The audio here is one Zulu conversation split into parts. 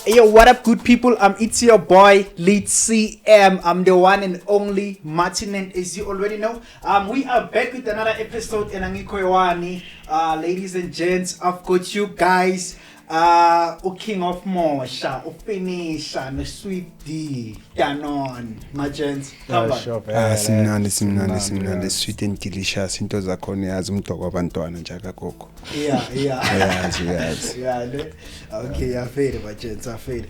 Hey, yo, what up, good people? It's your boy, Lead CM. I'm the one and only Martin, and as you already know, we are back with another episode in Angikoyawani. Ladies and gents, I've got you guys. King of Mosha, Ufinisha, no Sweet D, Danon, my gents. Yeah, Come on. sure, Ah, vele. simnandi, simnandi, simnandi, yeah. Sweet and delicious into zakhona, yazi, umdoko wabantwana nje akagogo. Uyazi, uyazi. Yeah, ne? Okay, afele my gents, afele.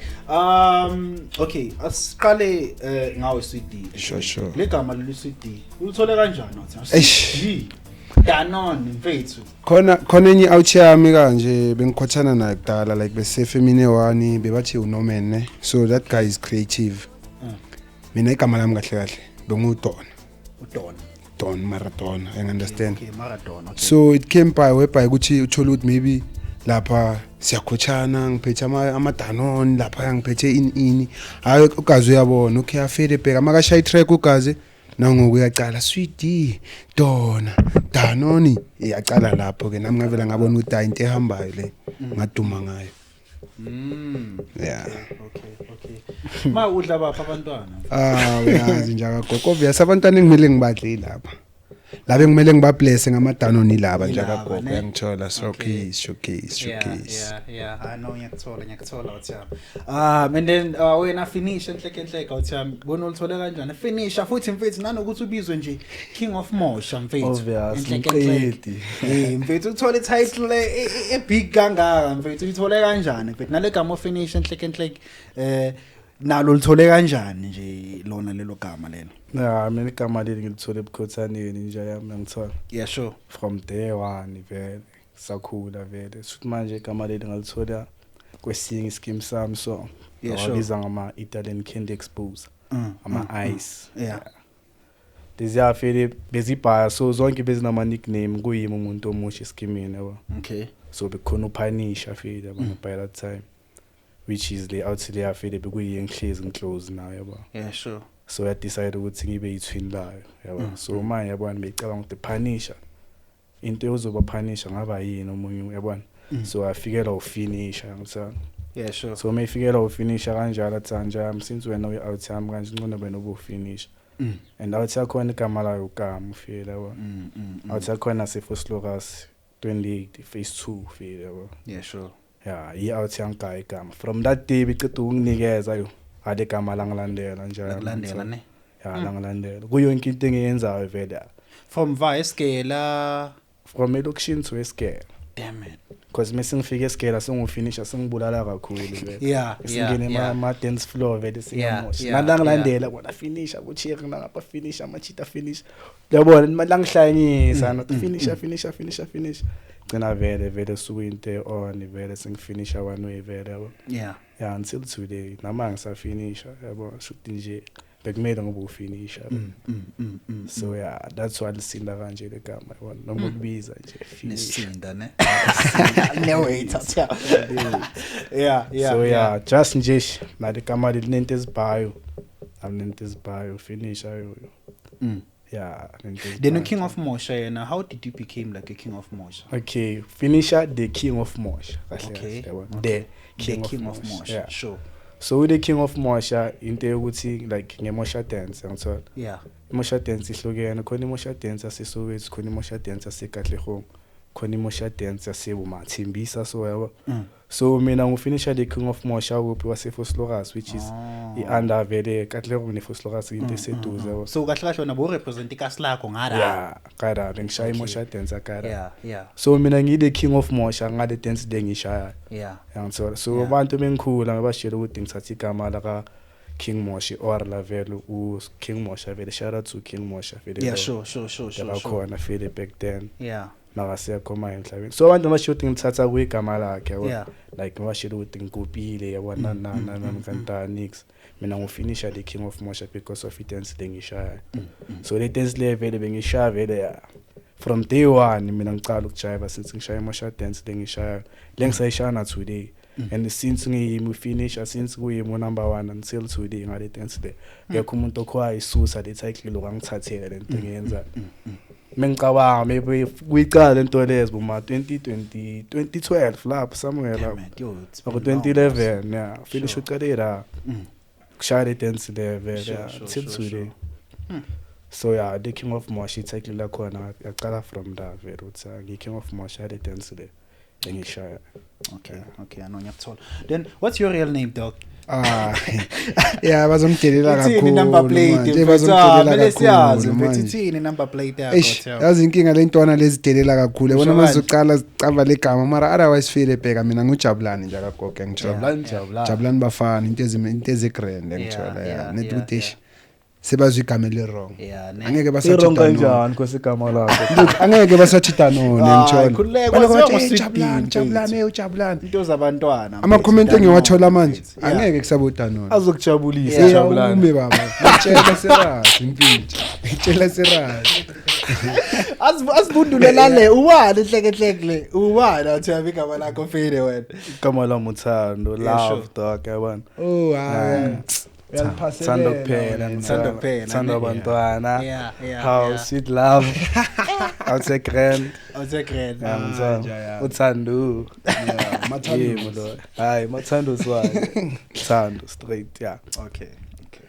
Okay, asiqale ngawe, Sweet D. Sure. Le gama leli Sweet D. Ulithole kanjani wathi? Eish. D. Danon mfethu. Khona enye out yami kanje bengikhothana naye kudala, like besefemine one, bebathi uNorman, ne? So that guy is creative. Mina igama lami kahle kahle benguDon. uDon. Don Maradona, you understand? Okay, Maradona. Okay. So it came by whereby ukuthi uthola ukuthi maybe lapha siyakhothana, ngiphethe ama-Danon lapha, ngiphethe ini ini, hayi, ugazi uyabona, okay, afele, bheka makashaya i-track ugazi nangoku uyacala Sweet D, Dona, Danoni, iyacala lapho ke. Nami ngavela ngabona ukuthi hayi, into ehambayo le, ngaduma ngayo. Yeah. Okay. Ma udla bapha abantwana? Ah, uyazi nje akagogo, obvious, abantwana engimele ngibadle lapha laba engimele ngibablesse ngama-Danoni laba nje Yilaba, akagogo. ne? Uyangithola? Okay. Showcase, showcase, showcase. Yeah. I know, ngiyakuthola, ngiyakuthola uthami. And then wena finish enhleke enhleke uthami. Bona ulithole kanjani? Finisha futhi mfethu, nanokuthi ubizwe nje King of Mosha mfethu. Obvious, Enhleke enhleke. ngiqedi. Eh mfethu, uthole title e big kangaka mfethu, uyithole kanjani mfethu? Nale gama finish enhleke enhleke, nalo lithole kanjani nje lona lelo gama lelo? Yeah, mina igama leli ngilithole ebukhothaneni nje yami, ngithola. Yeah, sure. From day one vele sakhula vele. Futhi manje igama leli ngalithola kwesinye ischeme sami, so wabiza ngama Italian candy expose, ama ice. Leziya vele bezibhaya, so zonke bezinama nickname, kuyimi umuntu omusha eschemeni, yabo. So bekukhona uPanisha vele, yabo, by that time, which is le out le vele bekuyiye ngihlezi ngiclose nayo, yabo. So ya decide ukuthi ngibe yi-twin layo, yabo. So manje, yabona, beyicabanga ukuthi Punisher, into ezoba Punisher ngaba yini omunye, yabona. So afikela ufinisha, ngithola. So mayifikela ufinisha kanjalo, athi njami since wena uyi-out yami kanje, ngcono wena ubufinisha. And out yakhona igama layo ugama ufile, yabo. Out yakhona seVosloorus 28 phase 2 ufile, yabo. Yeah, i-out yangigaya igama from that day, biceda ukunginikeza yo ale gama langilandela njalo. Lakulandela, ne? Ya, langilandela kuyo yonke into engiyenzayo vele. From Vaeskela. From elokishini to esigela. Damn it. Because mase ngifike esigela sengifinisha, sengibulala kakhulu vele. Singene ma dance floor vele, singamosha. Nalangilandela bona finisha kucheer nangapha, finisha amachita, finish, uyabona, langihlanyisa not finisha, finisha, finisha, finish, gcina vele vele sukuyinto on vele sengifinisha one way vele, yabo. Yeah, until today nama ngisafinisha, yabo, shuthi nje bekumele ngoba ufinisha. So yeah, that's why lisinda kanje le gama, yabona, noma ukubiza nje finish. Nesinda ne. Ne wait. Yeah. So yeah, just nje nale gama linento ezibhayo, alinento ezibhayo, finish ayo. Yeah, nento Then ezibhayo. the King of Mosha yena, how did you become like a King of Mosha? Okay, finisher, the King of Mosha kahle kahle, yabona. The King, The King of Mosha. Mosha. Yeah. So the King of Mosha into yokuthi like ngemosha dance, ngithola. Imosha dance ihlukene, khona imosha dance yaseSoweto, khona imosha dance yaseKatlehong, khona imosha dance yaseBumathembisa, so yabo. So mina ngifinisha the King of Mosha kuphi? WaseVosloorus, which is i-under vele Katlehong neVosloorus, into eseduze, yabo. So kahle kahle wena bo represent ikasi lakho ngara. Yeah, kada bengishaya imosha dance akada. So mina ngiyi-the King of Mosha ngale dance le ngishaya, yangithola. So abantu bengikhula ngabashela ukuthi ngithatha igama laka King Moshe or la vele u King Moshe vele, shout out to King Moshe vele. Yeah, sure. Bekakhona vele back then. Nakasekho manje emhlabeni, so abantu basho ukuthi ngithatha kuyigama lakhe, yabo. Like ngibashela ukuthi ngikupile, yabo, nani nani nani kanti nix, mina ngifinisha the King of Moshe because of i-dance le ngishaya. So le dance le vele bengishaya vele, yeah, from day one mina ngicala ukujiva, since ngishaya imosha dance le ngishaya le ngisayishaya na today. And since ngiyimi finisher, since kuyimi number 1 until today ngale dance le, ngekho umuntu okho ayisusa le title lokangithathela lento engiyenza. Mengicabanga maybe kuyicala lento lezo boma 2020, 2012 lapho somewhere Damn lapho. it, yo, it's Or been long. 2011, yeah. Finish uqale la. Kushaya le dance le vele, yeah, till today. So yeah, the King of Mosh ititle lakhona yaqala from there vele ukuthi ngi King of Mosh le dance le engishaya. Okay, I know ngiyakuthola. Then what's your real name, dog? Ah, yeah, bazomdelela Ithini kakhulu number plate, manje, mfethu? bazomdelela Kumele siyazi, kakhulu mfethu, manje. ithini number plate yakho, Eish, Theo? yazi inkinga le ntwana lezidelela kakhulu, yabona. Usho kanje? Mazoqala zicava legama, mara otherwise feel bheka, mina ngujabulani nje akagogo, ngithola. Jabulani, jabulani. Jabulani bafana, into ezigrand, ngithola, yeah, net ukuthi eish, sebazwe igama eli-wrong. Yeah, ne. Angeke I-wrong basathi kanjani kwesigama lakho? Look, angeke basathi Danone, Hayi, ngithola. khululeka, Balokhu waziwa bathi, "Hey, ngo-Sweet Jabulani, Bean, Jabulani, mfethu. hey, Jabulani." Into zabantwana. Ama-comment mfethu, engiwathola manje, mfethu. Yeah. angeke kusaba uDanone. Azokujabulisa, Yeah, Jabulani. ume baba, ngitshela serazi mfethu, ngitshela serazi. Asibundule lale, ubani hleke le? Ubani athi igama lakho fede wena? Igama lami uThando, Yeah, love sure. dog, yabona. Oh, hayi. Thando kuphela, Thando kuphela, Thando ne? abantwana. Yeah, How sweet love. Awuthe grand. Awuthe grand. Yeah, Ah, ngithanda. nja, yeah. Uthando. Yeah, Mathando. Yebo lo. Hayi, Mathando siwayo. Thando straight, yeah. Okay.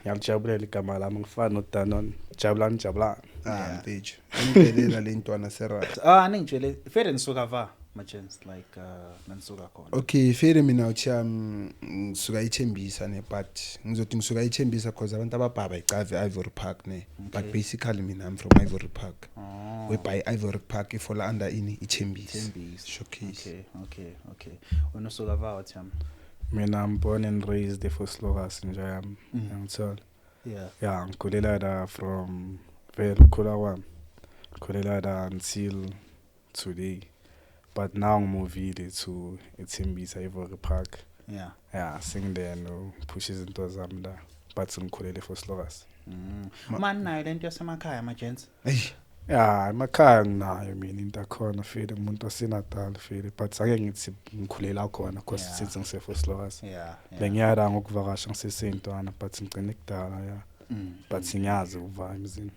Ngiyalijabulela igama lami, ngifana noDanon. Jabulani, jabulani. Ah, mfethu. Ngidelela le ntwana serazi. Ah, ningitshele fede nisuka va, my chance like nanisuka khona. Okay, fere mina uthi ngisuka ithembisa ne, but ngizothi ngisuka ithembisa because abantu ababhaba icave Ivory Park ne. But basically mina I'm from Ivory Park. Oh. Whereby Ivory Park ifola under ini ithembisa. Thembisa. Showcase. Okay. Wena usuka va, wathi? Mina I'm born and raised eVosloorus nje yami. Ngithola. Yeah, ngikhulela la from vele ukukhula kwami. Ngikhulela la until today. But now ngimovile to eThembisa Ivory Park. Yeah, sengile no push izinto zami la. But ngikhulele eVosloorus. Man, nayo lento yasemakhaya, my gents. Hey, Yeah, emakhaya nginayo mina into akhona fele, umuntu waseNatal fele, but ake ngithi ngikhulela khona because since ngiseVosloorus. Bengiyala ngokuvakasha ngisesentwana, but ngigcine kudala, yeah. But ngiyazi ukuva emzini.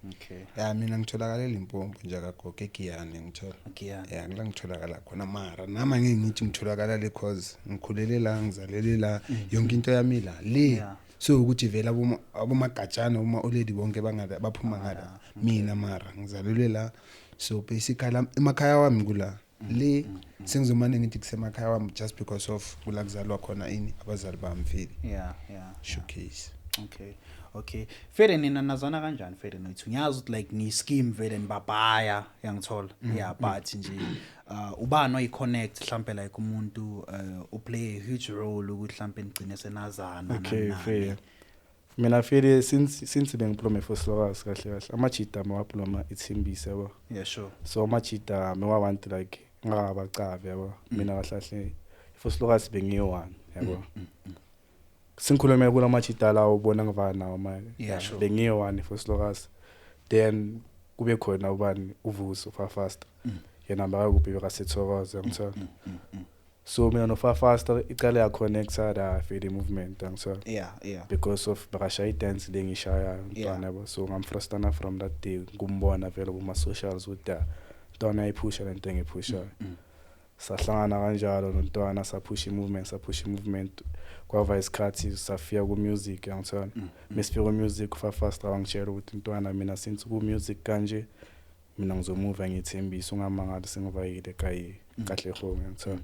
Okay. Ya, mina ngitholakala eLimpopo nje kagogo, eGiyani ngithola. Okay, yeah. Ya, ngila ngitholakala khona, mara nami angeke ngithi ngitholakala le cause ngikhulele la, ngizalele la, yonke into yami la le. So ukuthi vele abomagajana, oma oledi bonke bangala, baphuma ngala, mina mara ngizalelwe la, so basically emakhaya wami kula le, sengizomane ngithi kusemakhaya wami just because of kula kuzalwa khona ini abazali bami vele. Showcase. Okay. Fede nina nazana kanjani fede noyithu? Ngiyazi ukuthi like ni scheme vele nibabhaya, yangithola. Yeah, but nje ubani oyi-connect mhlambe like umuntu uplay a huge role ukuthi mhlambe nigcine senazana Okay, nani nani. Fair. Mina fele since bengiphuma eVosloorus, kahle kahle amajita mawaphuma ithembisa, yabo. Yeah, sure. So amajita mewawanti like ngakabacavi, yabo. Mina kahle kahle eVosloorus bengiyi-one, yabo. Singikhulume kula majita lawo ubona ngivana nawo manje. Bengiyi-one eVosloorus. Then kube khona ubani, uVusi uFafasta. Yena bakakuphi, bekasethokoza, ngithola. So mina noFafasta icala yaconnecta la fele movement, ngithola. Because of bakashaya i-dance le ngiyishayayo, mntwana, yabo. So ngamfrustana from that day kumbona vele kuma-socials ukuthi ya, mntwana ayiphusha lento engiyiphushayo. Sahlangana kanjalo nontwana, saphusha i-movement, saphusha i-movement, kwava isikhathi safika ku-music, yangithola. Mesifika ku-music, uFafasta wangitshela ukuthi mntwana, mina since ku-music kanje, mina ngizomuva ngiyithembisa, ungamangali sengivayile kayi kahle ho, ngiyangithola.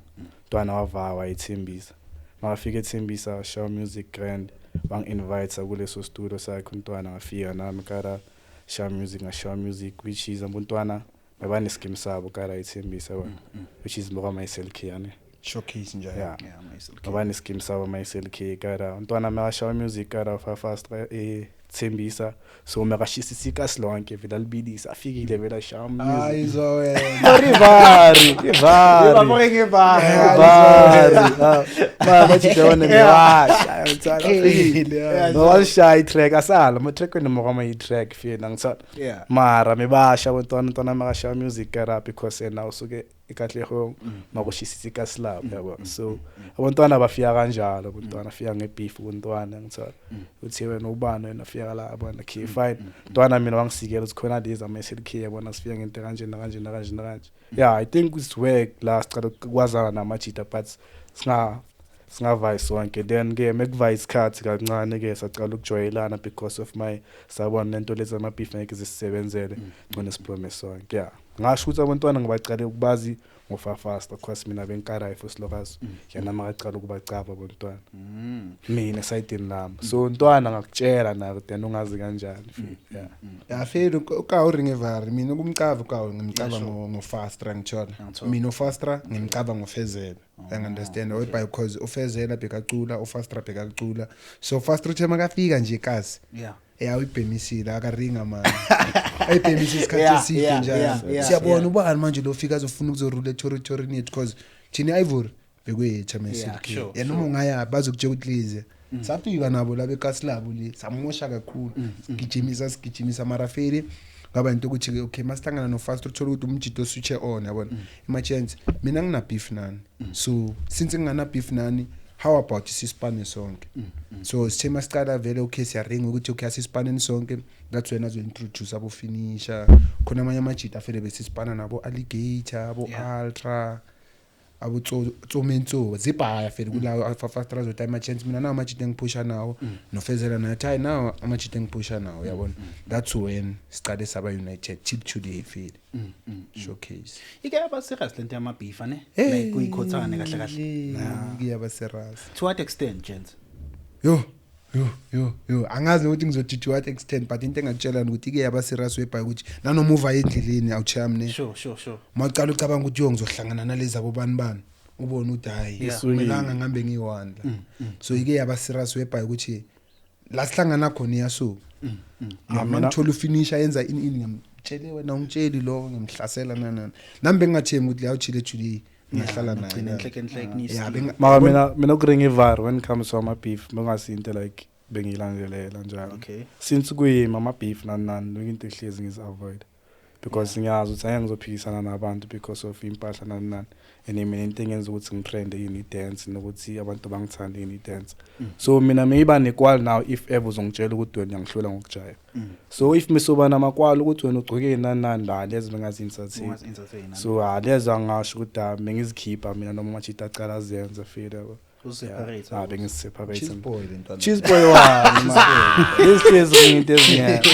Mntwana wavaya wayithembisa, makafika ethembisa shaya music grand, wangi-invite kuleso studio sakhe umntwana, ngafika nami kara shaya music, ngashaya music, which is abuntwana bebaneskim sabo kara ithembisa, yabona, which is lokwa-myself yani. Showcase nje. Yeah. Yeah, myself. Babaneskim sabo myself kara umntwana makashaya music kara fast ethembisa, so makashisa isikasi lonke vele alibilisa, afikile vele ashaya music. Hayi wena. Rivari, rivari. Rivari. Rivari. Bathi wona ngewasha, ngithola. Bawashaya i-track asala, ama-track wena mokama i-track fina, ngithola. Mara mebasha abantwana, ntwana makashaya music kara because yena usuke ekatlehong makushisa isikasi lapho, yabo. So abantwana bafika kanjalo, abantwana fika ngebeef kuntwana, ngithola. Uthi wena ubani wena fika bheka la, yabona, okay, fine. Ntwana mina wangisikela ukuthi khona lezi ama-SLK, yabona, sifika ngento kanje nakanje nakanje nakanje. Yeah, I think it's where la sicala kwazana namajita, but singavayi sonke. Then ke mekuvayi isikhathi kancane ke sacala ukujwayelana because of my sabona lento lezi ama-beef ngeke zisisebenzele, ngcone siphume sonke. Yeah, ngasho ukuthi abantwana ngibacale ukubazi ngofafasta because mina benkarayi fusilokazi yena makacala ukubacaba abantwana mina esayidini lami. So ntwana ngakutshela nayo then ungazi kanjani. Yeah. Yafela ukawu ringevari mina ukumcava ukawu ngimcava ngofastra ngithola. Ngithola. Mina ufastra ngimcava ngofezela, I understand, whereby because ufezela bekacula, ufastra bekacula, so fastra uthe makafika nje kasi ya uyibhemisile akaringa manje, ayibhemise isikhathi eside njalo. Siyabona ubani manje lo fika azofuna ukuzorula eterritorini yethu, because thina i-Ivory bekuyethu ama-SLK. Yena noma ungaya bazokutshela ukuthi lize safika nabo la bekasi labo le samosha kakhulu, sigijimisa sigijimisa, mara feli ngaba into ukuthi okay, masihlangana no-fast uthola ukuthi umjito oswitche on, yabona, ima-chance mina ngina-beef nani, so since ngingana-beef nani, how about sisipane sonke? So sithe masicala vele, okay, siyaringa ukuthi okay, asisipaneni sonke. That's when azo-introduce abo-finisher khona, amanye amajita afele besisipana nabo, alligator abo ultra abo tsomentso zibhaya fele kulawo fast azothi ama-chance mina nawo amajita engiphusha nawo, nofezela naye athi hayi, nawo amajita engiphusha nawo, yabona. That's when sicale saba united till today fele showcase. Ike yaba serious lento yama-beef ne, like kuyikhothane kahle kahle? Kuyaba serious. To what extent, gents? Yo yo yo yo, angazi nokuthi ngizothi to what extent, but into engakutshela ukuthi ike yaba serious webhayi ukuthi nanoma uva endleleni awucham ne sure sure sure mawucala ucabanga ukuthi yo ngizohlangana nalezi abo bani bani, ubone ukuthi hayi, kumelanga ngihambe ngiyi-one la. So ike yaba serious webhayi ukuthi la sihlangana khona iyasuka. Ah, Mina ngithola ufinisha yenza ini ini, ngiyamtshele wena ungitsheli lo, ngimhlasela nanani, nami bengingathembi ukuthi leyawuchile today ngiyahlala naye. Nagcina enhleke enhleke. Yeah, Mara mina ukuringa ivar when it comes to ama-beef bengasinto like bengiyilandelela njalo. Since kuyimi ama-beef nani nani into ehlezi ngizi-avoid because ngiyazi ukuthi angeke ngizophikisana nabantu because of impahla nani nani, and mina into engenza ukuthi ngitrende yini i-dance nokuthi abantu bangithande yini i-dance. So mina meyiba nekwali now, if ever uzongitshela ukuthi wena uyangihlula ngokujaya, so if misoba namakwali ukuthi wena ugcoke nani nani la, lezi bengazi-entertain. Ungazi-entertain. So ah, lezo angasho ukuthi ah, bengizikhipha mina noma amajita acala azenze feel, yabo. Useparate. Ah, bengiziseparate. Cheese boy le ntwana. Cheese boy wami man. Lezi hlezi kuyinto ezingekho.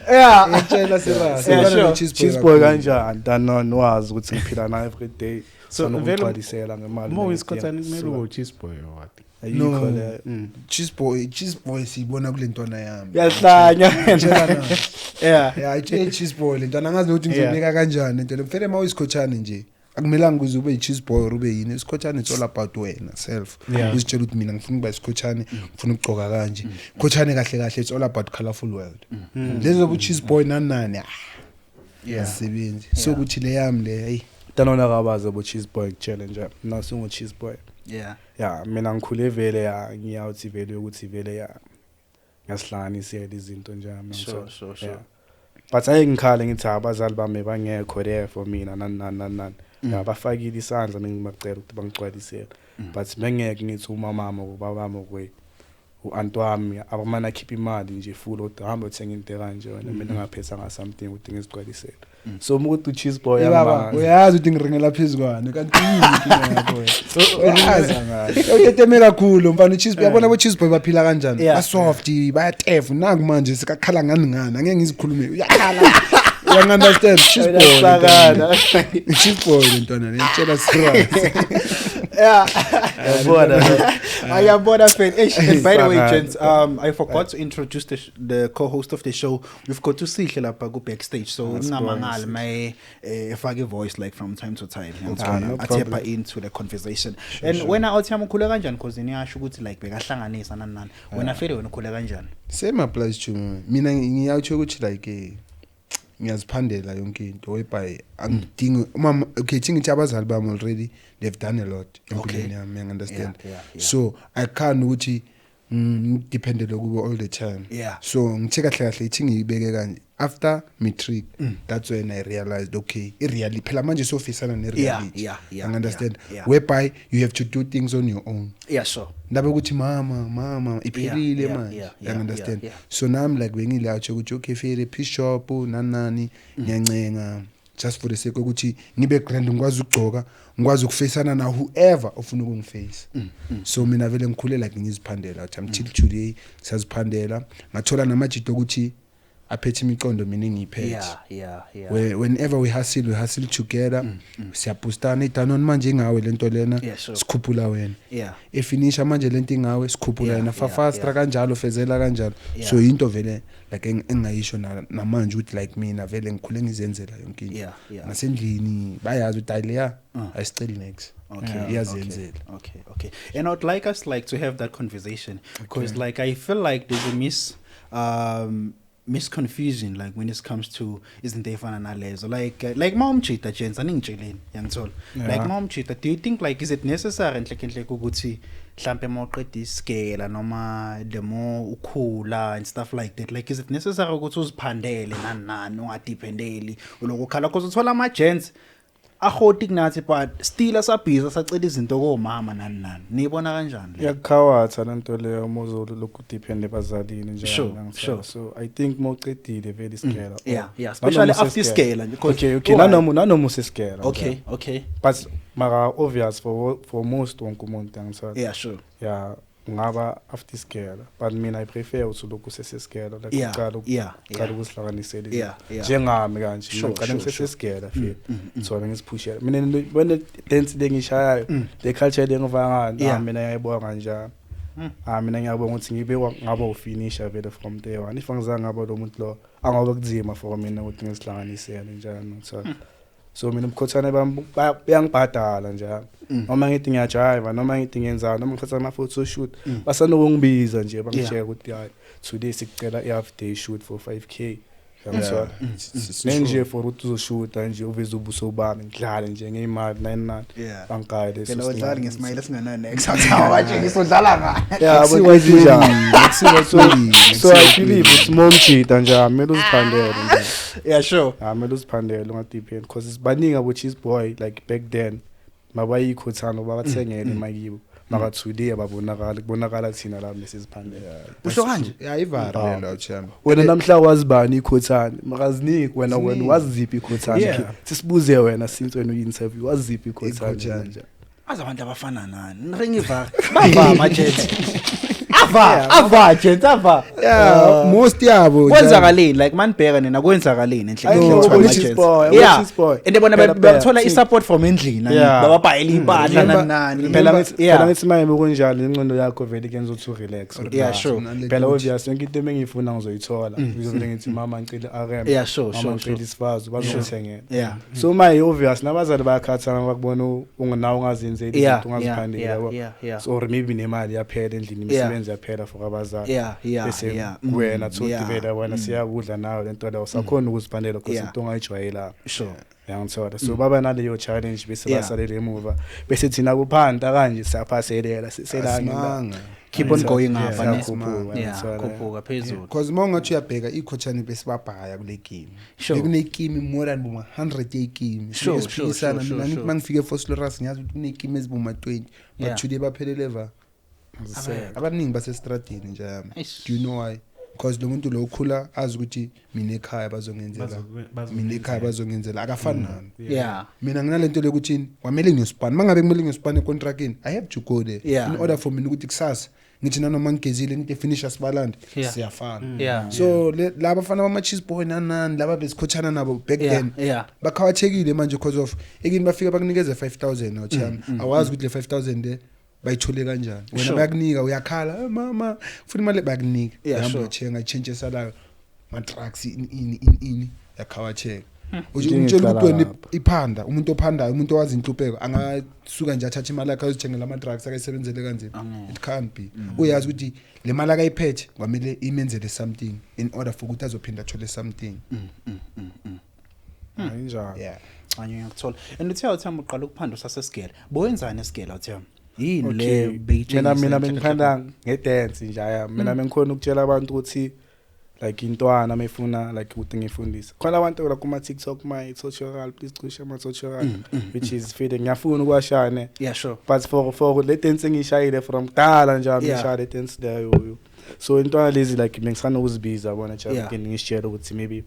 Ngiyakutshela serious. Yeah, Ngiyabona sure. no-cheese boy Cheese boy kakhulu. kanjani danon wazi ukuthi ngiphila na every day. So, So vele- nokugcwalisela ngemali. Uma uyisikhothane kumele ube u-cheese boy or what? Ayikho No. leyo. Cheese boy, cheese boy siyibona kule ntwana yami. Uyahlanya. Ngiyakutshela na. Yeah, i cheese boy le ntwana angazi nokuthi ngizobeka kanjani lento le. Mfele uma uyisikhothane nje akumelanga ukuze ube yi-cheese boy or ube yini, isikhothane it's all about wena self. Uzitshela ukuthi mina ngifuna ukuba isikhothane, ngifuna ukugcoka kanje khothane, kahle kahle it's all about colorful world. Lezo bu-cheese boy nani nani, ah, azisebenzi. So ukuthi le yami le, hey. Danon akabazi abo cheese boy, ngitshele nje. Mina singu cheese boy. Ya, mina ngikhule vele ya ngiyawuthi vele ukuthi vele ya ngiyasihlanganisela izinto nje mina. Sure. Yeah. But ake ngikhale ngithi abazali bami bangekho there for mina nani nani nani nani. Ya, bafakile isandla mengibacela ukuthi bangigcwalisele, but bengeke ngithi umamama ubabami kwe u-anti wami abamane akhipha imali nje full ukuthi hamba uthenga into kanje wena, mina ngaphetha nga something ukuthi ngizigcwalisele. So uma ukuthi u-cheese boy Eh, baba, angimazi. uyazi ukuthi ngiringela phezu kwani kanti yini inkinga yakho wena? Uyazi uteteme kakhulu mfana u-cheese boy, yabona abo-cheese boy baphila kanjani? Basoft, bayatefu naku manje sekakhala ngani ngani, angeke ngizikhulume, uyakhala, uyangi-understand? Cheese boy le ntwana. Uyasakana. Cheese boy le ntwana le, ngitshela serious. Yabona. Ayabona fan. Eish, and by the way, Sakana. gents, I forgot to introduce the co-host of the show. We've got to Sihle lapha ku backstage. So That's ningamangali boring. may efake voice like from time to time. Ah, no Athepha problem. into the conversation. And wena awuthi yami ukhule kanjani, because niyasho ukuthi like bekahlanganisa nani nani. Wena fele wena ukhule kanjani? Same applies to me. Mina ngiyawutsho ukuthi like ngiyaziphandela yonke into whereby angidingi umama. Okay, thi ngithi abazali bami already they've done a lot empilweni yami, uyangi-understand? Yeah. So I can't ukuthi Ngidependele kubo all the time. So ngithe kahle kahle ithi ngiyibeke kanje, after matric, that's when I realized, okay, i-reality phela manje sofisana ne-reality. You understand? Yeah. Whereby you have to do things on your own. Yeah, sure. Ndaba ukuthi mama, mama iphelile manje. You understand? So nami like bengilatsho ukuthi okay, fere peace shop nani nani, ngiyancenga just for the sake ukuthi ngibe grand, ngikwazi ukugcoka, ngikwazi ukufacana na whoever ofuna ukungiface. So mina vele ngikhule like ngiziphandela until today, siyaziphandela. Ngathola namajito ukuthi aphethe imiqondo mina engiyiphethe. Whenever we hustle, we hustle together. Siyapostana iDanone manje ingawe lento lena, sikhuphula wena. Efinisha manje lento ingawe, sikhuphula wena. Fafastra kanjalo, fezela kanjalo. So into vele like engayisho namanje ukuthi like mina vele ngikhule ngizenzela yonke into. Nasendlini bayazi ukuthi hayi leya ayisiceli next. Iyazenzela. Okay. And I'd like us like to have that conversation because like I feel like there's a misconfusion like when it comes to izinto ey'fana nalezo, like mawumjita, gents, aningitsheleni, yangithola? Like mawumjita, do you think like is it necessary enhle enhle ukuthi mhlambe mawuqeda isigela noma the more ukhula and stuff like that, like is it necessary ukuthi uziphandele nani nani, ungadependeli ulokhu ukhala? Because uthola ama gents ahoti kunathi but still asabhiza asacela izinto komama nani nani. Niyibona kanjani le? Iyakukhawatha lento leyo uma uzolokhu depend ebazalini njalo. Ngiyangithola. Sure. So I think mawuqedile vele isigela, or Especially nanoma after usesigela. isigela, because Okay, why? nanoma usesigela, Okay, njalo. okay. But mara obvious for most wonke umuntu, angithola. Yeah, sure. Yeah, ungaba after isigela, but mina I prefer ukuthi lokhu usesesigela, like uqala uqala ukuzihlanganisela izinto. Njengami kanje, ngiqala ngisesesigela feel. So ngiziphushela. Mina when the dance le ngishayayo, le culture le ngivanga ngayo, mina ngiyayibonga kanjani. Mina ngiyabonga ukuthi ngibe ngaba ufinisher vele from day one. If angizange ngaba lo muntu lo, angobe kunzima for mina ukuthi ngizihlanganisele njalo, ngithola. So mina ubukhothane bami buyangibhadala njalo. Noma ngithi ngiyajiva, noma ngithi ngiyenzani, noma ngithatha ama-photo shoot, basanokungibiza nje, bangitshela ukuthi hayi, today sikucela i-half day shoot for 5K. Uyangithola? It's Nenje true. for ukuthi uzoshoota nje uveze ubuso bami, ngidlale nje ngeyimali nine nine. Bangigaye leso Phela udlala sinqumo. ngesmayile esingenayo next. Awuthawa nje ngisodlala ngayo. Yeah, Akusiwo but kwenzenjani? white So, man, so I believe ukuthi uma umjita nje kumele uziphandele nje. Yeah, sure. Ah, kumele uziphandele ungadepend because baningi abo cheese boy like back then mabayikhothana babathengele emakibo. Maka today ababonakala, kubonakala thina la mesiziphandele. Usho kanje? Yeah, ivara lelo chama. Wena namhla wazi bani ikhothane? Makaziniki wena, wena Ziningi. waziphi ikhothane? Sisibuze wena since wena uyi-interview, waziphi ikhothane Ikhothane. nje? Azi abantu abafana nani? Ngiringa ivara. Bava ama gents. Ava, ava gents, ava. Yeah, most yabo. Kwenzakaleni like manibheka nina, kwenzakaleni enhle Ayikho kuthiwa abo ama cheese gents? boy, abo cheese boy. And bona Phela, phela, bathola see. i-support from endlini, bababhayela impahla nani nani. Phela phela ngithi manje bekunjalo ingqondo yakho vele kuyenza ukuthi urelax. Yeah, sure. Phela obvious yonke into engiyifuna ngizoyithola. Ngizovele ngithi mama ngicela i-RM. Yeah, sure, Mama sure, ngicela sure. isifazi bazongithengela. So maye obvious nabazali bayakhathala bakubona ungenawo ungazenzeli izinto ungaziphandeli, yabo. So or maybe nemali yaphela endlini, imisebenzi yaphela for abazali. Bese wena thothi vele wena siyakudla nawe lento leyo usakhona ukuziphandela because into ongayijwayelanga. Uyangithola? So baba naleyo challenge bese basalele emuva. Bese thina kuphanda kanje siyaphaselela, siselanga. Asimanga. Keep on going Yeah, up, ne? siyakhuphuka, Yeah, uyangithola? khuphuka phezulu. Because uma ungathi uyabheka ikhothane besibabhaya kule game. Bekunekimi more than boma 100 yekimi. Siphikisana mina ngithi mangifike eVosloorus ngiyazi ukuthi kunekimi eziboma 20, but today baphelele va. Azisekho. Abaningi basestradini nje yami. Eish. Do you know why? Because lo muntu lo ukhula azi ukuthi mina ekhaya bazongenzela. Mina ekhaya bazongenzela akafani nami. Mina nginalento lokuthi kwamele ngiyosipana. Mangabe kumele ngiyosipana econtractini, I have to go there in order for mina ukuthi kusasa ngithi nanoma ngigezile into efinish asibalande siyafana. So laba bafana bama cheese boy nani nani laba besikhothana nabo back then bakhawathekile manje because of ekini bafika bakunikeze 5000 awuthami, awazi ukuthi le 5000 le bayithole kanjani wena. Bayakunika uyakhala, mama ufuna imali, bayakunika. Uyahamba uyothenga ichange esalayo ma-drugs ini ini ini ini yakhawatheka. Inkinga Umtshela ukuthi wena iqala lapho. iphanda umuntu ophandayo, umuntu owazi inhlupheko angasuka nje athathe imali yakhe ayozithengela ama-drugs akayisebenzele kanzima? Angeke. It can't be. Uyazi ukuthi le mali akayiphethe kwamele imenzele something in order for ukuthi azophinda athole something. Ayinjalo. Yeah. Anye ngiyakuthola. And uthe awuthamba uqala ukuphanda usasesigela. Bowenzani esigela uthemba? Yini le Okay. beyitshengisa? Mina bengiphanda ngedance nje aya. Mina bengikhona ukutshela abantu ukuthi like intwana mayifuna like ukuthi ngifundise. Khona abantu la kuma TikTok, my tutorial, please cishe ama tutorial, which is fitting. Ngiyafuna ukwashane. Yeah, sure. But for le dance engiyishayile from kudala nje, ngishaya le dance leyo. So intwana lezi like bengisana ukuzibiza yabona nje, ngishare ukuthi maybe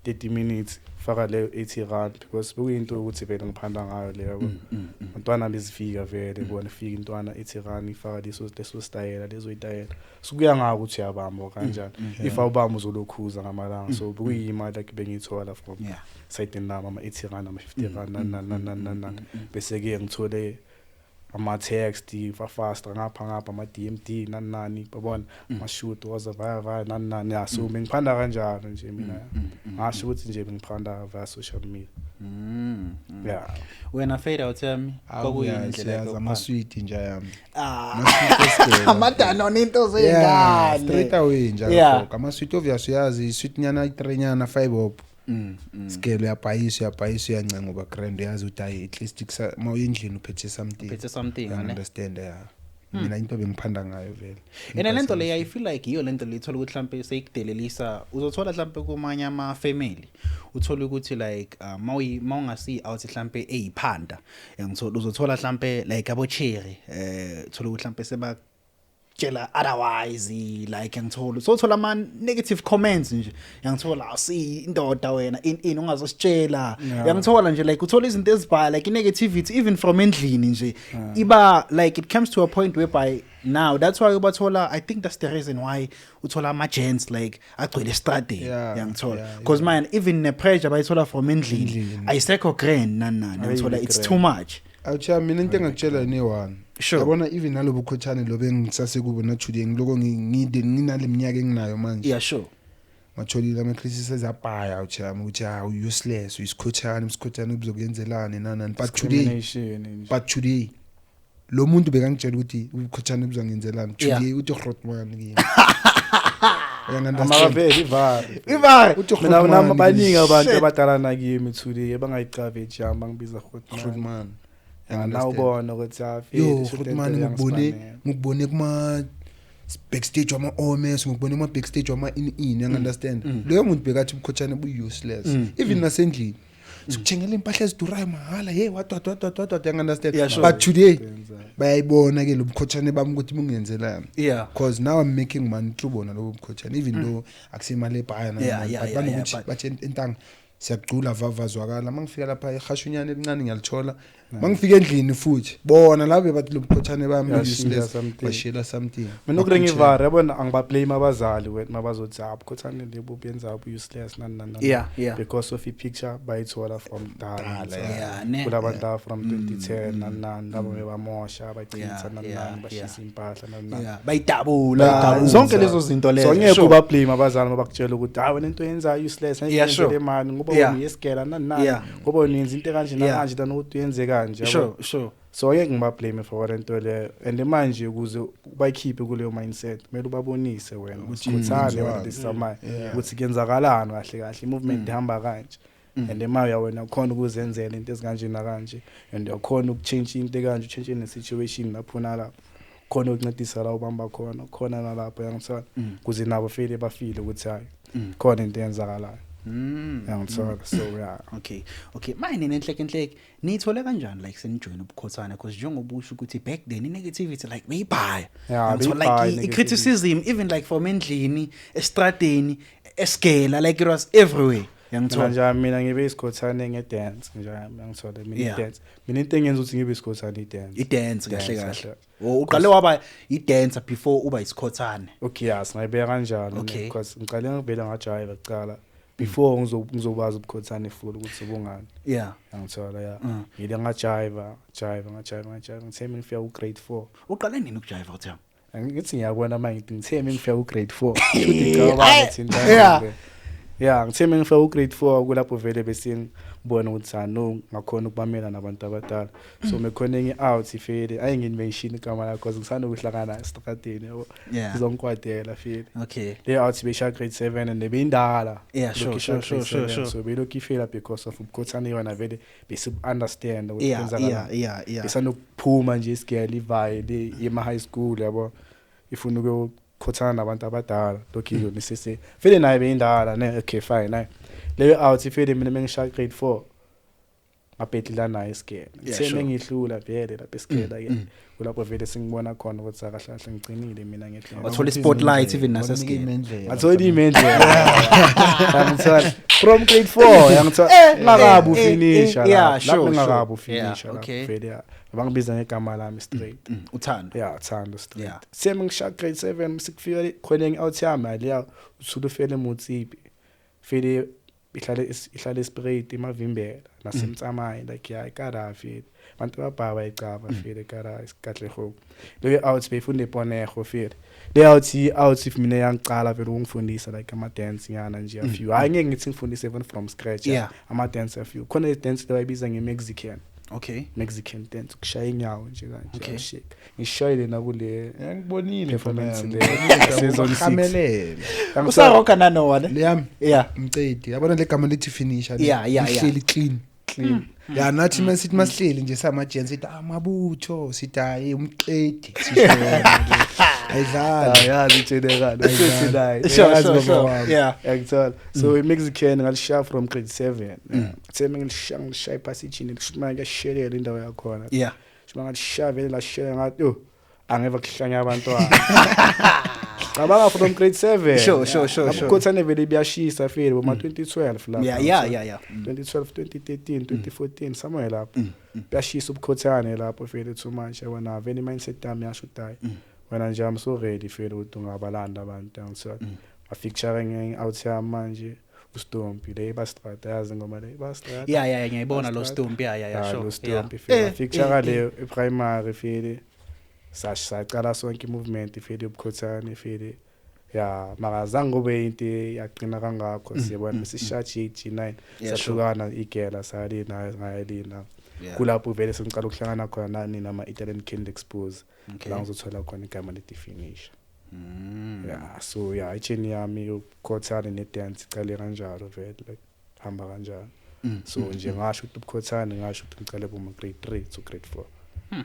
30 minutes faka leyo 80 rand, because bekuyinto ukuthi vele ngiphanda ngayo leyo. Intwana bezifika vele bona, ifika intwana 80 rand, ifaka leso style, lezo itayela. So kuya ngawo ukuthi uyabamba kanjani. If awubamba uzolokhuza ngamalanga. So bekuyimali like bengiyithola from side nami, ama 80 rand, ama 50 rand, nani nani nani nani nani. Bese ke ngithole ama text fa fast ngapha ngapha, ama DMD nani nani, babona ama shoot waza vaya vaya nani nani. Yeah, so bengiphanda kanjalo nje mina. Ngasho ukuthi nje bengiphanda via social media. Yeah. Wena Fade, awuthami, kwakuyini indlela yakho yokuphanda? Amaswiti nje yami. Ah. Amaswiti esigela. Amadano into Yeah, zey'ngane. straight away nje. Akho amaswiti, obvious, uyazi iswiti nyana, i3 nyana, 5 up. Sigele, uyabhayisa, uyabhayisa, uyancenga, uba grand, uyazi ukuthi hayi, at least uma uya endlini uphethe something. Uphethe something, You ne? understand? Yeah, mina into bengiphanda ngayo vele. And lento leyo, I feel like iyo lento le ithola ukuthi mhlambe seyikudelelisa. Uzothola mhlambe kumanye ama family, uthola ukuthi like mawungasi out mhlambe eyiphanda, ngithola uzothola mhlambe like abo cherry, uthola ukuthi mhlambe seba tshela otherwise, like ngithola so uthola ama negative comments nje, yangithola, asi indoda wena, in in ungazositshela. Yangithola nje, like uthola izinto ezibhala like negativity even from endlini nje iba like it comes to a point whereby now that's why ubathola, I think that's the reason why uthola ama gents like agcwele estradeni. Yangithola, because man, even ne pressure bayithola from endlini Endlini. ayisekho grand nani nani, yangithola, it's Grand. too much. Awucha, mina into engakutshela ne-one. Yabona, even nalobu bukhothane lo bengisasekubo na-today, ngiloko ngide nginale minyaka enginayo manje, ngatholile ama-criticism abhaya, awuchami, ukuthi ha, useless, uyisikhothane, usikhothane kuzokuyenzelani, nani nani, but today Discrimination nje. But today lo muntu bekangitshela ukuthi ubukhothane buzangenzelani, today uthi grootman kimi. Uyangi-understand? Amaveli ivari. Ivari. Uthi Mina grootman nami baningi kimi. abantu Shit. abadala nakimi today abangayicaveji yami, bangibiza grootman. Grootman. Na ubona ukuthi Yo grootman, ngikubone kuma backstage wama OMS, ngikubone kuma backstage wama in in, you understand? Leyo muntu bekathi ubukhothane bu useless. Even nasendlini sikuthengela impahla ezidurayo mahala, hey, what what what what what what, you understand? Yeah, sure. But today bayayibona ke lo bukhothane bami ukuthi bungenzelani, because now I'm making money through bona lobo bukhothane, even though akusemali ebhaya but banokuthi bathi entanga siyacula vavazwakala. Mangifika lapha ehashunyana elincane ngiyalithola, mangifika endlini futhi bona labo bathi lo bukhothane bami Yashiya useless, something. bashiyela something. Mina ukuringa ivari, yabona, angibablame abazali wena mabazothi ah, bukhothane lebo benza useless, nani nani nani. Because of i-picture bayithola from Dala, dala. Yeah, ne. Kulabantu laba from 2010, nani nani, labo bebamosha, bachitha, nani nani, bashisa impahla, nani nani. Yeah, bayidabula Bayidabula. zonke lezo zinto lezo. So ngeke ubablame abazali mabakutshela ukuthi hayi, wena into oyenzayo useless, ngeke le mali ngoba wena uyesigela, nani nani, ngoba wena uyenza into ekanje nakanje, than ukuthi uyenze kanje, yabo. Sure. So angeke ngibablame for le nto leyo. And manje ukuze bayikhiphe kuleyo mindset, kumele ubabonise wena Ukuthi ukuthi ukhutshane wena kwenziwani. this time ukuthi kuyenzakalani kahle kahle, i-movement ihamba kanje, and emaya wena ukhona ukuzenzela into ezikanje nakanje, and uyakhona ukutshintsha into ekanje, utshintshe ne-situation lapho nalapho, khona ukuncedisa la ubamba khona khona nalapho, yangithola, ukuze nabo fele bafile ukuthi hayi, khona into eyenzakalayo, yangithola. So yeah. Okay, manje nenhleke enhleke niyithole kanjani like senijoin ubukhothana? Because njengoba usho ukuthi back then i-negativity like beyibhaya. Yeah, Ngithola beyibhaya like i-negativity. i-criticism even like from endlini, estradeni, esigela, like it was everywhere. Mina Yangithola. nje, mina ngibe isikhothane ngedance nje, ngithola mina i-dance. Mina into engenza ukuthi ngibe isikhothane i-dance. I-dance kahle Dance, kahle. kahle. Oh, uqale waba i-dancer before uba isikhothane. Okay, yes, ngayibeka kanjalo, because ngiqale ngivele ngajive kuqala before ngizokwazi ubukhothane full ukuthi ubungani, ngithola ya. Ngile ngajive, jive, ngajive, ngajive, ngithe mina ngifika ku grade 4. Uqale nini ukujiva uthema? Ngithi ngiyabona manje, ngithi ngithe mina ngifika ku grade 4 futhi ngicabanga ukuthi into. Yeah, ngithe mengifika ku grade 4 kulapho vele besingibona ukuthi ah no, ngakhona ukubamela nabantu abadala. So mekhona enye out ifele, ayingi-mention igama lakho because ngisanokuhlangana estradeni, yabo. Izongikwadela fele. Le out besha grade 7 and beyindala. Lokhu isha grade 7, so belokhu ifela because of ubukhothane yona vele besi-understand ukuthi kwenzakalani. Besanokuphuma nje isigele ivaye le yema high school, yabo, ifuna ukuyokhothana nabantu abadala, lokhu yona sese vele naye beyindala ne. Okay, fine, naye leyo out ifele, mina mengishaya grade 4 ngabhedlela naye isigele. Ngithe mengihlula vele lapha esigela ke, kulapho vele sengibona khona ukuthi akahle kahle ngigcinile mina ngehle. Wathola i-spotlight even nasesigele. Ngathola imendlela, yangithola from grade 4, yangithola ngakabi ufinisha lapho, ngakabi ufinisha lapho vele, yeah. Bangibiza ngegama lami straight. Uthando. Yeah, Thando straight. Same ngisha grade 7 sikufika khona enye out yami leya, uthula ufele Motsipi fele, ihlale esprayed emavimbela nasemtsamayi, like yeah, ikara fele abantu ababhaba icava fele ikara isikatlego. Leyo out beyifunda eponego fele, le out i out if mina yangicala vele ukungifundisa like ama dance nyana nje a few. Hayi, ngeke ngithi ngifundise even from scratch. Ama dance a few khona, i dance lebayibiza nge-Mexican. Mexican dance, ukushaya inyawo nje kanje. Shake ngishayile nakule Ngibonile. performance le season 6. Hamelele. Usaroka nanowa ne? Leyami. Mcedi, yabona le gama lithi finisher le, lihleli clean. Clean. Ya, nathi masithi masihleli nje sama-gents, sithi amabutho, sithi hayi, umqedi, sisho yona le. Ayidlali. Yazi itshenekalo sethi naye. Yazi baba wami. Yangithola, so i-Mexican ngalishaya from grade 7. Kuthe mengilishaya, ngilishaya iphasijini, kusho manje kuyashelela indawo yakhona. Sho ngalishaya vele lashelela, ngathi yo, angeva kuhlanya abantwana. Cabanga from grade 7. Ubukhothane vele buyashisa fele boma 2012 lapho. 2012, 2013, 2014, somewhere lapho. Buyashisa ubukhothane lapho vele too much, yabona. Vele mindset yami yasho ukuthi hayi, wena nje I'm so ready vele ukuthi ungabalanda abantu, angithola. Afeature nge-out yami manje uStompi le Bastrata, yazi ngoma le Bastrata. Yeah, ngiyayibona lo Bastrata. Stomp. Yeah, Lo Stompi fele feature leyo e-primary fele, sacala sonke i-movement fele yobukhothane fele. Ya, mara zange kube into yaqina kangakho, siyabona, besishaya G8 G9. Sahlukana igela salina ngayalina. Kulapho vele sengicala ukuhlangana khona nani nama-Italian Candy Expose. La ngizothola khona igama leti finish. Yeah, so yeah, i-chain yami yobukhothane ne-dance icale kanjalo vele, like hamba kanjalo. So nje ngasho ukuthi ubukhothane, ngasho ukuthi ngicale boma grade 3 to grade 4.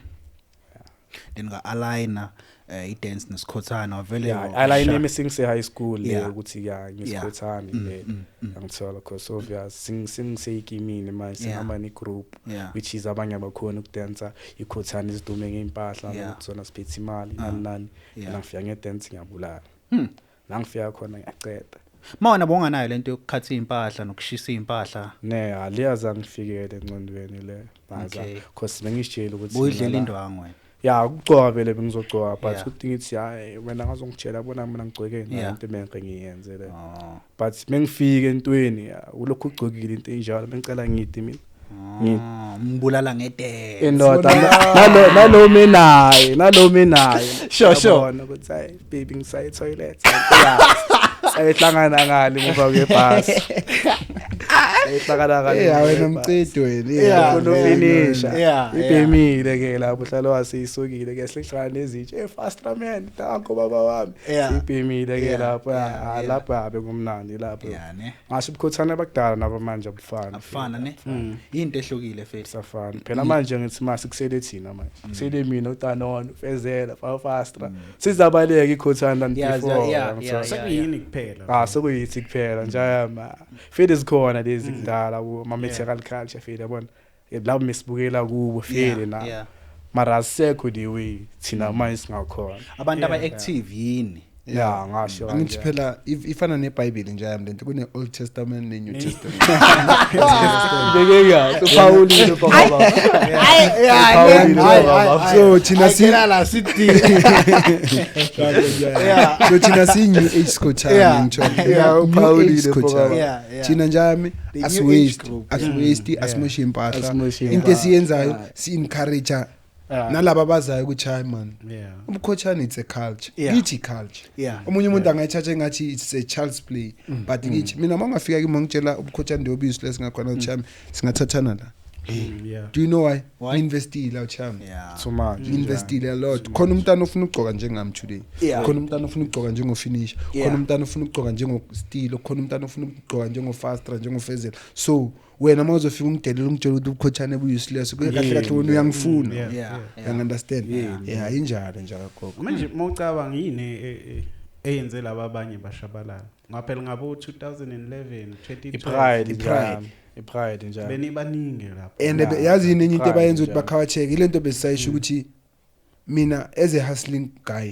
Then nga-aligna i-dance nesikhothana vele. Yeah, align nami sengise high school le ukuthi ya, ngisikhothane le, angithola, because obvious sengise-ikimini manje, sengihamba ne-group which is abanye abakhona ukudansa ikhothane izidume ngey'mpahla, nokuthi zona siphethe imali, nani nani. Mina ngifika nge-dance ngiyabulala. La ngifika khona ngiyaceda. Ma wena bowunganayo lento yokukhatha iy'mpahla nokushisa iy'mpahla? Ne, aliyazi angifikele engcondweni le. Because bengishiyele ukuthi Buyidlela mina la- indwangu wena. Ya, ukugcoka vele bengizogcoka, but ukuthi ngithi hayi wena ngazongitshela bona mina ngigcoke into emenke ngiyenze le. But mengifika entweni, ya, ulokhu ugcokile into enjalo, bengicela ngithi mina. Oh, ngibulala ngedance. Indoda nalo menaye, nalo menaye. Sure. Yabona ukuthi hayi baby, ngisaye toilet. Sayihlangana ngale muva kwebhasi. Sayihlangana ngale. Eh, wena mcedi wena. Kunofinisha. Ibhemile ke lapho uhlala waseyisukile ke sihlangana nezintsha. Eh, faster man, danko baba wami. Ibhemile ke lapho, ah, lapho abe kumnandi lapho. Yeah, ne. Ngasho ubukhothane bakudala nabo manje abufani. Abufana ne. Into ehlukile fethu. Safana. Phela manje ngithi mase kusele thina manje. Kusele mina uTanon, uFezela, Fastra. Sizabaleka ikhothane than before. Ngithola. Sekuyini kuphela? Ah, sekuyithi kuphela nje ayama. Fede zikhona lezi kudala ama material culture fede, yabona. Labo mesibukela kubo fede na. Mara asekho the way thina manje singakhona. Abantu aba-active yini? Yeah, ngasho Angithi kanje. phela ifana neBhayibheli nje yami lento, kune Old Testament ne New Testament. Beke kahle uPaulile baba. Hayi. So thina si la sithi. So thina si New Age Skhothane, ngitho. Yeah, New uPaulile Age Skhothane. baba. Thina nje yami The New as Age waste, group. as waste, asimoshe impahla. Asimoshe Into impahla. esiyenzayo si encourage Nalaba abazayo ukuthi hayi man, ubukhothane it's a culture. Kithi culture. Omunye umuntu angayithatha engathi it's a child's play, but ngithi mina mangafika kimi ngitshela ubukhothane ndio useless ngakhona uchami singathathana la. Do you know why? Ngi-investile awuchami. Too much. Ngi-investile a lot. Khona umntana ofuna ukugcoka njengami today. Khona umntana ofuna ukugcoka njengofinisher. Khona umntana ofuna ukugcoka njengostilo, khona umntana ofuna ukugcoka njengofastra, njengofezela. So wena mawuzofika ungidelela ungitshela ukuthi ubukhothane bu-useless, kahle kahle wena uyangifuna. You understand? Yeah, injalo nje kagogo. Manje mawucabanga yini eyenze laba abanye bashabalala? Ngaphela ngabo 2011, 2012. I-pride njalo. Benibaningi lapho. And yazi yini enye into abayenza ukuthi bakhawacheke, ile nto besayisho ukuthi mina as a hustling guy,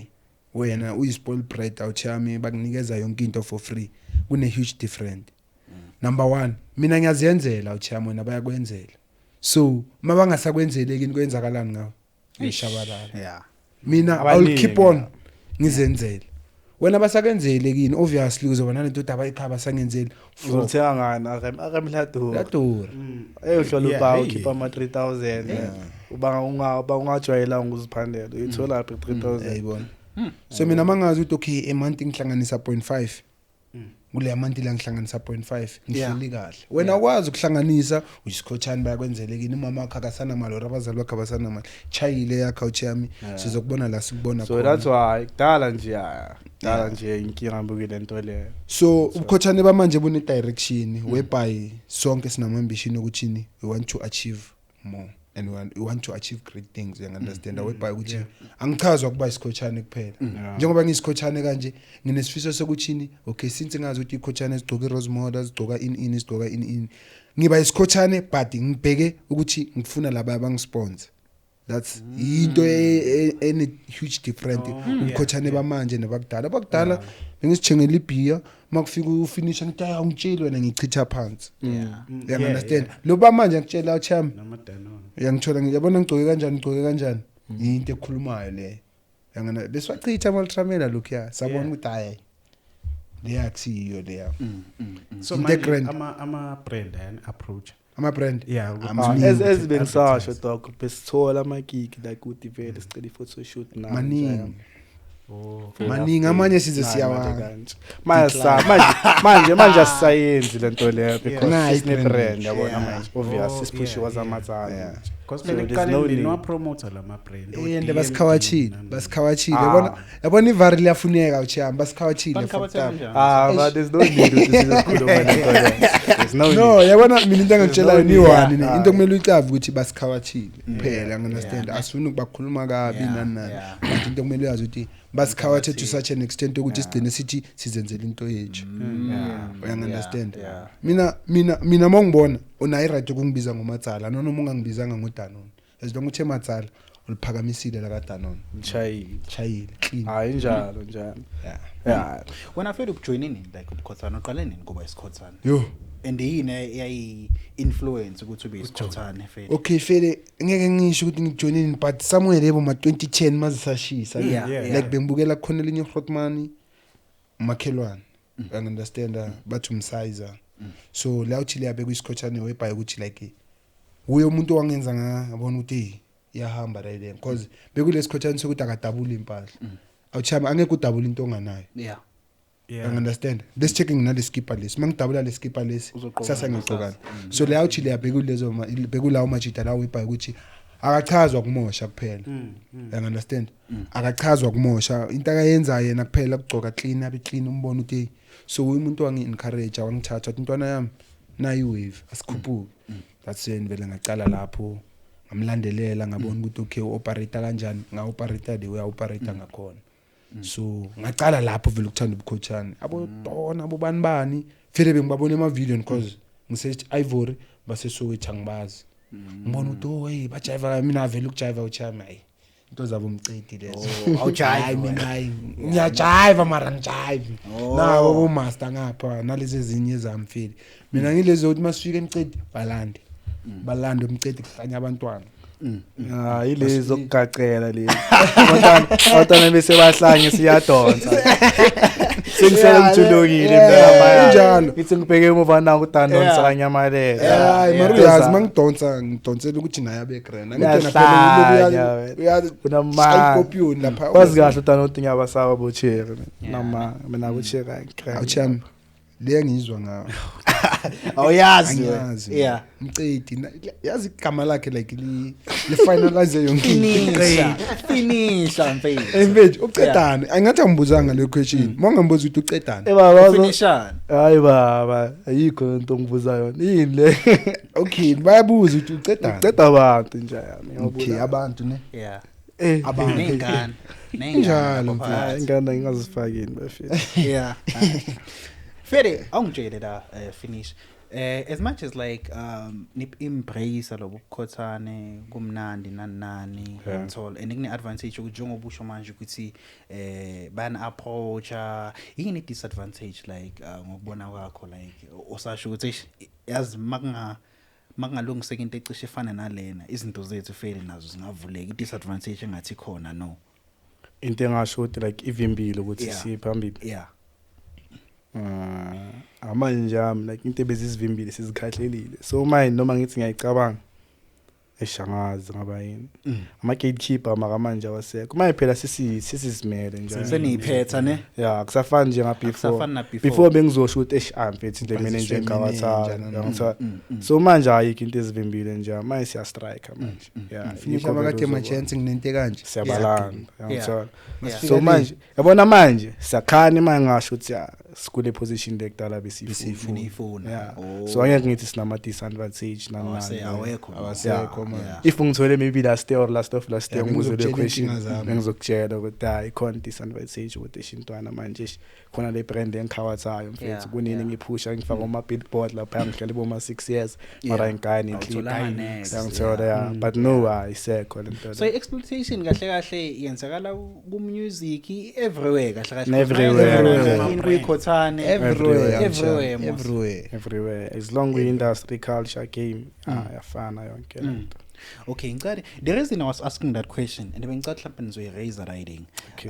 wena uyi-spoil brat awuchami, bakunikeza yonke into for free. Kune huge difference. Number 1, mina ngiyazenzela awuchami, wena bayakwenzela. So mabangasakwenzeli kini kwenzakalani ngawe? Ngishabalala. Mina I'll keep on ngizenzele. Wena basakwenzele kini obviously uzoba nalento ukuthi abayikhaba basangenzeli. Uzothenga ngani? Akamladura. Ladura. Eyohlola uba ukhipha ama 3000. Uba ungajwayelanga ukuziphandela. Uyithola phi 3000? Yayibona. So mina mangazi ukuthi okay emonth ngihlanganisa 0.5. Kule month la ngihlanganisa 0.5 ngihleli kahle. Wena ukwazi ukuhlanganisa uyisikhothane bayakwenzele kini, umama wakhe akasana mali or abazali bakhe abasana mali. Chayile yakho awuchami, sizokubona la sikubona khona. So that's why kudala nje inkinga mbukile lento le. So ubukhothane bamanje bune direction whereby sonke sinama ambition ukuthi we want to achieve more and we want to achieve great things, you understand? Whereby ukuthi angichazwa kuba isikhothane kuphela. Njengoba ngiyisikhothane kanje nginesifiso sokuthini, okay since ngazi ukuthi ikhothane sigcoka irose model, sigcoka in sigcoka in, ngiba isikhothane but ngibheke ukuthi ngifuna laba abangisponsor. That's into ene huge different ubukhothane bamanje nabakudala. Abakudala bengisithengela ibhiya makufika ufinisha ngithi awungitsheli wena ngichitha phansi. You understand? Lo bamanje ngitshela uchami uyangithola ngiyabona ngigcoke kanjani ngigcoke kanjani, into ekhulumayo le. Yangana beswachitha ama-ultramela lokhuya sabona ukuthi hayi leya kusiyo leya. So manje ama brand and approach ama brand as bengisasho dog besithola amagigi like ukuthi vele sicela i-photo shoot na maningi. Maningi amanye size siyawa manje asisayenzi lento leyo because sine brand yabona manje obvious sipushe wazamatsana because phela ekuqaleni no promoter lama brand and basikhawachile yabona ivari liyafuneka uchiyami basikhawachile but there's no need ukuthi sizokhuluma lento leyo. There's no need. No yabona mina into engitshela ni one into kumele uyicave ukuthi basikhawachile kuphela, understand? Asifuni ukubakhuluma kabi nani nani, but into kumele uyazi ukuthi basikhawathe to such an extent ukuthi sigcine sithi sizenzela into yethu. You understand? Mina mongibona unayi right ukungibiza ngoMatsala noma ungangibizanga ngoDanone, as long uthe Matsala uliphakamisile la kaDanone. Chayile clean. Hayi njalo. Yeah. Wena fela ukujoin nini like ubukhothana uqale nini kuba isikhothana? Yo. And yini eyayi influence ukuthi ube isikhothane fela? Okay fele ngeke ngisho ukuthi ngijoinini but somewhere yebo ma 2010 mazisashisa like bengibukela khona elinye Hotman umakhelwane. You understand? Bathi umsizer. So la uthi liyabe kuyisikhothane webhayi ukuthi like uye umuntu owangenza ngabona ukuthi iyahamba right there because bekulesikhothane sokuthi akadabula impahla. Awuchama angeke udabule into onganayo. Yeah. You understand? Let's checking nale skipper lesi. Mangidabula le skipper lesi sasa ngigcokana. So le awuthi liyabheka bekulawo majita lawo webhayi ukuthi akachazwa kumosha kuphela. You understand? Akachazwa kumosha. Into akayenza yena kuphela ukugcoka clean abe clean umbona ukuthi so umuntu wangi encourage wangithatha wathi intwana yami nayi wave asikhuphuke. That's when vele ngacala lapho ngamlandelela ngabona ukuthi okay uoperator kanjani, ngaoperator the way operator ngakhona. So ngacala lapho vele ukuthanda ubukhothane abo dona abo bani bani vele bengibabona ema video because ngise Ivory base Soweto angibazi. Ngibona ukuthi oh hey bajiva mina vele ukujiva uchami hayi into zabo umcedi lezo. Awujive mina hayi ngiyajiva mara ngijive nawo bo master ngapha nalezi ezinye zamfeli mina ngilezo ukuthi masifika emcedi balande umcedi kuhlanya abantwana. Ilezi zokugacela lezi abantwana bese bahlanye siyadonsa. Sengisele ngijulukile mina. Injalo. Ngithi ngibheke emuva nangu uDanon sakanyamalela. Hayi, mara uyazi mangidonsa ngidonsela ukuthi naye abe grand. Angithi phela uyazi Unamanga. Scorpion lapha. Wazi kahle uDanon ukuthi ngiyabasaba bocherry mina. Nama mina bocherry angikrani. Awuchami. Le ngizwa ngawo. Awuyazi. Angiyazi. Yeah. Mcedi yazi igama lakhe like li finalize yonke into. Finisha. Finisha mfethu. Mfethu ucedane. Angathi angibuzanga le question. Mawungambuza ukuthi ucedane. Eh baba. Finishani. Hayi baba, ayikho into ongibuza yona. Yini le? Okay, bayabuza ukuthi ucedane. Uceda abantu nje yami. Okay, abantu ne. Yeah. Abantu. Ney'ngane. Injalo, mfethu. Hayi ingane ngingazifakini bafethu. Yeah. Fede, awungitshele la finish. As much as like nip embrace lobu bukhothane kumnandi nani nani ngithola and kune advantage ukuthi njengoba usho manje ukuthi bayana approacha, yini disadvantage like ngokubona kwakho like osasho ukuthi yazi makungalungiseka into ecishe efana nalena izinto zethu fele nazo zingavuleka, i disadvantage engathi khona no Into engasho ukuthi like ivimbile ukuthi siphambili. Yeah. Amanje ami like into ebezisivimbile sizikhahlelile. So manje noma ngithi ngiyayicabanga eshangazi ngaba yini. Ama gatekeeper maka manje awasekho. Manje phela sisisimele nje. Seniyiphetha ne? Yeah, kusafani nje nga before. Akusafani na before. Before bengizosho ukuthi eish mfethu into mina nje ngawatha. So manje ayikho into ezivimbile nje. Manje siya strike manje. Yeah. Finish abakade ma chance nginento kanje. Siyabalanda. Uyangithola. So manje yabona manje siyakhana manje ngasho ukuthi sikule position lekudala besifuna. Yeah. So angeke ngithi sinama disadvantage nani. Awekho. Awasekho manje. If ungithole maybe last year or last of last year ngibuze le question bengizokutshela ukuthi hayi ikhona disadvantage ukuthi ishintwana manje khona le brand engikhawathayo mfethu kunini ngiphusha ngifaka ama billboard lapha ngihlale boma 6 years mara ingane inhlipha ngithola but no ayisekho lento. So exploitation kahle kahle yenzakala ku music everywhere kahle kahle everywhere kuyikhothane everywhere everywhere as long we industry culture game ayafana yonke lento. Okay, ngicela the reason I was asking that question and bengicela mhlawumbe nizoyi-raise riding. Okay,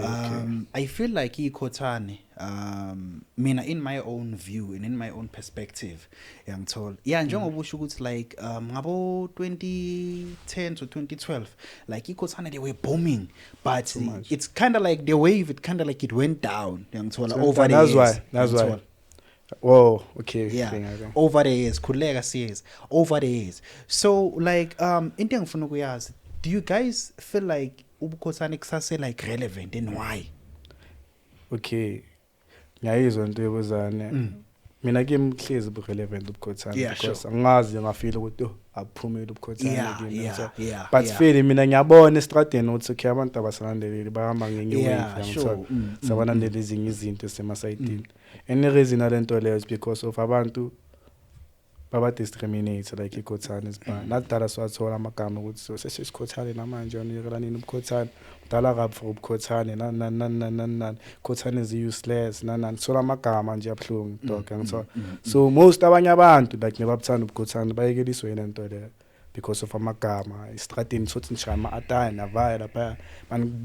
I feel like ikhothane mina in my own view and in my own perspective yangithola. Yeah, njengoba usho ukuthi like ngabo 2010 to 2012 like ikhothane they were booming but it's kind of like the wave it kind of like it went down yangithola over the years. That's why. Whoa, okay. Yeah. Over the years, khuleka series over the years. So like into engifuna ukuyazi, do you guys feel like ubukhothane kusase like relevant and why? Okay. Ngiyayizwa into yobuzane. Mina kimi hlezi bu relevant ubukhothane because angazi ngafeel ukuthi aphumile ubukhothane kimi. But feel mina ngiyabona estradeni ukuthi okay abantu abasalandeleli bahamba ngenye wave ngithola. Sabalandela ezinye izinto esemasayidini. And the reason alento leyo is because of abantu baba discriminate like ikhothane isibani. Nakudala siwathola amagama ukuthi sesikhothane namanje unikela nini ubukhothane. Dala kabi for ubukhothane nani nani nani nani. Khothane is useless nani nani. Thola amagama nje abhlungu dog ngithola. So most abanye abantu like nebabuthanda ubukhothane bayekeliswe yena into leyo because of amagama estradeni sothi nishaya ama-ataya navaya lapha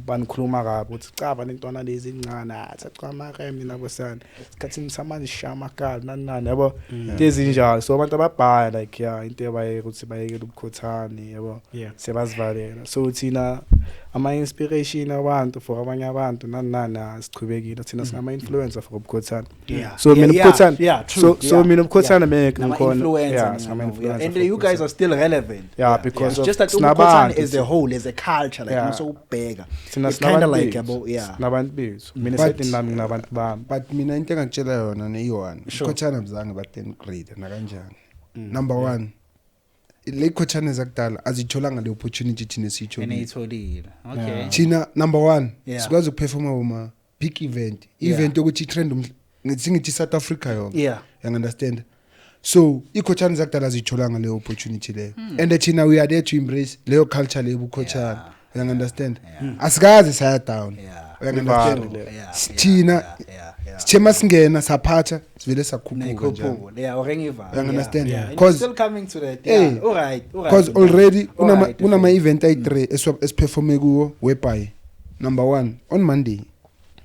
banikhuluma kabi ukuthi caba lentwana lezi encane athaca amarem nabosana esikhathini samanje shaya amakali nani nani yabo into ezinjalo. So abantu ababhaya like yeah into ebayeka ukuthi bayekele ubukhothane yabo sebazivalela. So thina ama-inspiration abantu for abanye abantu nani nani sichubekile thina singama-influencer for ubukhothane. So mina ubukhothane so mina ubukhothane bengeke ngikhona. Yeah, singama-influencer and you guys are still relevant. Yeah, because it's just that ubukhothane as a whole as a culture like also ubheka it's kind of like yabo yeah nabantu bethu mina sethi nami nginabantu bami but mina into engakutshela yona neyi-one ubukhothane abuzange ba 10 grade nakanjani. Number 1 le khothane zakudala azitholanga le opportunity thina esiyitholile. Okay, thina number 1 sikwazi ukuperforma uma big event yokuthi trend ngithi South Africa yonke. You understand? So ikhothane zakudala azitholanga le opportunity leyo and thina we are there to embrace leyo culture leyo bukhothane. You understand? Asikaze saya down. You understand? Thina sithema singena saphatha sivele sakhuphuka nje. Yeah, orengiva. You understand? Because still coming to that. Yeah. All right. Because already kunama event ayi3 esiperforme kuwo whereby number 1 on Monday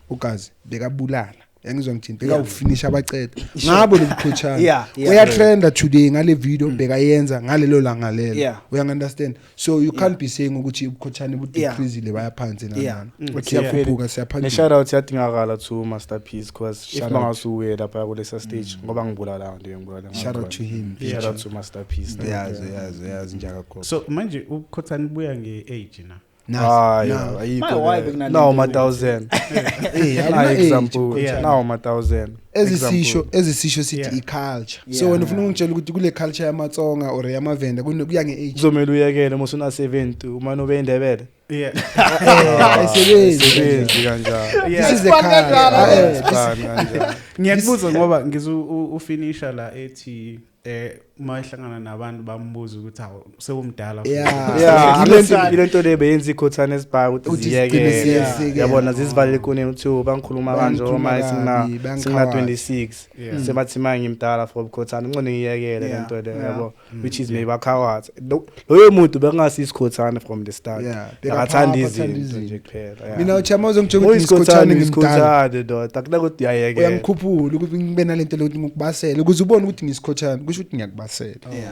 ugazi bekabulala Yangizwa ngithini? Bekawufinisha abaceda ngabo lobukhothane. Yeah. Uyatrenda today ngale video bekayenza ngalelo langa lelo. Uyangunderstand? So you can't be saying ukuthi ubukhothane budecreasile, baya phansi nani. Siyakhuphuka, siyaphambili. Ne shout out siyadingakala to Masterpiece, because if Shout out. bangasuye lapha kulesa stage, ngoba ngibulala nje, ngibulala. Shout out to him. Shout out to Masterpiece. Yazi, yazi, yazi njakagogo. So manje ubukhothane buya nge-age na? Hayi, Na. ayikho My wife leyo. bekunale Nawo nto. ma-1000. Eh, Na akuna age, example. Yeah. Nawo ma-1000. Ezisisho, ezisisho sithi i-culture. So wena ufuna ungitshela ukuthi kule culture yamaTsonga or yamaVenda kuya nge-age? Kuzomele uyekele uma usuna 70, uma ube indebele. Ayisebenzi. Ayisebenzi kanjalo. This is the culture. Ayifani kanjalo. Ngiyakubuza ngoba ngizu ufinisha la ethi uma ehlangana nabantu bambuza ukuthi hawu, sewumdala futhi. Yeah, Ile ile nto le beyenza ikhothane esibhayi ukuthi Ukuthi ziyekele. zigcine ziyekele. Yabona, zizivalele ekoneni ukuthi bangikhuluma kanje Bangikhuluma uma kabi, singina bangikhawatha. 26. Sebathi manje ngimdala for ubukhothane, ngcono ngiyekele le nto le, yabo, which is maybe bakhawatha. Loyo muntu bekungasi isikhothane from the start. Yeah, Akathanda bekaphapha, izinto athanda izinto. nje kuphela. Yeah. Mina uchama uzongitshela ukuthi Uyisikhothane, ngisikhothane, ngimdala. uyisikhothane doda, akunakuthi uyayekela. Uyangikhuphula ukuthi ngibe nalento lokuthi ngikubasele ukuze ubone ukuthi ngisikhothane, kusho ukuthi ngiyakubasela.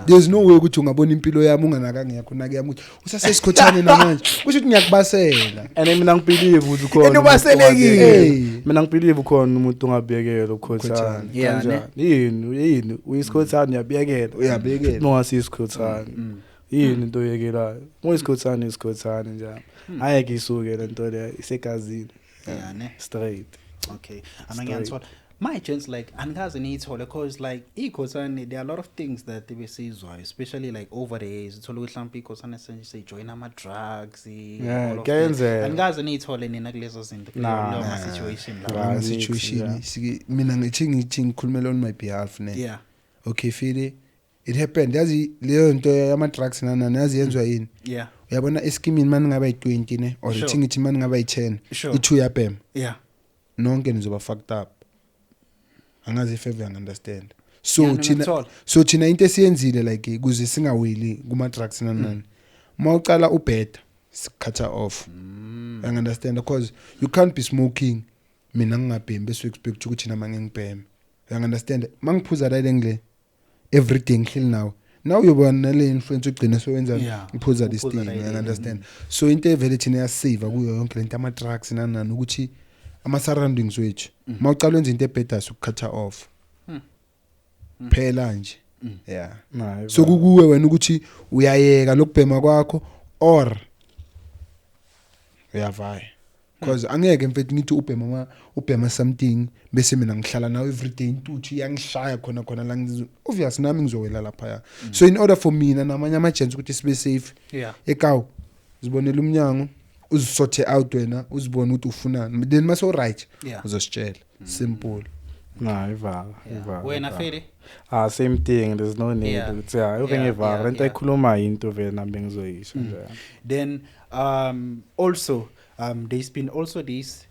There's no way ukuthi ungabona impilo yami unganakanga yakho nake yami ukuthi usasesikhothane namanje, kusho ukuthi ngiyakubasela. And mina ngibelieve ukuthi ukhona And umuntu ubaselekile. ongabiyekela. Mina ngibelieve ukhona umuntu ongabiyekela ukhothane. Ukhothane. Yeah, Kanjani? Yini uyisikhothane, uyabiyekela. Uyabiyekela. Nongasikhothane. Yini into oyekelayo? Uyisikhothane, isikhothane njalo. Ayeke isuke le nto le isegazini. Yeah, ne. Straight. Okay. Ana ngiyanthola. My gents, like angikaze niyithole, cause like ikhothane, there are a lot of things that besizwayo, especially like over the years, uthola ukuthi mhlawumbe ikhothane sejoin ama drugs, Yeah, all of that. kuyenzeka. Angikaze niyithole nina kulezo zinto, Nah. kuleyo ma situation la. Nah. Ama situation sike mina ngithi ngikhulumela on my behalf, ne. Okay, feel it happened, yazi leyo nto yama drugs nana, yazi yenzwa yini? Uyabona eskimini mani ngaba yi20, ne, or ithi ngithi mani ngaba yi10, i2 yabhema, nonke nizoba fucked up. Angazi if ever understand. So Yeah, thina ngiyakuthola. So thina into esiyenzile like ukuze singaweli kuma drugs nani nani, uma uqala ubheda sikhatha off. You understand? Because you can't be smoking mina ngingabhemi bese expect ukuthi nama ngingibheme. You understand? Mangiphuza la ngile every day ngihleli nawe, now uyobona nale influence ugcina sowenza uphuza this Uphuza thing. la You ile. understand? So into evele thina yasave kuyo yonke lento ama drugs nani nani ukuthi ama surroundings wethu, mawuqala wenza into ebheda sukukhatha off phela nje. Yeah. Nah, So kukuwe wena ukuthi uyayeka lokubhema kwakho or uyavaya, because angeke mfethu ngithi ubhema ubhema something bese mina ngihlala nawe everyday, intuthu iyangishaya khona khona la, obvious nami ngizowela lapha. So in order for mina namanye ama-gents ukuthi sibe safe, ekawu zibonele umnyango, uzisothe out wena, uzibone ukuthi ufunani, then mase right uzositshela, simple. Nah, ivala, ivala. Wena ivala. Fede? Ah, same thing, there's no need ukuthi yeah, uke ngivala. Lento ayikhuluma into vele nami bengizoyisho nje. Then also there's been also this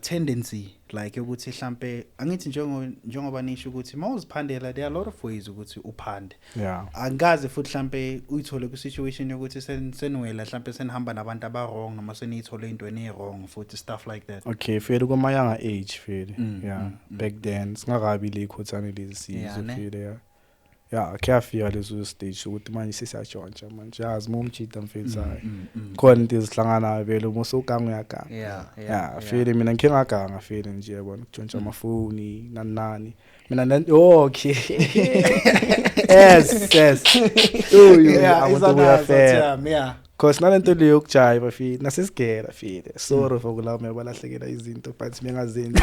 tendency like ukuthi mhlambe angithi njengoba nisho ukuthi mawuziphandela, there are a lot of ways ukuthi uphande. Angikaze futhi mhlambe uyithole ku situation yokuthi senwela mhlambe senihamba nabantu aba wrong noma seniyithole into eni wrong futhi, stuff like that. Okay, fele kuma younger age fele. Yeah, back then singakabi le ikhothane lezi Yeah, sizwe ne? fele, yeah. Yeah, kuyafika leso stage ukuthi manje sesiyatshontsha manje, yazi uma umjida mfethu, hayi. Khona into ezihlanganayo vele uma usuganga uyaganga. Yeah, fele mina ngike ngaganga fele nje, yabona, kutshontsha amafoni nani nani. Mina okay. Yes, yes. Uyu, Yeah, abantu izanazo, kuyafela. yeah. Cause nalento leyo yokujiva file nasesigela file. Sorry for kulabo mebalahlekela izinto, but bengazenzi.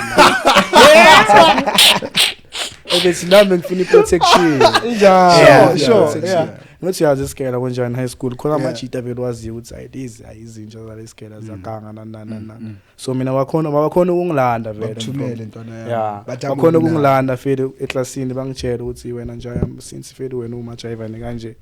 Okay, sinami ngifuna i-protection. Injalo. Sure, yeah. Ngathi uyazi isigela kanjani high school khona amajita vele waziyo ukuthi hayi lezi ayizinja zalesigela zaganga nani nani nani, nani. So mina bakhona ukungilanda vele. Bakuthumele ntwana yami. Yeah. Bathi Bakhona akuna. ukungilanda vele eklasini bangitshela ukuthi wena nje since vele wena uma jiva kanje.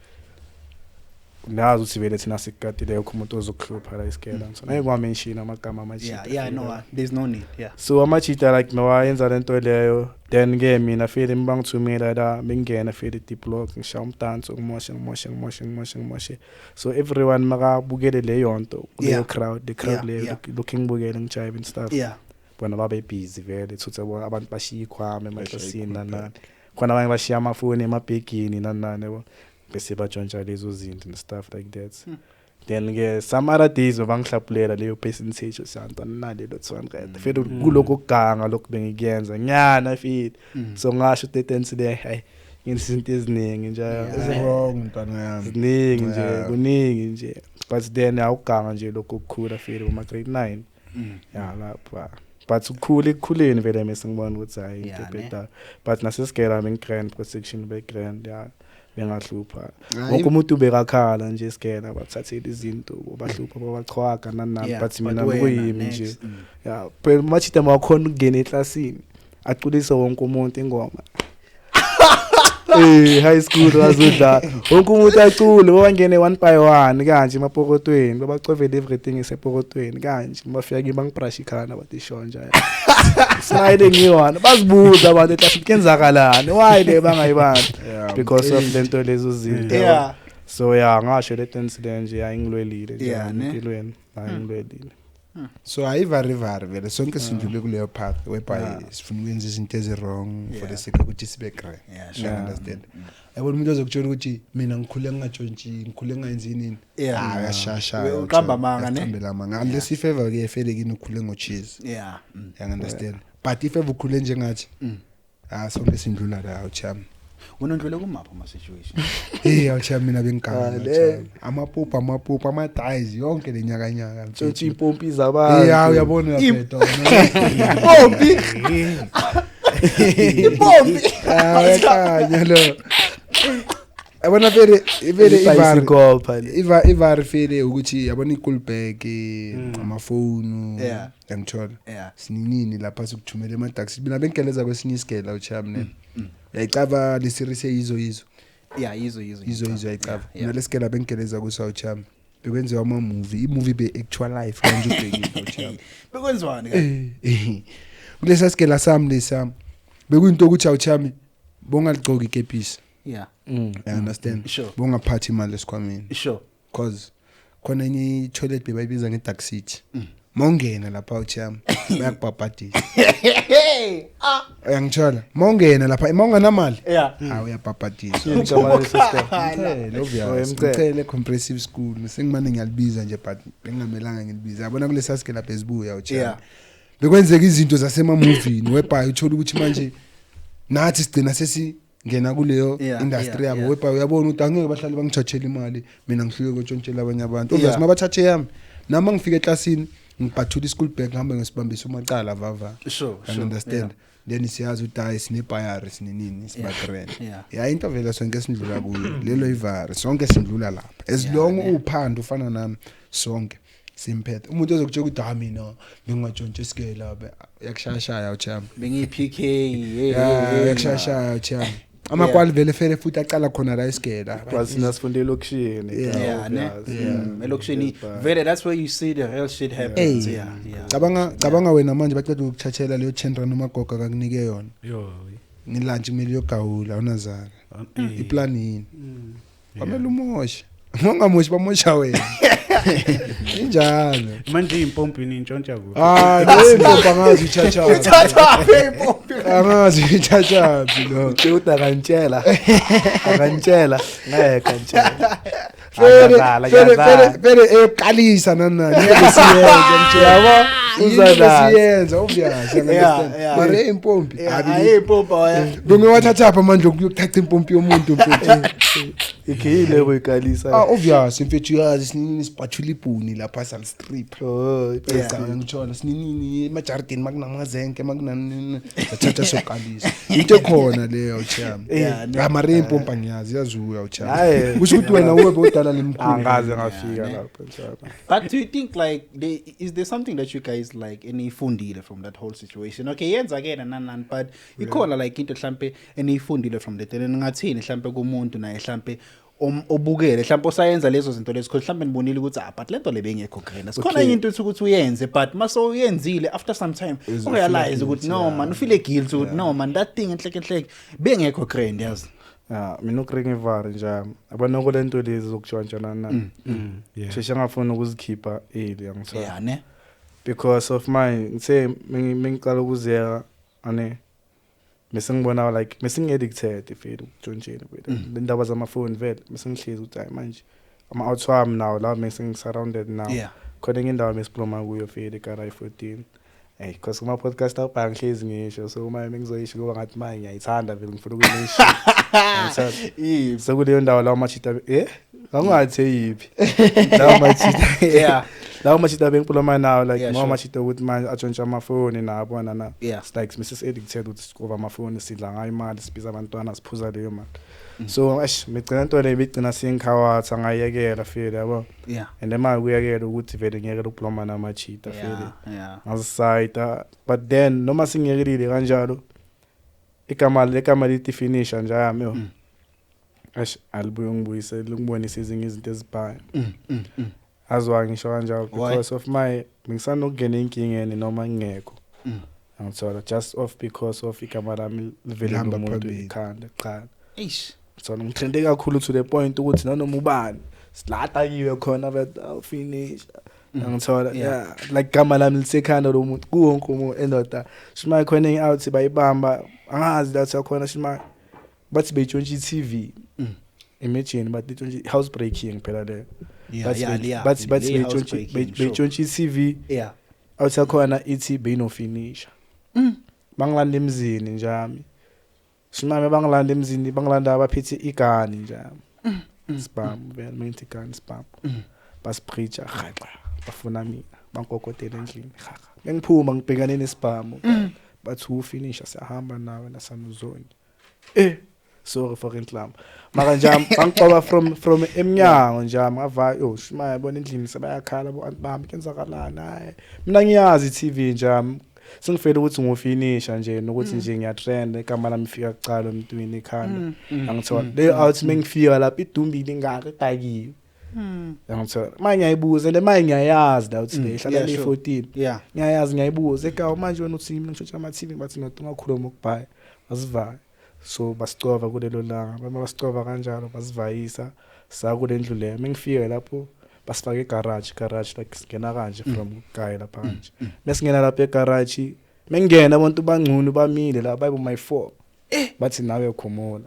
Nazi ukuthi vele thina sikugadile yokho umuntu ozokuhlupha la isigela. So ngeke kwamention amagama amajita. Yeah, no, vele. there's no need. Yeah. So amajita like mawayenza lento leyo, then ke mina fele bangithumela la bengena fele deep block, ngishaya umdanso, ngimoshe ngimoshe ngimoshe ngimoshe ngimoshe, so everyone makabukele leyo nto kuleyo crowd, the crowd leyo looking bukele ngijive and stuff. Bona babe busy vele, thuthe bona abantu bashiya ikhwama emaklasini nani nani. Khona abanye bashiya amafoni emabhegini nani nani yabo. Bese batshontsha lezo zinto and stuff like that. Then ke some other days bangihlapulela leyo percentage siyantwana nalelo 200. Vele kuloko kuganga lokhu bengikuyenza nyana fit. So ngasho ukuthi le hayi ngenza izinto eziningi nje. Wrong mntwana yami. Ziningi nje, kuningi nje. But then awuganga nje lokho ukukhula vele kuma grade 9. Yeah lapha. But ukukhula ekukhuleni vele mase ngibona ukuthi hayi into ebhedayo. But nasesigela bengi-grand protection be-grand yeah. Bengahlupha. Wonke umuntu bekakhala nje esigela bathathele izinto bahlupha babachwaga nani nani, but mina kuyimi nje. Yeah, phela machita makhona ukungena eklasini aculise wonke umuntu ingoma. High school bazodla wonke umuntu acule bangene one by one kanje emapokotweni babacovele everything isepokotweni kanje bafika kimi bangibrush ikhanda bathi shonja smile ngiwana bazibuza abantu eklasini kenzakalani why le bangayibani because of lento lezo zinto. So yeah ngasho le incident nje ayingilwelile nje empilweni ayingilwelile. So ayivari vele sonke sindlule kuleyo path whereby sifuna ukwenza izinto ezi wrong for the sake ukuthi sibe grand. You understand? Yabona umuntu ozokutshela ukuthi mina ngikhule ngingatshontshi, ngikhule ngingayenzi nini. Ah uyashasha. Uqamba amanga ne? Uqamba amanga. Unless if ever ke fele kini ukhule ngocheese. Yeah. You understand? But if ever ukhule njengathi sonke sindlula la awucham. Wena undlule kumaphi ama situation? Hey awucham mina bengiganga. Amapupa amapupa ama dies yonke lenyaka nyaka. Tshotshi impompi zabantu. Yeah uyabona uyabheda. Impompi. Impompi. Ah uyakanya lo. Yabona vele ivari ivari fele ukuthi yabona icool bag amafoni ngithola sininini lapha sikuthumela ema taxi mina bengigeleza kwesinye isigela ucham ne uyayicava le series eyizo yizo. Yeah yizo yizo uyayicava mina lesigela bengigeleza kuso ucham bekwenziwa ama movie i movie be actual life kanje ubhekile ucham bekwenziwani ke kulesa sigela sami lesami bekuyinto ukuthi awuchami bongaligcoki ikepisi. Yeah. I understand. Sure. Bongaphathi imali esikhwameni. Sure. Cause khona enye toilet bebayibiza ngedark city. Mawungena lapha ucham bayakubhabhadisa. Uyangithola? Mawungena lapha mawunganamali. Yeah. Uyabhabhadisa. Ngicela compressive school sengimane ngiyalibiza nje but bengingamelanga ngilibiza. Yabona kulesa sikela lapha esibuya ucham. Bekwenzeka izinto zasema movie whereby uthola ukuthi manje nathi sigcina sesi ngena kuleyo industry yabo whereby uyabona ukuthi angeke bahlale bangithathele imali mina ngihluke kotshontshela abanye abantu obviously mabathathe yami nami ngifika eklasini ngibhathula ischool bag ngihambe ngisibambisa umacala vava. Sure, you understand? Then siyazi ukuthi hayi sinebhayari sinenini sibagrand. Yeah into vele sonke sindlula kuyo lelo ivari sonke sindlula lapha as long uphanda ufana nami sonke simphethe umuntu ozokutshela ukuthi ha mina bengingatshontshi isigela yakushashaya ucham bengiyi PK yakushashaya ucham amakwali vele fele futhi aqala khona la isigela plus nasifundele elokishini. Yeah ne elokishini vele that's where you see the real shit happens. Yeah cabanga wena manje baqeda ukuthathela leyo 10 rand umagoga akakunike yona yo ngilunch kumele uyogawula unazala iplan yini kwamele umoshe mongamoshi bamosha wena injalo manje impompi nintshontsha kuphi? Le impompi angazi ithatha ithatha impompi angazi ithatha lo uthi akantshela ngeke antshela fele eqalisa nani ngeke siyenze yabo uzadla obvious understand mara impompi hayi impompi oya bengewathatha apha manje ukuyothatha impompi yomuntu mfethu ikhile boyikalisa obvious mfethu yazi sinini sibhathula ibhuni lapha sal strip ngithola sinini emajardini makunamazenke makunani sathatha sokalisa into ekhona leyo cham mara impompi angiyazi yazuya ucham kusho ukuthi wena uwe bodala lemkhulu angaze ngafika lapho. But do you think like is there something that you guys like eniyifundile from that whole situation? Okay yenza ke nani but ikhona like into mhlambe eniyifundile from that and ngathini mhlambe kumuntu naye mhlambe obukele mhlambe osayenza lezo zinto lezo because mhlambe nibonile ukuthi but lento le bengekho green sikhona enye into ukuthi uyenze but mase uyenzile after some time urealize ukuthi no man ufeel guilty ukuthi no man that thing enhleke bengekho grand yazi. Mina uKringivari nje abona kulento lezi zokutshontsha nana sheshe ngafuna ukuzikhipha early angithola. Yeah ne Because of my ngithe mengiqala ukuzeka ane bese ngibona like bese ngi-addicted vele ukutshontsheni vele. Indaba zamafoni vele bese ngihlezi ukuthi hayi, manje ama-out wami nawo la bese ngi-surrounded now. Khona enye indawo besiphuma kuyo vele ekara 14. Hey, because kuma podcast abha ngihlezi ngisho, so uma mengizoyisho kuba ngathi manje ngiyayithanda vele, ngifuna ukuyisho. Yiphi? So kuleyo ndawo lawo machita angathi eyiphi lawo machita. Lawo machita bengiphuluma nawo like machita ukuthi manje atshontsha amafoni nabo na. It's like Mrs addicted ukuthi sikova amafoni, sidla ngayo imali, sibiza abantwana, siphuza leyo mali. So eish, migcina into leyo bigcina singikhawatha, ngayekela feel, yabo. And then kuyekela ukuthi vele ngiyekela ukubloma namachita feel. Ngazisayida, but then noma singiyekelile kanjalo, igama legama lithi finisher nje yami yo. Eish, alibuye ngibuyise ngibonise ezinye izinto ezibhayo. Azwa ngisho kanjalo. Why? Because of my ngisanokungena enkingeni noma ngingekho. Angithola just off because of igama lami livele Lihamba kumuntu phambili. ikhanda kuqala. Eish. So ngitrende kakhulu to the point ukuthi nanoma ubani silata kiwe khona but I'll finish. Angithola. Yeah, like igama lami lisekhanda lo muntu kuwo wonke umuntu endoda. Shima khona enye out bayibamba, angazi lathi khona shima bathi beyitshontsha i-TV. Imagine, bathi itshontsha, house breaking phela leyo. Bathi bathi Le house beyitshontsha breaking, sure. beyitshontsha i-TV. Out yakhona ithi beyinofinisha. Bangilanda emzini njami. Simame bangilanda emzini, bangilanda abaphethe igani njami. Spam vele mengithi igani spam. Basipreacha haxa bafuna mina, bangikokotela endlini haxa. Bengiphuma ngibhekane nesibhamu. Bathi ufinisha siyahamba nawe nasanuzoni. Sorry for inhlamba. Mara njami bangixoba from emnyango njami ngava yo shimaya yabona endlini sebayakhala bo aunt bami, kenzakalani, hayi mina ngiyazi i-TV njami sengifela ukuthi ngofinisha nje nokuthi nje ngiyatrend, igama lami lifika kuqala emntwini ekhanda, angithola leyo out. Mengifika lapha idumbile ingaka edakiwe, angithola manje ngiyayibuza le manje, ngiyayazi la uthi le ihlala le 14. Ngiyayazi, ngiyayibuza egawu manje wena uthi mina ngishontsha ama-TV, bathi not ungakhuluma ukubhaya basivaya. So basicova kulelo langa, bama basicova kanjalo, basivayisa sakule ndlu leyo. Mengifika lapho basifaka egarage, garage like singena kanje from guy lapha kanje. Mesingena lapha egarage, mengena abantu bangcunu bamile la bayibo my 4, bathi nawe khumula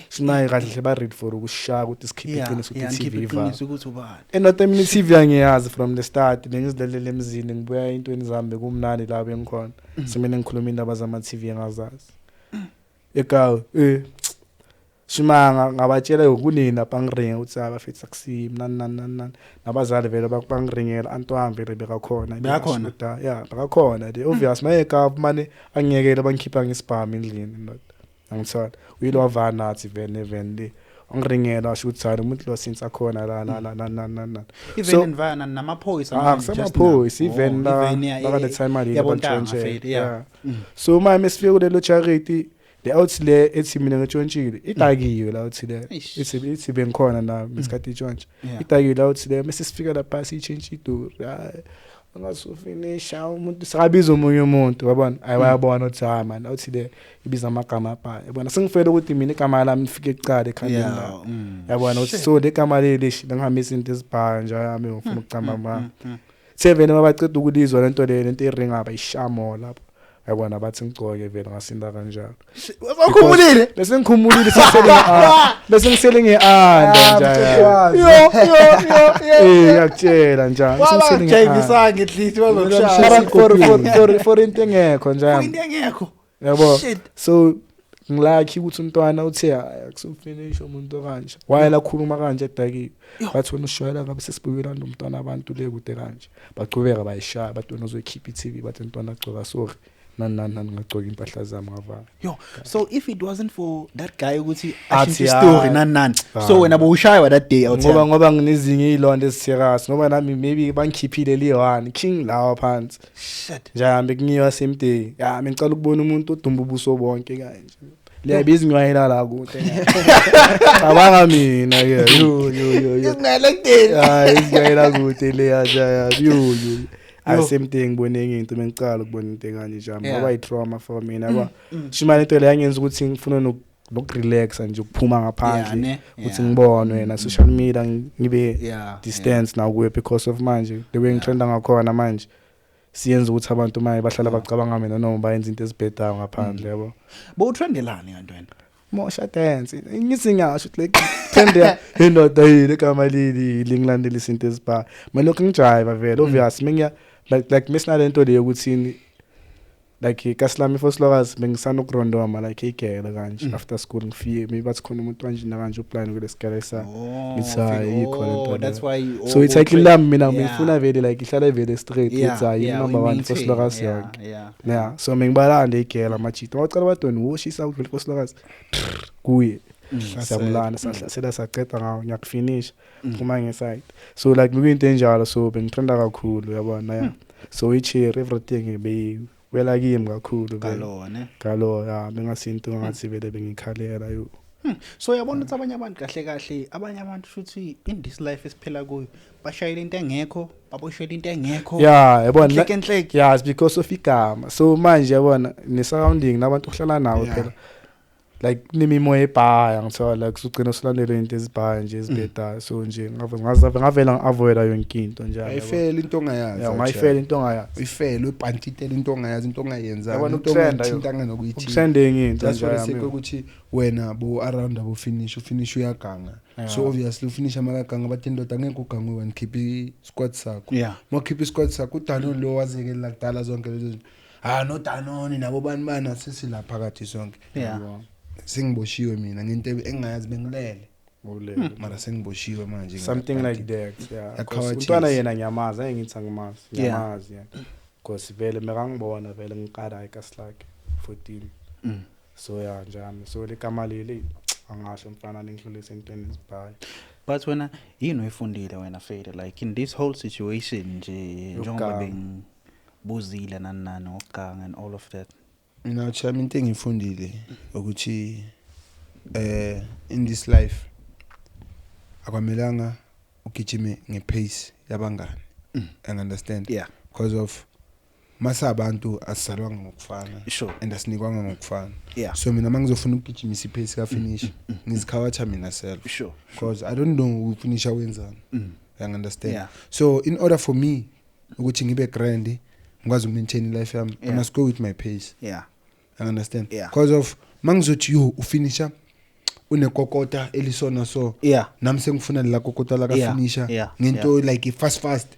sinaye kahle, ba ready for ukushaya ukuthi sikhiphe iqiniso ukuthi ngikhiphe TV ivala. Iqiniso ukuthi ubani. Endoda mina i-TV angiyazi from the start, bengizilelele emzini, ngibuya ey'ntweni zami, bekumnandi la bengikhona. Semele ngikhuluma indaba zama-TV engazazi egawu shimanga ngabatshela kunini lapha ngiringa ukuthi abafethu akusimi nani nani nani nani, nabazali vele bangiringela, anti wami vele bekakhona. Bekakhona? Ya, bekakhona the obvious maye mane angiyekele bangikhipha ngesibhamu endlini ndoda, angithola uyilo wavana nathi vele neveni le wangiringela washo ukuthi hayi umuntu lo since akhona la la la la la la la. Even envana namaphoyisa Ah, manje, just kusamaphoyisa now. even Oh, la even la le time ali yabontanga bantshontshe. vele, yeah. So manje mesifika kulelo charity, le out le ethi mina ngitshontshile idakiwe la out le. Eish. Ithi bengikhona na ngesikhathi itshontshe. Idakiwe la out le. Mase sifika lapha siyitshintsha iduri, hayi angasufinisha umuntu sakabiza omunye umuntu wabona, ayi bayabona ukuthi hayi man out le ibiza amagama apha, yabona sengifela ukuthi mina igama lami lifike kuqala ekhandeni la. Yabona ukuthi so le gama leli lingihambisa into ezibhaya nje yami ngifuna ukucamba ma seven mabaceda ukulizwa lento le, lento iringa bayishamo lapho, yabona bathi ngigcoke vele ngasinda kanjalo. Ukhumulile? Bese ngikhumulile, sesele bese ngisele nge-anda nje. Yo yo yo yo. Ngiyakutshela nje sengисele nge-anda. Wabajayivisa at least bazokushaya. Mara for into engekho nje. Into engekho. Yabo. Shit. So ngilakhi ukuthi umntwana uthe hayi akusumfinish umuntu kanje wayela khuluma kanje edakiwe, bathi wena ushayela ngabe sesibukela nomntwana abantu le kude kanje, bachubeka bayishaya, bathi wena uzoyikhipha i-TV, bathi umntwana agcoka sorry nani nani nani, ngagcoka impahla zami ngavala. Yo, so if it wasn't for that guy ukuthi Athi, ashintshe story hayi. nani nani. So wena bowushaywa that day out. Ngoba nginezinye iy'londa eziserious ngoba nami maybe bangikhiphile liyi-one king lawa phansi. Shit. Nje kunyiwa same day ya mina ngicela ukubona umuntu odumba ubuso bonke kanje liyabiza ngiwayela la kude cabanga mina ke yo yo yo yo. Izingalekudeni. Hayi izingayela kude leya nje yo yo. Ayi same thing ngibone enye into mengicala ukubona into ekanje nje ngoba i-trauma for mina yabo shimane into le yangenza ukuthi ngifune nokurelaxa nje, ukuphuma ngaphandle, ne? ukuthi ngibonwe na social media, ngibe distance na kuye, because of manje the way ngitrenda ngakhona manje, siyenza ukuthi abantu manje bahlala bacabanga mina noma bayenza into ezibhedayo ngaphandle, yabo. Bowutrendelani kanti wena? Mosha dance, ngithi ngiyasho ukuthi like trend ya indoda yini, igama leli lingilandela izinto ezibha mina, lokhu ngijive vele, obvious mengiya like mesinalento leyo ukuthi like kasilami Vosloorus bengisanokurondoma like igele kanje after school, ngifike maybe bathi khona umuntu kanje nakanje uplan kule sigele sa. Oh, Ngithi hayi, yikho lento oh, that's leyo. why you So i-title lami mina ngifuna vele like ihlale vele straight, yeah, ukuthi hayi, number 1 Vosloorus yonke. Yeah, so mengibalanda igela amajita wacala badoni woshisa ukudlula Vosloorus kuye, siyamlanda, sahlasela, saceda ngawo, ngiyakufinisha, phuma ngeside. So like bekuyinto enjalo, so bengitrenda kakhulu, yabona, yeah. So i-cheer, everything beyiwela kimi kakhulu vele. Galo ne. Galo, ya, bengasinto ngathi vele bengikhalela yo. So uyabona ukuthi abanye abantu, kahle kahle abanye abantu futhi in this life esiphila kuyo, bashayela into engekho, baboshela into engekho. Yeah, yabona. Enhleke enhleke. Yeah, it's because of igama. So manje yabona ne-surrounding nabantu ohlala nawo phela like kunemimoya ebhaya, ngithola like usugcina usulandela into ezibhaya nje, ezibhedayo. So nje ngavela ngi-avoida yonke into njalo, yabo. Ayifeli into ongayazi. Yeah, ungayifela into ongayazi. Uyifele, uyipantitele into ongayazi, into ongayenzanga, Yabona, into ukutrenda yo. ongayithintanga nokuyithinta. Ukutrenda enye into That's nje what I yami. say ukuthi wena bo around abo finish, ufinish uyaganga. So obviously ufinish amakaganga, bathi indoda angeke ugange wena, khipha i-squad sakho. Uma ukhipha i-squad sakho, uDanone lo wazekelela kudala zonke lezo zinto, ah, noDanone nabo bani bani, asesila phakathi sonke. Sengiboshiwe mina ngento engingayazi, bengilele. Ulele. Mara sengiboshiwe manje. Something like that, yeah. 'Cause Yakhawathisa. umntwana yena ngiyamazi, angeke ngithi angimazi. Ngiyamazi yena because vele mekangibona vele ngiqala ekaslak 14. So ya, njami, so legama leli angasho mfana ningidlulise entweni ezibhayi. But wena yini oyifundile wena Fede, like in this whole situation nje, njengoba Yokuganga. bengibuzile nani nani ngokuganga and all of that? Mina chami, into engifundile ukuthi in this life akwamelanga ugijime ngepace yabangani and understand, because of masabantu asizalwanga ngokufana and asinikwanga ngokufana. So mina mangizofuna ukugijimisa ipace ka finish, ngizikhawatha mina self, because I don't know ufinisha wenzani, you understand? So in order for me ukuthi ngibe grand, ngikwazi ukumaintain life yami, I must go with my pace. You understand? Because of mangizothi yo ufinisha unekokota elisona, so nami sengifuna lela kokota la ka finisha ngento like fast fast,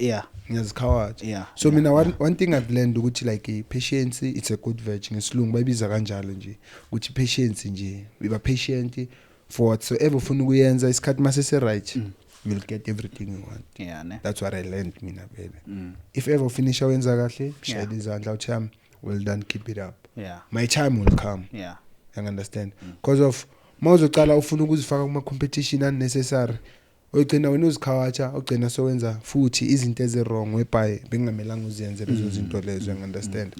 ngiyazikhawatha. So mina one thing I've learned ukuthi like patience, it's a good virtue, ngesilungu bayibiza kanjalo nje ukuthi patience nje, iba patient for whatsoever ufuna ukuyenza, isikhathi mase se right, you'll get everything you want. Yeah ne. That's what I learned mina vele. If ever ufinisha wenza kahle, shayela izandla uthi yami, well done, keep it up, my time will come. You understand? Because of mawuzocala ufuna ukuzifaka kuma competition unnecessary, uyigcina wena uzikhawatsha, ugcina sowenza futhi izinto ezi-wrong whereby bengingamelanga uzenze lezo zinto lezo, you understand?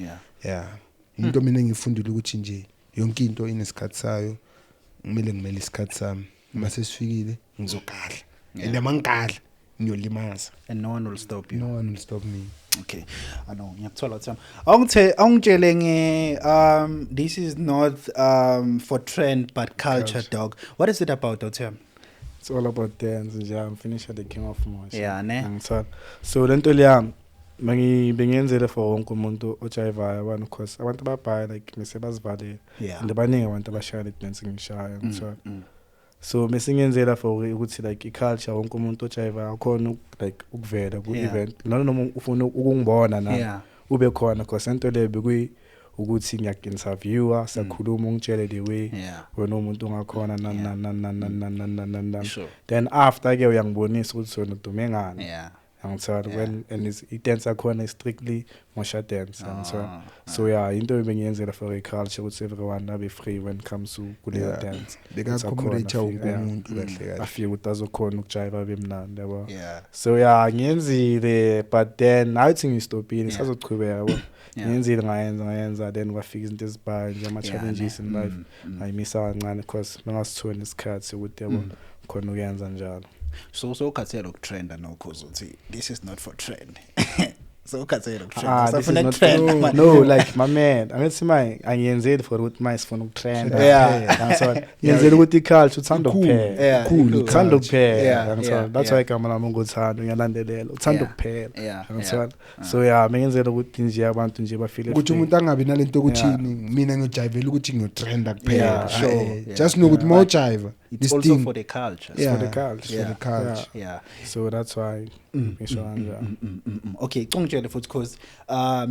Yeah, into mina engifundile ukuthi nje yonke into inesikhathi sayo, kumele isikhathi sami uma sesifikile ngizogadla, and mangigadla ngiyolimaza. And no one will stop you. No one will stop me. Okay. I know, ngiyakuthola Thami. Awungithe awungitshele nge this is not for trend but culture, dog. What is it about, Thami? It's all about dance nje. I'm finisher the king of motion. Yeah ne. Angithola, so lento leya bengiyenzele for wonke umuntu ojivayo, yabona, because abantu ababhaya like mise bazivalele and baningi abantu abashaya le dance ngishaya, ngithola. So mesingenzela for ukuthi like i-culture, wonke umuntu ojivayo akhona like ukuvela ku-event noma ufuna ukungibona na ube khona, because lento leyo bekuyi ukuthi ngiyaku-interviewa, siyakhuluma, ungitshele the way wena umuntu ungakhona nani, nani nani nani nani nani nani nani nani. Then after ke uyangibonisa ukuthi wena udume ngani, angithola. When and is i-dance yakhona is strictly mosha dance, angithola. So yeah, into ebengiyenzela for i-culture ukuthi everyone abe free when it comes to kuleyo dance. Beka-accommodate Ukuthi wonke akhona afike, umuntu kahle kahle. Afike ukuthi azokhona ukujiva abe mnandi, yabo. So yeah, ngiyenzile, but then ayithi ngiyistopile, ngisazochubeka, yabo. Ngiyenzile, ngayenza ngayenza, then kwafika izinto ezibhayo nje, ama-challenges in life, ngayimisa kancane because bengasitholi isikhathi ukuthi, yabo, khona ukuyenza njalo. So ukhathele ukutrenda nokho, uzothi this is not for trend. So ukhathele Ah, ukutrend. this is Safuna not trend. No, no, like my man, angithi my angiyenzeli for ukuthi my sifuna ukutrend. Ngiyazona. Ngiyenzela ukuthi iculture uthanda Cool. kuphela. Yeah, Cool, cool. Uthanda kuphela. Yeah, Ngiyazona. yeah, That's yeah. why igama lami nguThando ngiyalandelela. Uthanda Yeah. kuphela. Yeah. Ngiyazona. So yeah, mengenzela ukuthi nje abantu nje bafile Ukuthi umuntu angabi nalento ukuthi Yeah. mina ngiyojayivela ukuthi ngiyotrenda kuphela. Yeah, sure. Yeah. Just know ukuthi mawujayiva It's this also thing for the culture. yeah, for the culture. it's for the culture. Yeah. So that's why ngisho kanjalo. Okay, congratulations futhi because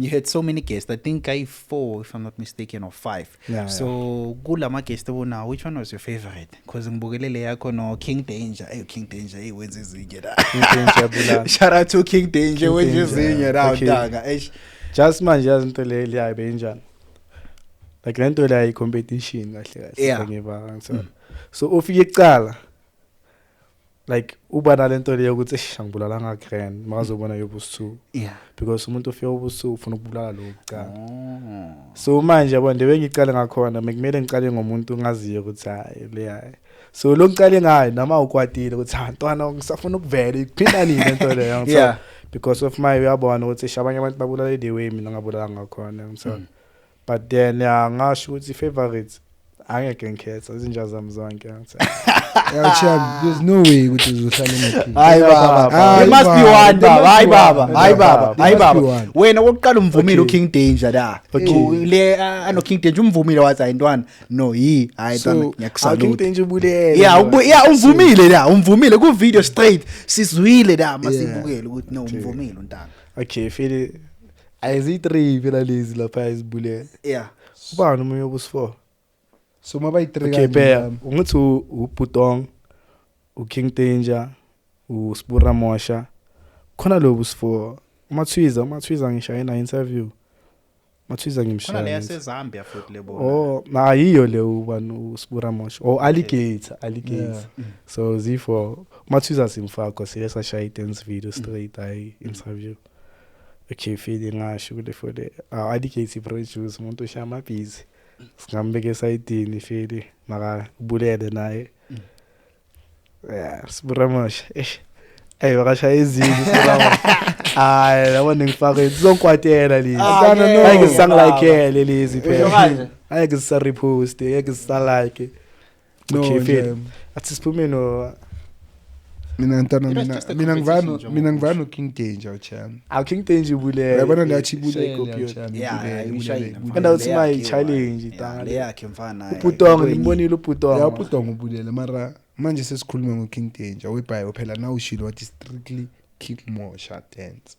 you had so many guests. I think I four if I'm not mistaken or five. Yeah, so kulama guest now which one was your favorite? Because ngibukele le yakho no King Danger. Hey King Danger, hey wenza izinye la. King Danger bulala. Shout out to King Danger King wenza Danger, izinye la okay. ntanga. Eish. Just manje yazi into le leyayo beyinjani. Like lento le ayi competition kahle kahle Yeah. ngiba ngithola. So ufike kuqala like uba nalento leyo ukuthi eish angibulalanga grand makazobona yobusuku Yeah. because umuntu ufika ubusuku ufuna ukubulala lo kuqala. Oh. So manje yabo nje ngiqale ngakhona mekumele ngiqale ngomuntu ongaziyo ukuthi hayi le hayi. So lo ngiqale ngayo noma ukwatile ukuthi ha ntwana ngisafuna ukuvela iphinda nini lento leyo ngithola. Yeah. Because of my uyabona ukuthi eish abanye abantu babulala the way mina ngabulala ngakhona ngithola. But then yeah ngasho ukuthi favorites angeke ngikhetha izinja zami zonke ngithola. Yeah, champ, there's no way ukuthi uzohlala ungaphili. Hayi baba. Hayi There must be baba. one baba. Hayi baba. Hayi baba. There Hayi must be baba. one. Wena okokuqala umvumile Okay. uKing Danger la. Okay. Le ano King Danger umvumile wathi hayi ntwana. No, yi hayi So, ntwana King ngiyakusalute. Danger ubulele. Yeah, yeah umvumile la, umvumile ku video straight. Sizwile la masibukele ukuthi no umvumile untanga. Okay, feel ayizi3 phela lezi lapha izibulele. Yeah. Ubani omunye obus4? So mabayi-three Okay, kanje bheka mhlawumbe. ungithi uButong, uKing Danger, uSpura Mosha. Khona lo bus4. uMathwiza ngishaye na interview. Mathwiza Khona le ngimshaya. yase Zambia futhi le bona. Oh, na yiyo le ubani uSpura Mosha. Oh, Alligator, Alligator. Yeah. So Z4 uMathwiza simfaka sile sashaya i-dance video straight ayi interview. Okay, feel ngasho kule for le Alligator produce umuntu oshaya amabhizi. Singambeka esayidini feel maka ubulele naye. Yeah, Spura Mosha. Eish. Ey bakashaya izinto Spura Mosha. Hayi, yabona ngifake sizonkwatela lezi. Ah, no, no. Angeke sisangilike lezi Usho phela. kanje? Angeke sisarepost, angeke sisalike. No, Okay, nje, feel. Athi siphume no mina ntwana It was mina just a mina ngivano competition mina njengoba ngivano King Danger champ. Aw King Danger ubulele. Uyabona le athi ibulele Scorpion. champ. Yeah, ibulele, uyishayile ibulele, mfana. Kanti awuthi Le ma yakhe i-challenge yeah, tanga le le. yakhe mfana. Ubutong nimbonile ubutong. Ya ubutong ubulele mara manje sesikhuluma ngo-King Danger webhayo phela na ushilo wathi strictly King Mosha dance.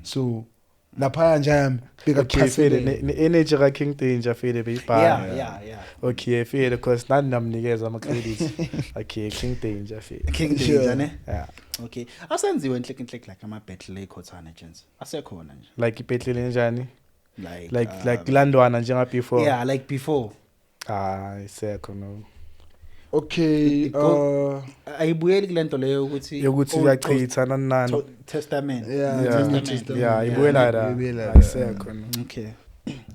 So laphaya nje yami beka Okay, fele ne energy ka King Danger fele beyibhala. Yeah, yeah, yeah. Okay, fele because nani namnikeza ama credits. Okay, King Danger fele. King Danger ne? Yeah. Okay. Asenziwe enhleke enhleke like ama battle ekhothana gents. Asekhona nje. Like ibettle njani? Like Like like landwana njenga before. Yeah, like before. Ah, isekho no. Okay, It Ayibuyeli kulento leyo ukuthi Yokuthi Old uyachitha nani nani. Testament. yeah, Yeah. New Testament. Yeah, ibuyela la. Ibuyela la. Ayisekho no. Okay.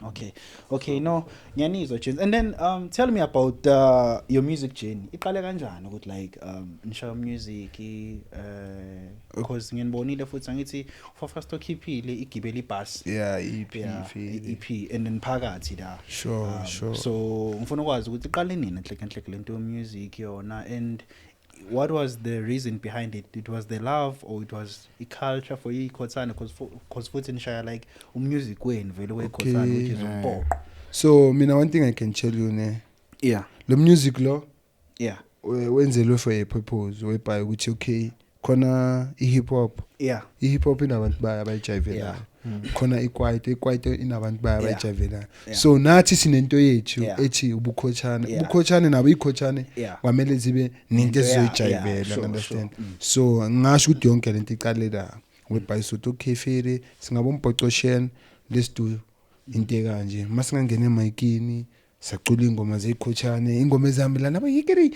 Okay. Okay, no, ngiyanizwa gents. And then tell me about your music journey. Iqale kanjani ukuthi like nishaya music because nginibonile futhi angithi first okhiphile igibele ibus. Yeah, EP Yeah, fele. EP and then phakathi la. Sure, sure. So ngifuna ukwazi ukuthi iqale nini enhleke enhleke lento yo music yona and what was the reason behind it? It was the love or it was i culture for ikhothana because futhi nishaya like umusic wenu vele wekhothana which is Okay. umpoqo. So mina one thing I can tell you ne Yeah. lo music lo Yeah. wenzelwe for a purpose whereby ukuthi okay khona i-hip hop Yeah. i-hip hop inabantu bayo abayijayivelayo khona ikwaito ikwaito inabantu bayo Yeah. abayijayivelayo Yeah. so nathi sinento yethu Yeah. ethi ubukhothane Yeah. ubukhothane nabo ikhothane Yeah. kwamele zibe nento Into ya- yeah, ezizoyijayivela sure, understand sure. Mm. so ngingasho ukuthi yonke lento iqale la whereby sothi okay fere singabe umbhocoshen let's do into ekanje masingangena emayikini sacula ingoma zeyikhothane ingoma ezihambelana abo yikiri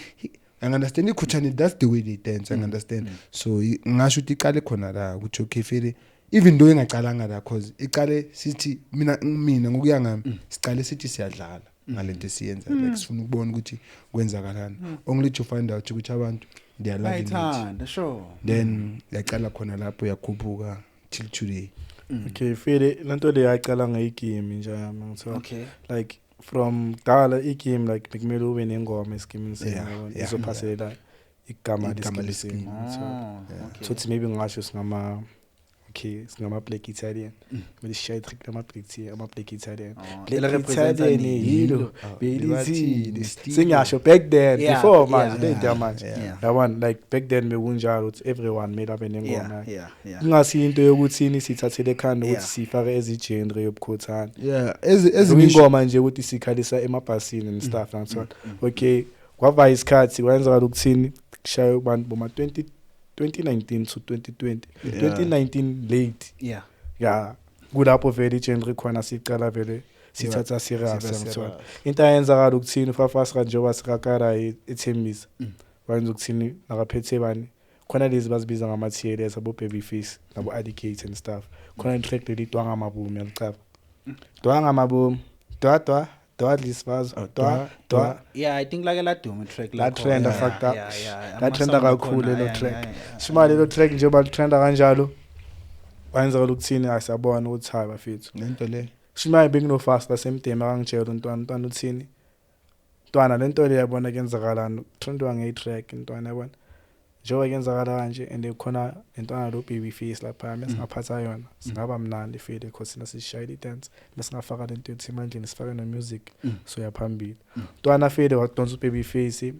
I understand ikhothane that's the way they dance I understand so ngingasho ukuthi iqale khona la ukuthi okay fere even though ingaqalanga la cause iqale sithi mina ngokuya ngami siqale sithi siyadlala ngalento esiyenza like sifuna ukubona ukuthi kwenzakalani only to find out ukuthi abantu they are loving it Bayithanda, sure. then yaqala khona lapho yakhuphuka till today. Okay, fele lento le yaqala ngeyigame nje yami, ngithola. Like from kudala igame, like bekumele ube nengoma esikimini senu, yabona, izophasela igama Igama leskimu leskimu. senu, ngithola. Oh, okay. Sothi maybe ngingasho singama, okay, singama Black Italian, kumele sishaye track lama Black, ama Black Italian. Oh, Black representa Italian nini? yilo Ah, belithini, Stilo. sengiyasho back then, before manje lento yamanje, yabona, like back then bekunjalo ukuthi everyone made abe nengoma yakhe. Kungasiyo into yokuthini sithathele ekhanda ukuthi sifake ezigenre yobukhothana. Yeah, ezingisho Ingoma nje ukuthi sikhalisa emabhasini and stuff, ngithola. Okay, kwava isikhathi kwenzakala ukuthini kushaye abantu boma 20 2019 to 2020, 2019 late. Yeah, kulapho vele igenre khona siqala vele sithatha serious, Siba ngithola. serious. Into ayenzakala ukuthini ufafasa njengoba sikakara ethembisa, wayenza ukuthini nakaphethe bani khona lezi bazibiza ngama-TLS, abo baby face nabo alligator and stuff. Khona i-track leli dwa ngamabomu, yalicaba, dwa ngamabomu, dwa dwa dwa dlisvazo Oh, dwa dwa, dwa. Yeah, I think like laduma track La lakhona. trenda, fucked up. La trenda Ama-sound kakhulu akhona, lelo track. Shima lelo track njengoba litrenda kanjalo, kwenzakala ukuthini asiyabona ukuthi hayi bafethu, lento le. Shima benginofast lasemdeni akangitshela umntwana, umntwana uthini, mntwana lento le yabona kuyenzakalani, trendwa ngeyi-track ntwana, yabona njengoba kuyenzakala kanje, and khona lentwana lo baby face lapha mesingaphatha yona singaba mnandi fele, because thina sishayela i-dance, mesingafaka lento yokuthi emandleni sifake no-music, soya phambili. Mntwana fele wadonsa u-baby face,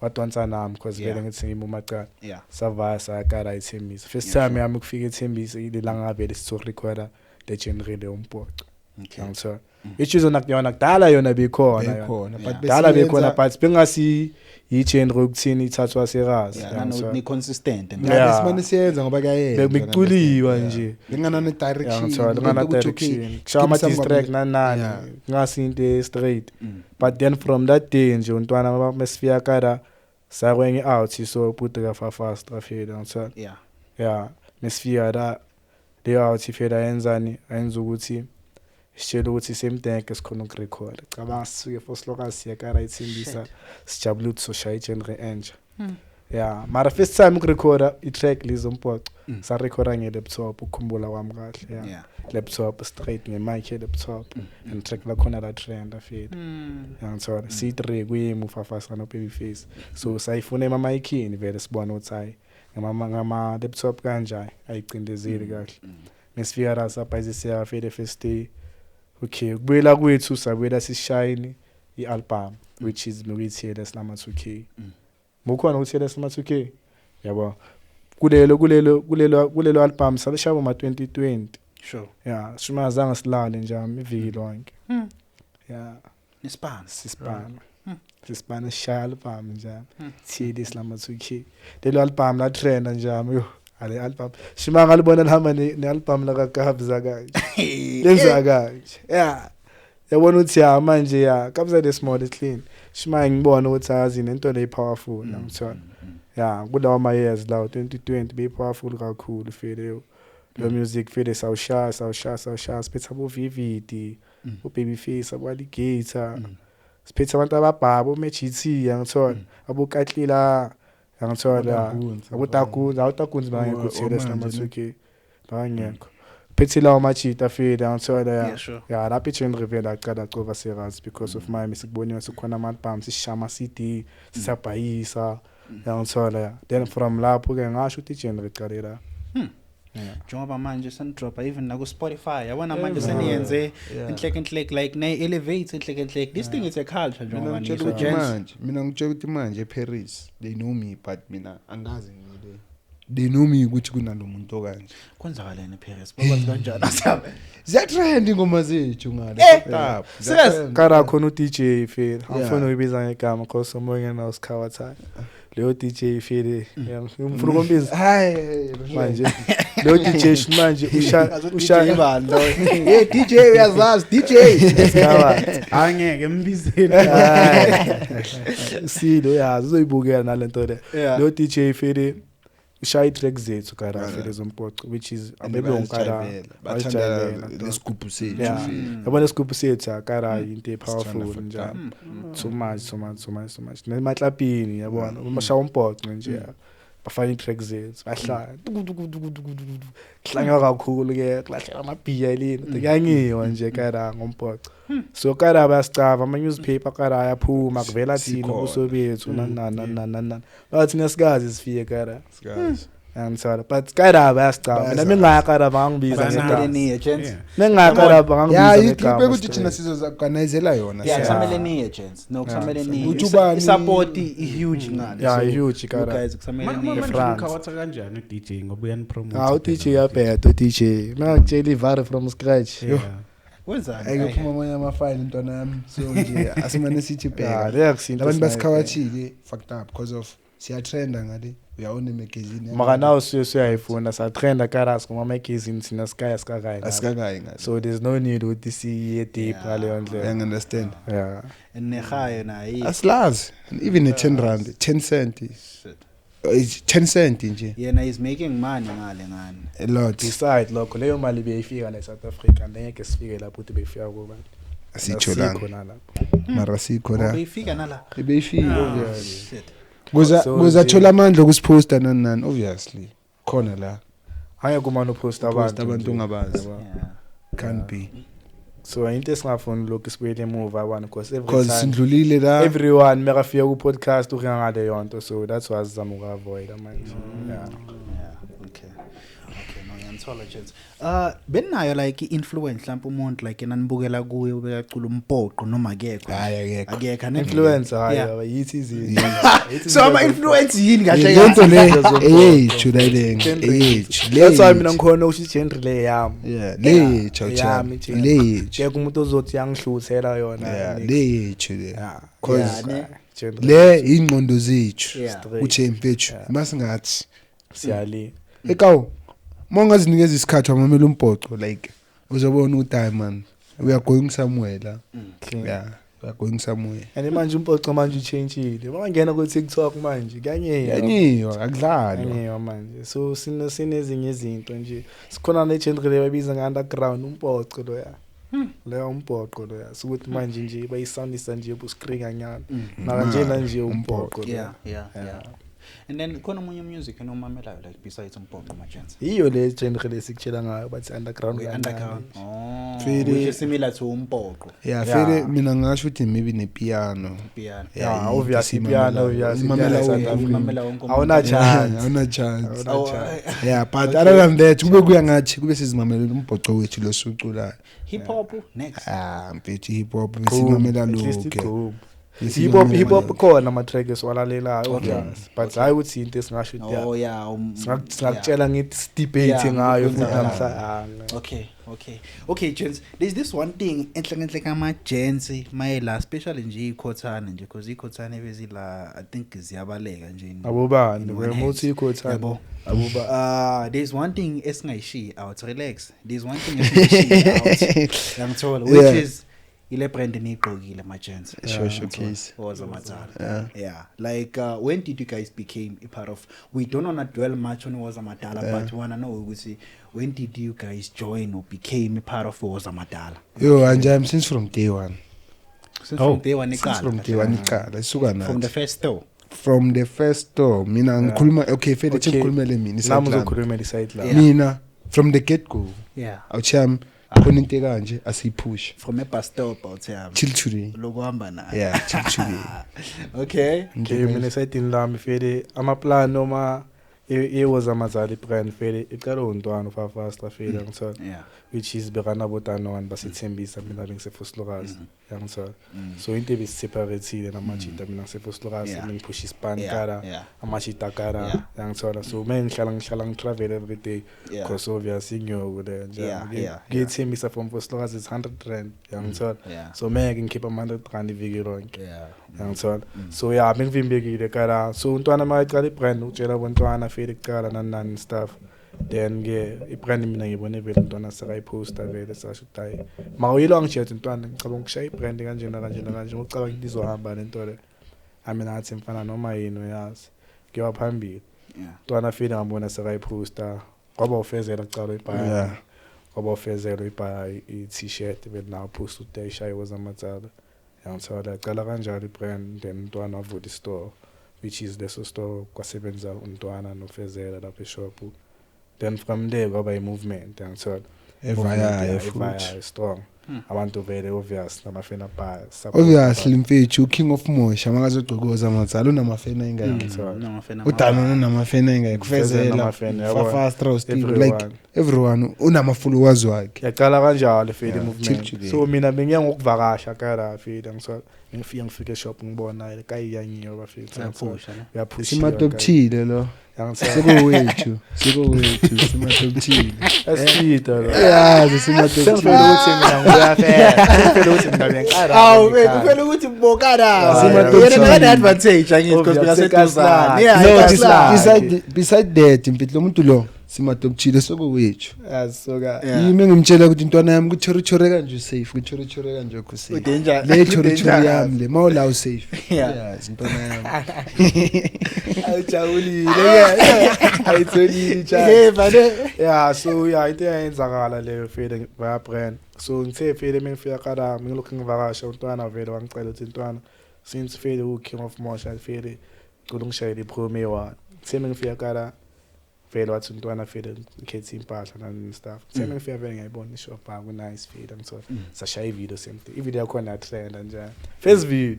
wadonsa nami because vele ngithi ngimumacala. Savaya sayakala ithembisa first time yami ukufika ethembisa ilelanga vele sizorekhoda le genre le umbhoqo, ngithola, which is yona yona kudala yona beyikhona yona. Bekhona, but Kudala bekhona, besiyenza- but bengasi yi-genre yokuthini ithathwa serious. Yeah, nanokuthi ni-consistent and Yeah, Yeah. besimane siyenza ngoba kuyayenza. Bekuculiwa nje. Bengana ne-direction. Ngithola ngana Lento ukuthi, okay, direction, kushaya ama skip diss track some- nanani, kungasi into e-straight. But then from that day nje untwana mesifika kada sakwenye out so bhuti kafafast afile, ngithola. Yeah, mesifika la leyo out ifela yenzani, ayenza ukuthi sitshela ukuthi semdenke sikhona ukurekhoda. Cabanga sisuke for siya kara ithembisa, sijabule ukuthi soshaya igenre entsha. Yeah, mara first time ukurekhoda i-track lizombhoqo, sarekhoda nge-laptop, ukukhumbula kwami kahle, yeah. Laptop straight nge-mic ye-laptop, and track lakhona la trend afile, yangithola, C3 kuyimi ufafasa no baby face, so sayifuna emamayikini vele sibone ukuthi hayi ngama laptop kanje ayicindezeli kahle. Mesifika la sabhayiziseka vele first day. Okay, kubuyela kwethu sabuyela sishayini i-album, which is mekuyi-TLS lama 2K. Mukhona u-TLS lama 2K, yabo, kulelo album salishaya ma 2020. Yeah, shima azange silale nje iviki lonke. Yeah. Nispan. Sisipana sisipana sishaya album nje, TLS lama 2K. Lelo album la trenda nje yo, ale album shima ngalibona lihamba ne-album la kaKabza kanje, lenza kanje, yeah, yabona ukuthi ya manje ya Kabza the Small is clean. Shima ngibona ukuthi azi nento le powerful, ngithola. Yeah, kulawa ma years lawo 2020 be powerful kakhulu fele yo lo music fele, sawushaya sawushaya sawushaya, siphethe abo VVD, o Babyface, abo Alligator, siphethe abantu ababhaba ome GT, yangithola, abo Katlila, yangithola, abo Takunzi, abo Takunzi bangekho thina sinama 2K bangekho, phethe lawo majita fele, yangithola. Yeah, sure. Ya, lapho i-genre vele aqala acova serious because of my sikuboniwe sekukhona ama-album, sisisha ama-CD, sisabhayisa, yangithola. Ya, then from lapho-ke ngasho ukuthi i-genre iqale la. Yeah. Njengoba manje senidropa even naku Spotify, yabona manje Yeah. seniyenze inhleke inhleke, like ne elevate inhleke inhleke. This thing is a culture Mina njengoba ngitshela nisho, ukuthi gents. manje, mina ngitshela ukuthi manje eParis they know me, but mina angazi ngile. They know me ukuthi kunalo muntu okanje. Kwenzakaleni eParis? Bakwazi kanjani asabe? Ziyatrend ingoma zethu ngale. Eh, Fucked up. serious? Ziyatrend. Kara khona u-DJ fele, angifuni ukuyibiza ngegama cause omunye nawo sikhawathayo leyo DJ fele, ngifuna ukumbiza Hayi, manje leyo DJ manje usha usha bani lo? Hey DJ, uyazazi DJ. Sikhawatha. Angeke mbizeni. Silo yazi uzoyibukela nalento le. Leyo DJ fele ushaya i-track zethu kara fele zompoqo, which is abelungu kara bathanda bayazijayivela. lesigubhu sethu fele. Yabona isigubhu sethu akara into Sithanda e-powerful fucked nje. up. Too much, too much, too much, too much. Nemaklabhini yabona uma shaya umbhoqo nje. Bafaka i-track zethu, bahlala kuhlangwa kakhulu ke, kulahlela amabhiya lini, kuyanyiwa nje kada ngombhoqo. So kada bayasicava ama newspaper, kada ayaphuma kuvela thina Sikhona. Ubuso bethu, nani nani nani nani nani, bathi nasikazi sifike kada. Sikazi. Angithola, but kada bayasicava mina. Bayazazi. Mengaya kada bangibiza Bana- ngegama. Kusamele niye, gents. Yeah. Mengaya kada bangibiza Ya, ngegama itrip ukuthi thina straight. sizoorganizela yona. Yeah, Yeah. kusamele niye, gents. No, kusamele Yeah. niye. Ukuthi ubani- I-support i-huge ngale. Yeah, So, huge, you kada. guys kusamele niye. Manje France. ukhawatha kanjani u-DJ ngoba uyanipromote? Ah, u-DJ uyabheda, u-DJ mangakutshela ivare from scratch. Yeah. Wenzani? Ayikuphuma amanye amafayili, ntwana yami, so nje asimane sithi Yeah, bheka leyo akusinto labantu esinayo. basikhawathile, fucked up because of siyatrenda ngale, we are on a magazine. Mara nawo suye suyayifuna satrenda karas kuma-magazine, thina sikaya sikakayi lapho. Asikakayi ngale. So there's no need ukuthi siye deep Yeah. ngaleyo ndlela. Uyangi-understand? Yeah. Nehayo naye. Asilazi even a-10 rand, 10 cent. Shit. It's 10 cent nje. Yena is making money ngale ngani. A lot. Beside lokho, leyo mali beyifika la e-South Africa, ngeke sifike lapho ukuthi beyifika kubani. Asitsho lana. Asikho nalapho. Mara sikho la. Ubeyifika nala. Ebeyifika. Ah, shit. Kuza So kuza nje- thola amandla okusiphosta nani nani, obviously khona la. Angeke umane uphosta Uposta abantu abantu nje. ongabazi. Yabo. Yeah. Can't be. So into esingafuni lokhu sibuyele emuva abantu, because every Because time sindlulile la. everyone makafika ku-podcast uringa ngaleyo nto, so that's why sizama uku-avoida manje, yeah. Yeah, okay. Okay, no, ngiyamthola, gents. Benayo like i-influence mhlawumbe umuntu like enanibukela kuye ubekacula umpoqo noma akekho? Hayi, akekho. Akekho ane? Influence, hayi. Yeah. Yaba, yithi izinto. Yithi So izinto. ama-influence yini kahle Le nto le Kahle? eyethu la, le Genre. eyethu. That's why mina ngikhona ukuthi genre le yami. Yeah, le yethu, Yami awuthami. genre. Le yethu. Akekho umuntu ozothi yangihluthela yona. Yeah, Next. le yethu le. Yeah. Cause Yeah, ne? Genre. le ingqondo zethu. Yeah. Straight. Uthi mfethu, Yeah. masingathi Siyali. ekawu uma ungazinikeza isikhathi wamamela umbhoco, like uzobona ukuthi hayi man, we are going somewhere la. Clean. Yeah, we are going somewhere. And manje umpoqo manje uchentshile, mangena ku-TikTok manje kuyanyiwa. Yanyiwa, akudlalwa. Kuyanyiwa manje, so sinezinye izinto nje, sikhona ne-genre le bayibiza nge-underground umpoqo loya, leyo umbhoqo loya, sukuthi manje nje bayisawundisa nje buskringanyana mara njena nje umbhoqo loya. Yeah, yeah, yeah. And then khona omunye music enomamelayo like besides umpoqo, ma gents? Yiyo le genre lesikutshela ngayo, bathi underground We kancane. underground. Oh, Fede- which is similar to umpoqo. Yeah, Yeah. fele mina ngingasho ukuthi maybe nepiano. Piano. Yeah, obvious, ipiano, obvious, Imamela ipiano wonke South Africa. umuntu. Imamela wonke umuntu. Awuna chance. Awuna chance. Awuna Oh, chance. Yeah, but other than that, kube kuya ngathi kube sizimamelela umbhoco wethu lo siwuculayo. Hip hop next. Ah, mfethu, hip hop Gqom, besimamela at least lokho. igqom. Besimamela Hip hop lokho. khona ama-track esiwalalelayo, obvious, but hayi ukuthi into esingasho ukuthi Oh yeah, singakutshela ngithi sidebate Yeah, ngayo futhi kwenzakalayo. namhla. Okay, okay. Okay, gents, there's this one thing enhle enhle kama gents mayela, especially nje ikhothane nje, because ikhothane bezila, I think ziyabaleka nje. Abobani? In one Wena uthi hand. ikhothane. Yabo. Aboba There's one thing esingayishiyi out, relax. There's one thing esingayishiyi out. Yangithola, which Yeah. is ile brand eniyigqokile, ma gents. Sure, showcase. Woza Madala. Yeah. Yeah. Like when did you guys became a part of, we don't wanna dwell much on Woza Madala, Yeah. but we wanna know ukuthi when did you guys join or became a part of Woza Madala? Yo, anje I'm since from day one. Since Oh. from day one Since iqala. from day one iqala, isuka From the nathi. first store. From the first store, mina ngikhuluma, okay, fele Okay. ngikhulumele mina Nami iside lami. uzokhulumela iside lami. Yeah. Mina from the get go. Yeah. Awucham khona into kanje asiyipush From a bus stop out here. till today. Lokuhamba nayo. Yeah, till today. Okay. Okay, mina esayidini lami fele amaplan noma iWoza Madala brand fele iqala untwana ufafasta fele, ngithola, Yeah. which is bekana botanone basithembisa, mina bengiseVosloorus, yangithola. So into ebesiseparatile namajita, mina ngiseVosloorus, Yeah. mina ngiphusha ispan Yeah. kara, Yeah. amajita kara, Yeah. yangithola. So mina ngihlala ngitravel every day Yeah. because obvious inyoko le nje Yeah, yeah, ngiyethembisa from Vosloorus is 100 rand, yangithola. Yeah. So meke ngikhipha ama-100 rand iviki lonke, Yeah. yangithola. So yeah, bengivimbekile kala, so untwana makaqala ibrand utshela bontwana fele kuqala nani nani stuff, then ke ibrand mina ngibone vele umntwana sekayiposta vele, sasho ukuthi hayi mawuyilo angitshela ukuthi mntwana ngicabanga ukushaya ibrand kanjena kanjena kanje, ngicabanga ukuthi izohamba le nto le. Mina ngathi mfana noma yini uyazi kuyiwa phambili. Yeah. Mntwana fele ngabona sekayiposta kwaba ufezela kucala ibhaya, kwaba ufezela uyibhaya i-t-shirt vele nawo post ukuthi ayishaye Woza Madala, yangithola. Yacala kanjalo ibrand, then umntwana wavula istore. Which is leso store kwasebenza untwana nofezela lapha eshop. Then from there kwaba i-movement, yangithola. Evayayo futhi. Evayayo strong. Abantu vele obvious namafena ba Obviously mfethu, King of Mosha makazogcokoza mazalo unamafena ingakhi. UDanon unamafena ingakhi, kufezela Unamafena, yabo. Fafastra Steve, Everyone. like everyone unama followers wakhe. Yaqala kanjalo fele Yeah, movement. chill today. So mina bengiya ngokuvakasha kala fele, ngithola ngifike eshop ngibona kayiyanyiwe bafethu. Uyaphusha ne? Uyaphusha. Simadoptile lo. Sikowethu, sikowethu simadoptile. Esitha lo. Yazi simadoptile. Sengifela ukuthi mina ngiyafela. Sengifela ukuthi mina bengiqala. Awu wethu ufela ukuthi mbokana. Simadoptile. Yena bekane advantage angithi because Obvious, bekaseduzane. Yeah, No, ikaslana. beside that mfethu, lo muntu lo simadoptile, sokowethu. Asuka. Yeah. Yimi ngimtshela ukuthi intwana yami kuchore kanje usafe, kuchore kanje ukho safe. Udanger. Le chore chore yami le mawula usafe. Yeah. Yazi intwana yami. Awujabulile ke. Ayitholile cha. Hey bane. Yeah, so yeah, into eyenzakala leyo fele via brand. So ngithe fele mengifika kala ngilokhu ngivakasha, umntwana vele wangicela ukuthi intwana since fele u King of Mosha fele cela ungishayele ipromo eyi-one. Ngithe mengifika kala vele wathi umntwana fele ngikhethe impahla nani stuff. Ngithe mengifika vele ngiyayibona ishop, ah, ku-nice fele, ngithola sashaya i-video same thing. I-video yakhona yatrenda nje. First video.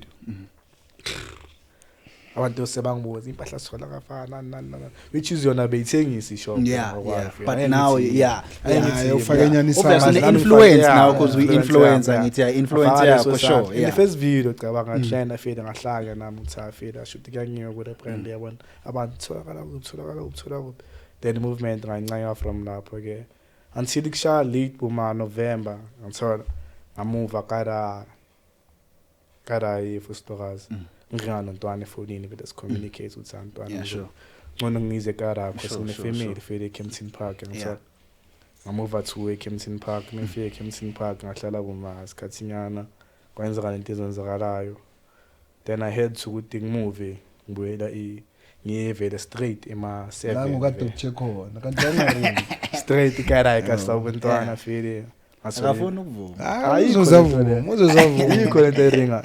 Abantu sebangibuza impahla sithola kafana nani nani nani, which is yona beyithengisa ishop Yeah, ngokwakhe. yeah. But now, yeah. Yeah, ufake inyani Obviously isandla. the influence Yeah, now because we influence, influence yeah. angithi yeah, influence Ngafaka yeah leso for sandla. sure. In the Yeah. first video cabanga ngatrenda fele ngahlaka nami ukuthi ah fele ashuthi kuyanyiwa kule brand, yabona abantu tholakala kuphi, tholakala kuphi, tholakala kuphi. Then movement ngayincanywa from lapho ke until kushaya late buma November, ngithola ngamuva kada ifustokazi nginganontwana efonini vele sicommunicate ukuthi antwana Yeah, sure. ngcono ngize kara because Sure, ngine sure, family sure. fele eKempton Park, ngithola Yeah. ngamuva to eKempton Park. Mengifike eKempton Park ngahlala kuma isikhathinyana, kwenzeka lento ezenzakalayo, then I had to ukuthi ngimove ngibuyela i ngiye vele straight ema La 7 ngokadopthe khona kanti angarini. Straight kara ikasabantwana fele. Akafuni ukuvuma. Ah, Ayikho uzozavuma, lento le. uzozavuma. Ayikho lento eringa.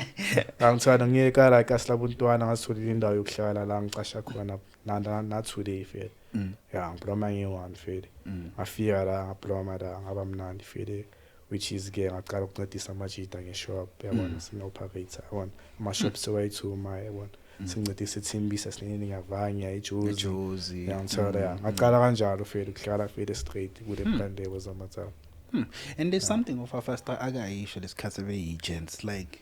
Ngangithanda ngiye kara ikaslabuntwana, ngathola indawo yokuhlala la ngicasha khona na today fele. Ya, ngibloma ngiyi-one fele. Ngafika la ngabloma la ngaba mnandi fele, which is ke ngaqala ukuncedisa amajita ngeshop, yabona, sino-operator, yabona, ama-shop sewayi-two ma, yabona, sincedise ithembisa sinini ngiyavanya ijuzi. Ijuzi. Yangithola ya ngaqala kanjalo fele ukuhlala fele straight kule brand leyo zamathaba. And there's something of our first akayisho lesikhathi beyi-gents like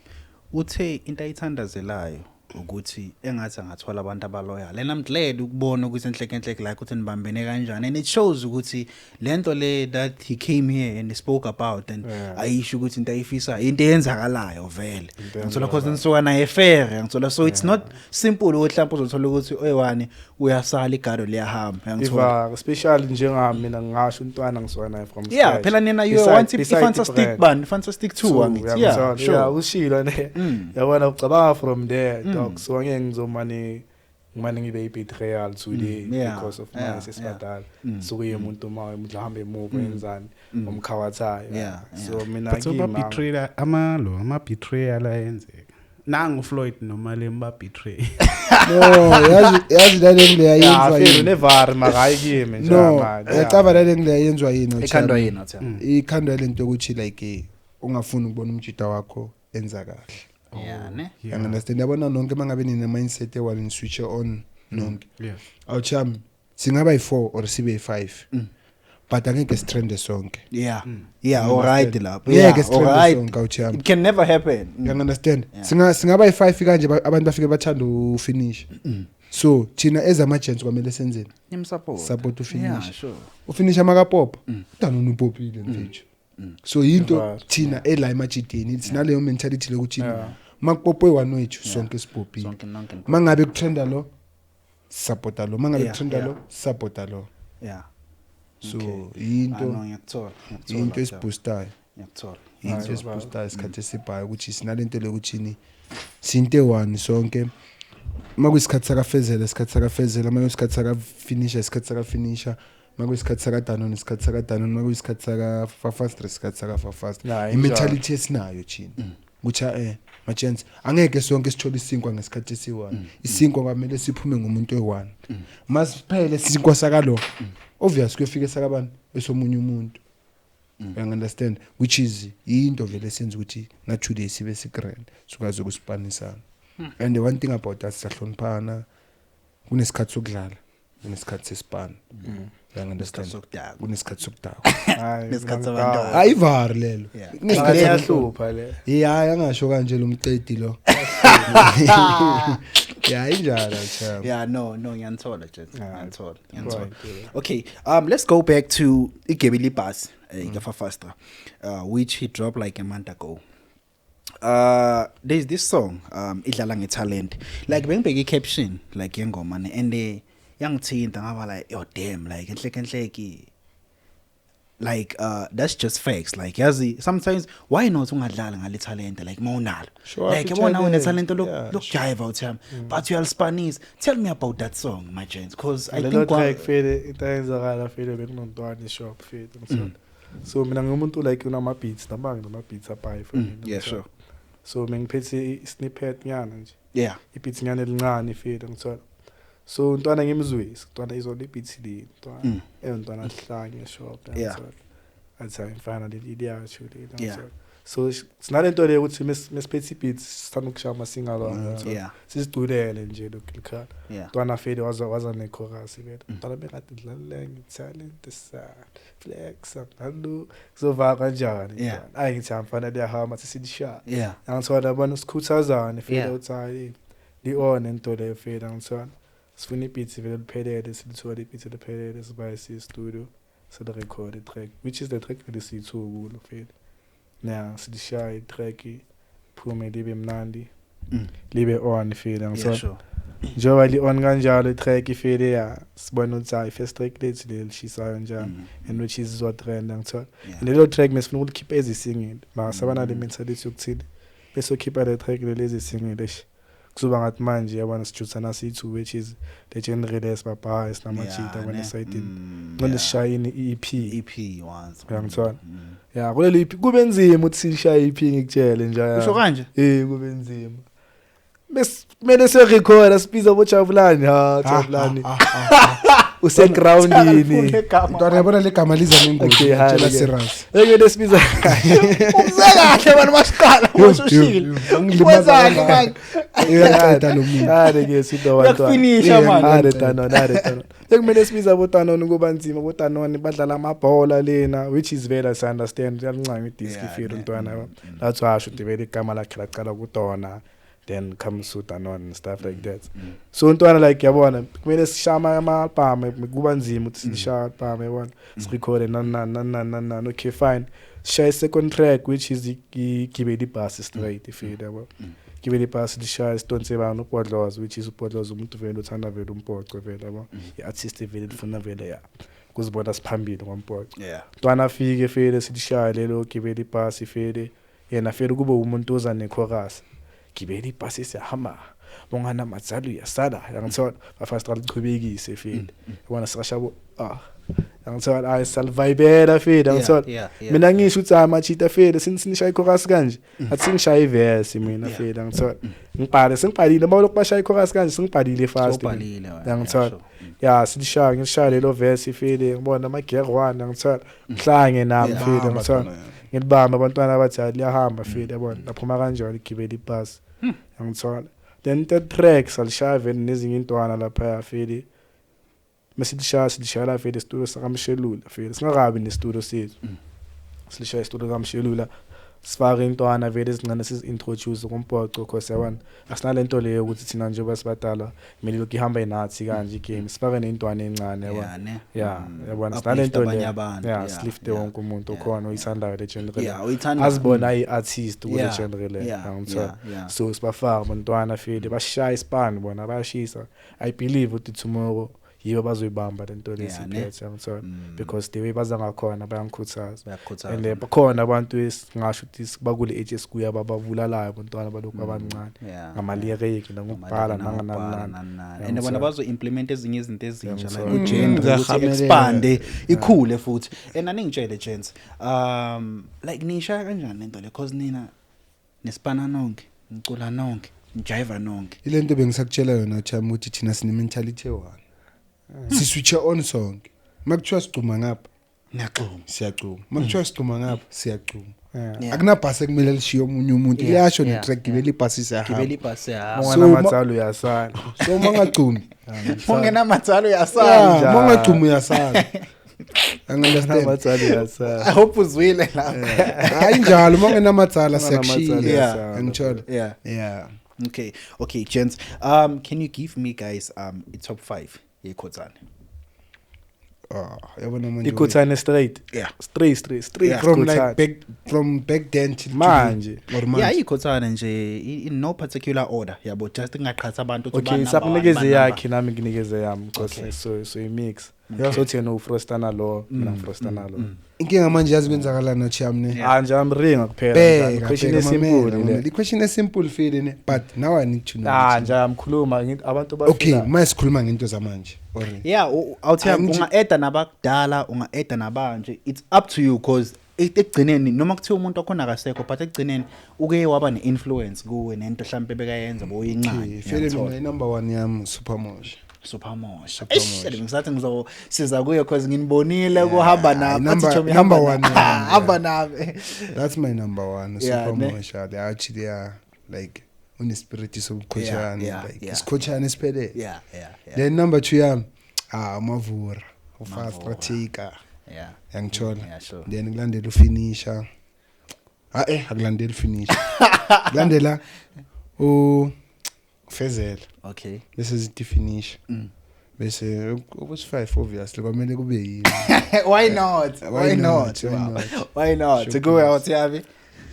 uthe into ayithandazelayo ukuthi engathi angathola abantu abaloyal, and I'm glad ukubona ukuthi enhleke enhleke like ukuthi nibambene kanjani, and it shows ukuthi lento le that he came here and he spoke about and ayisho ukuthi into ayifisa into eyenzakalayo vele, ngithola, cause nisuka naye fair, ngithola, so it's not simple ukuthi mhlawumbe uzothola ukuthi oyi-one uyasala igado liyahamba, ngithola. Iva especially njengami mina ngingasho umntwana ngisuka naye from Yeah, scratch. phela nina you want Beside i-fantastic the brand. band, fantastic 2 angithi. Yeah, Sure. sure. Yeah, ushilo ne. Yabona ucabanga from there dog. So angeke ngizomane ngimane ngibe i-betrayal today because of my sesibadala. So kuye umuntu uma umuntu ahamba emuva yenzani umkhawathayo. So mina But so kimi ba-betrayal amalo ama-betrayal ayenzeka nangu Floyd noMalema ba-betray. No, yazi la lengile Yeah, yayenzwa feel yini. unevari mara hayi kimi nje No, manje. yacaba la lengile yayenzwa yini. Ikhandwa Ochami? yini othe? Ikhandwa lento ukuthi like ungafuni ukubona umjida wakho enza kahle. Yeah, ne? You understand? Yabona nonke mangabe nine mindset ewane ni switch on nonke. Yeah. Awuchami singaba yi4 or sibe yi5. But angeke sitrende sonke. Yeah. Yeah, all right lapho. Ngeke Yeah, all sitrende right. sonke awuchami. It can never happen. You understand? Yeah. Singaba yi5 kanje abantu bafike bathanda ufinish. So thina ezama-agents kwamele senzeni? Nimsupport. Support ufinish. Yeah, sure. Ufinisha makapopa. Udanona upopile mfethu. So yinto Right. thina ela emajideni sinaleyo mentality lokuthi Yeah. makupopwe one wethu sonke sipopile. Sonke nonke. Mangabe kutrenda lo supporta lo, mangabe kutrenda lo supporta lo. Yeah. So Okay. yinto Ah, no, ngiyakuthola. Ngiyakuthola. yinto esiboostayo. Ngiyakuthola. Into esiboostayo isikhathi esibhayo ukuthi sinalento lokuthi ni sinte one sonke. Makuyisikhathi sakafezela isikhathi sakafezela, makuyisikhathi sakafinisha isikhathi sakafinisha, makuyisikhathi sakadanona isikhathi sakadanona, makuyisikhathi sakafafastra isikhathi sakafafastra. Nah, I-mentality esinayo thina. Ukuthi ma-chance angeke sonke sithole isinkwa ngesikhathi esiyi-one. Isinkwa kwamele siphume ngomuntu oyi-one. Masiphele isinkwa sakalo, obvious kuyofika esakabani, esomunye umuntu. You understand? Which is into vele senza ukuthi na today sibe sigrand, sikwazi ukusipanisana. And the one thing about us, siyahloniphana. Kunesikhathi sokudlala, kunesikhathi sesipana. You understand? Sokudakwa. Kunesikhathi sokudakwa. Hayi, Nesikhathi mina sabantwana. Ayivari lelo. Kunesikhathi Iyahlupha le. Yeah, angasho kanje lo mqedi lo. Yeah, injalo chap. Yeah, no, ngiyanthola gents. Ngiyanthola, ngiyanthola. Right. Okay, let's go back to Igebili Bus, Gafa Faster, which he dropped like a month ago. There's this song, idlala ngetalent. Like bengibheke caption like yengoma ne, and yangithinta ngaba like, oh damn, like enhleke enhleke. Like that's just facts. Like yazi sometimes why not ungadlala ngale talent like mawunalo. Show Like up yabona une i-talent. talent Yeah, look jive out here, but uyalispanisa. Tell me about that song, my gents, because I Lelo think track fele into eyenzakala fele bekunontwana eshop fele ngithola. So mina ngumuntu like unama beats, nabanga nama beats abhayi for mina. Yeah, ngithola. sure. So mengiphethe i-snippet nyana nje. Yeah. I-beat nyana elincane fele ngithola. So ntwana ngimzwisi, ntwana izolo i-beat le, ntwana ntwana ahlanye eshop ngithola. Athi hayi mfana leli liyasho leli ngithola. So sinalento le ukuthi mesiphethe i-beats sithanda ukushaya ama-singalong ngithola. Siziculele nje lokhu likhala. Ntwana fele waza ne-chorus vele. Ntwana bengade dlalele nge-talent sa flex ngalo kuzova kanjani ntwana. Ayi ngithi mfana liyahamba sisilishaya. Angithola bona sikhuthazane fele uthi hayi li-on into leyo fele angithola. Sifuna i-beat vele liphelele, silithole i-beat liphelele sibaye siye studio sili-record i-track, which is the track vele siyi-two kulo fele. Yeah, silishaya i-track phume libe mnandi. Libe on fele angithola. Yeah, sure. Njengoba li-on kanjalo i-track ifele ya sibona ukuthi hayi first track lethu leli lishisayo njalo and which is izotrend angithola. And lelo track mesifuna ukulikhipha ezisingle mara saba nale mentality yokuthini bese ukhipha le track leli ezisingle eish kuzoba ngathi manje yabona sijuthana siyi-two, which is le genre le sibabhayi sinamajita yabona esayidini ngcono sishayini i-EP. EP once. Uyangithola? Ya kuleli EP kube nzima ukuthi sishaye i-EP ngikutshele nje. Usho kanje? Kube nzima. Kumele sirecord sibiza boJabulani, ha Jabulani. Usegroundini. Ntwana yabona le gama liza nengozi. Okay, hayi Tshela ke. serious. Ekumele sibiza. Umse kahle abantu basiqala usushile. Wenzani manje? Uyaqeda lo muntu. Hayi ke sido bantwana. Uyakufinisha manje. Hayi Danone, hayi Danone. Ekumele sibiza boDanone kuba nzima, boDanone badlala amabhola lena, which is vele I understand uyalincama idisk ifiro ntwana. That's why asho ukuthi vele igama lakhe laqala kuDona. Then comes to Danone and stuff like that. So ntwana like yabona kumele sishama ama-album kuba nzima ukuthi sishaya album yabona sirekhode nani nani nani nani. Okay fine, sishaye second track which is igibele ibhasi straight ifile yabo. Gibele ibhasi lishaya sidonse bani uBhodloza, which is uBhodloza umuntu vele uthanda vele umbhoco vele yabo. I-artist vele lifuna vele ya kuzibona siphambili ngombhoco. Ntwana afike fele silishaya lelo gibele ibhasi fele yena fele kube umuntu oza ne-chorus. Gibele ibhasi siyahamba bongana matsalo yasala yangithola bafast qalichubekise fele yabona sikashabo yangithola ayi salvibela fele yangithola mina ngisho ukuthi amachita fele sinishaya ichorus kanje athi ngishaya iverse mina fele yangithola ngibhale sengibhalile uma lokhu bashaya ichorus kanje sengibhalile fast yangithola ya silishaya ngishaya lelo verse fele ngibona ama gear 1 yangithola mhlange nami fele yangithola ngilibamba abantwana abathi liyahamba fele yabona laphuma kanjalo igibele ibhasi yangithola. Then third track salishaya vele nezinye intwana lapha fele mesilishaya silishaya vele studio sakamshelula fele singakabi nestudio sethu silishaya studio kamshelula sifake intwana vele ezincane sizintroduce kumbhoco because yabona asinalento leyo ukuthi thina nje basibadala kumele lokhu ihambe nathi kanje igame sifake nentwana encane yabona yeah yabona sinalento leyo yeah silifte wonke umuntu okhona oyithandayo le genre azibona ayi-artist kule genre le angithola. So sibafaka abantwana fele bashaya ispan bona bayashisa. I believe ukuthi tomorrow yibo bazoyibamba lento lesiphethe angithola because the way baza ngakhona bayangikhuthaza and bakhona abantu esingasho ukuthi bakule age esikuya bababulalayo abantwana balokhu abancane ngama-lyric nangokubhala nanganani and bona bazo implement ezinye izinto ezintsha like ugender ukuthi expand ikhule futhi. And aningitshele gents like nishaya kanjani lento le because nina Nesipana nonke, nicula nonke, nijiva nonke. Ile nto bengisakutshela yona, chami, ukuthi thina sine mentality one, siswitche on sonke. Makuthiwa sicuma ngapha, Niyacuma. siyacuma. Makuthiwa sicuma ngapha, siyacuma. Yeah. Akunabhasi ekumele lishiye omunye umuntu. Iyasho ne-track, gibela ibhasi, Gibela siyahamba. ibhasi, yahamba. So, Ungenamatsalo uyasala. So uma ungacumi, Ungenamatsalo uyasala. yeah, uma ungacumi uyasala, understand? Ungenamatsalo I uyasala. hope uzwile lapho. Hayi, njalo uma ungenamatsala Ungenamatsalo siyakushiya. uyasala. Angithola. Yeah. Yeah. Okay, gents. Can you give me guys a top 5 yekhothane? Ah, yabona manje. Ikhothane straight. Yeah. Straight, straight, straight. Yeah. From like Ikhothane. back, from back then till Manje. today, or manje. Yeah, ikhothane nje in no particular order. Yabo, just ngaqhatha abantu ukuthi Okay, ba number one, sakunikeze ba yakhe, nami nginikeze yami because Okay. so i-mix. Yeah. So thina ufrostana lo, mina ngifrostana lo. Inkinga manje, yazi kwenzakalani, nachami, ne? Ah, nje amringa kuphela. Bheka, Question bheka, esimple mamela, le. mamela. I-question esimple fele ne, but now I need to know Ah, ukuthi- nje amkhuluma ngithi abantu Okay, bafika. manje sikhuluma ngento zamanje or Yeah, awuthi unga-eda nabakudala, unga-eda nabanje. It's up to you, because ekugcineni noma kuthiwa umuntu wakhona akasekho, but ekugcineni uke waba ne-influence kuwe nento mhlampe bekayenza boyincane. Okay, fele mina i-number one yami Supermosh. Supermosh. Supermosh. Eish, ngisathi ngizosiza kuyo because nginibonile kuhamba nami. Number- number one yami, yeah. Hamba nami. That's my number one. Yeah, ne? Supermosh, they actually are like unespirit sobukhotshane, like isikhothane esiphelele. Yeah. Then number two yami, ah, Mavura, ufast Mavura. taker. Yangithola. Yeah, sure. Then kulandela ufinisher. Ah, akulandeli ufinisher, kulandela u Fezela. Bese zithi finish. Bese ukuthi 5, obviously kwamele kube yini. Why not? Why Why not? not? Why Wow. not? Why not? Sure, Kuwe please. awuthi yabi.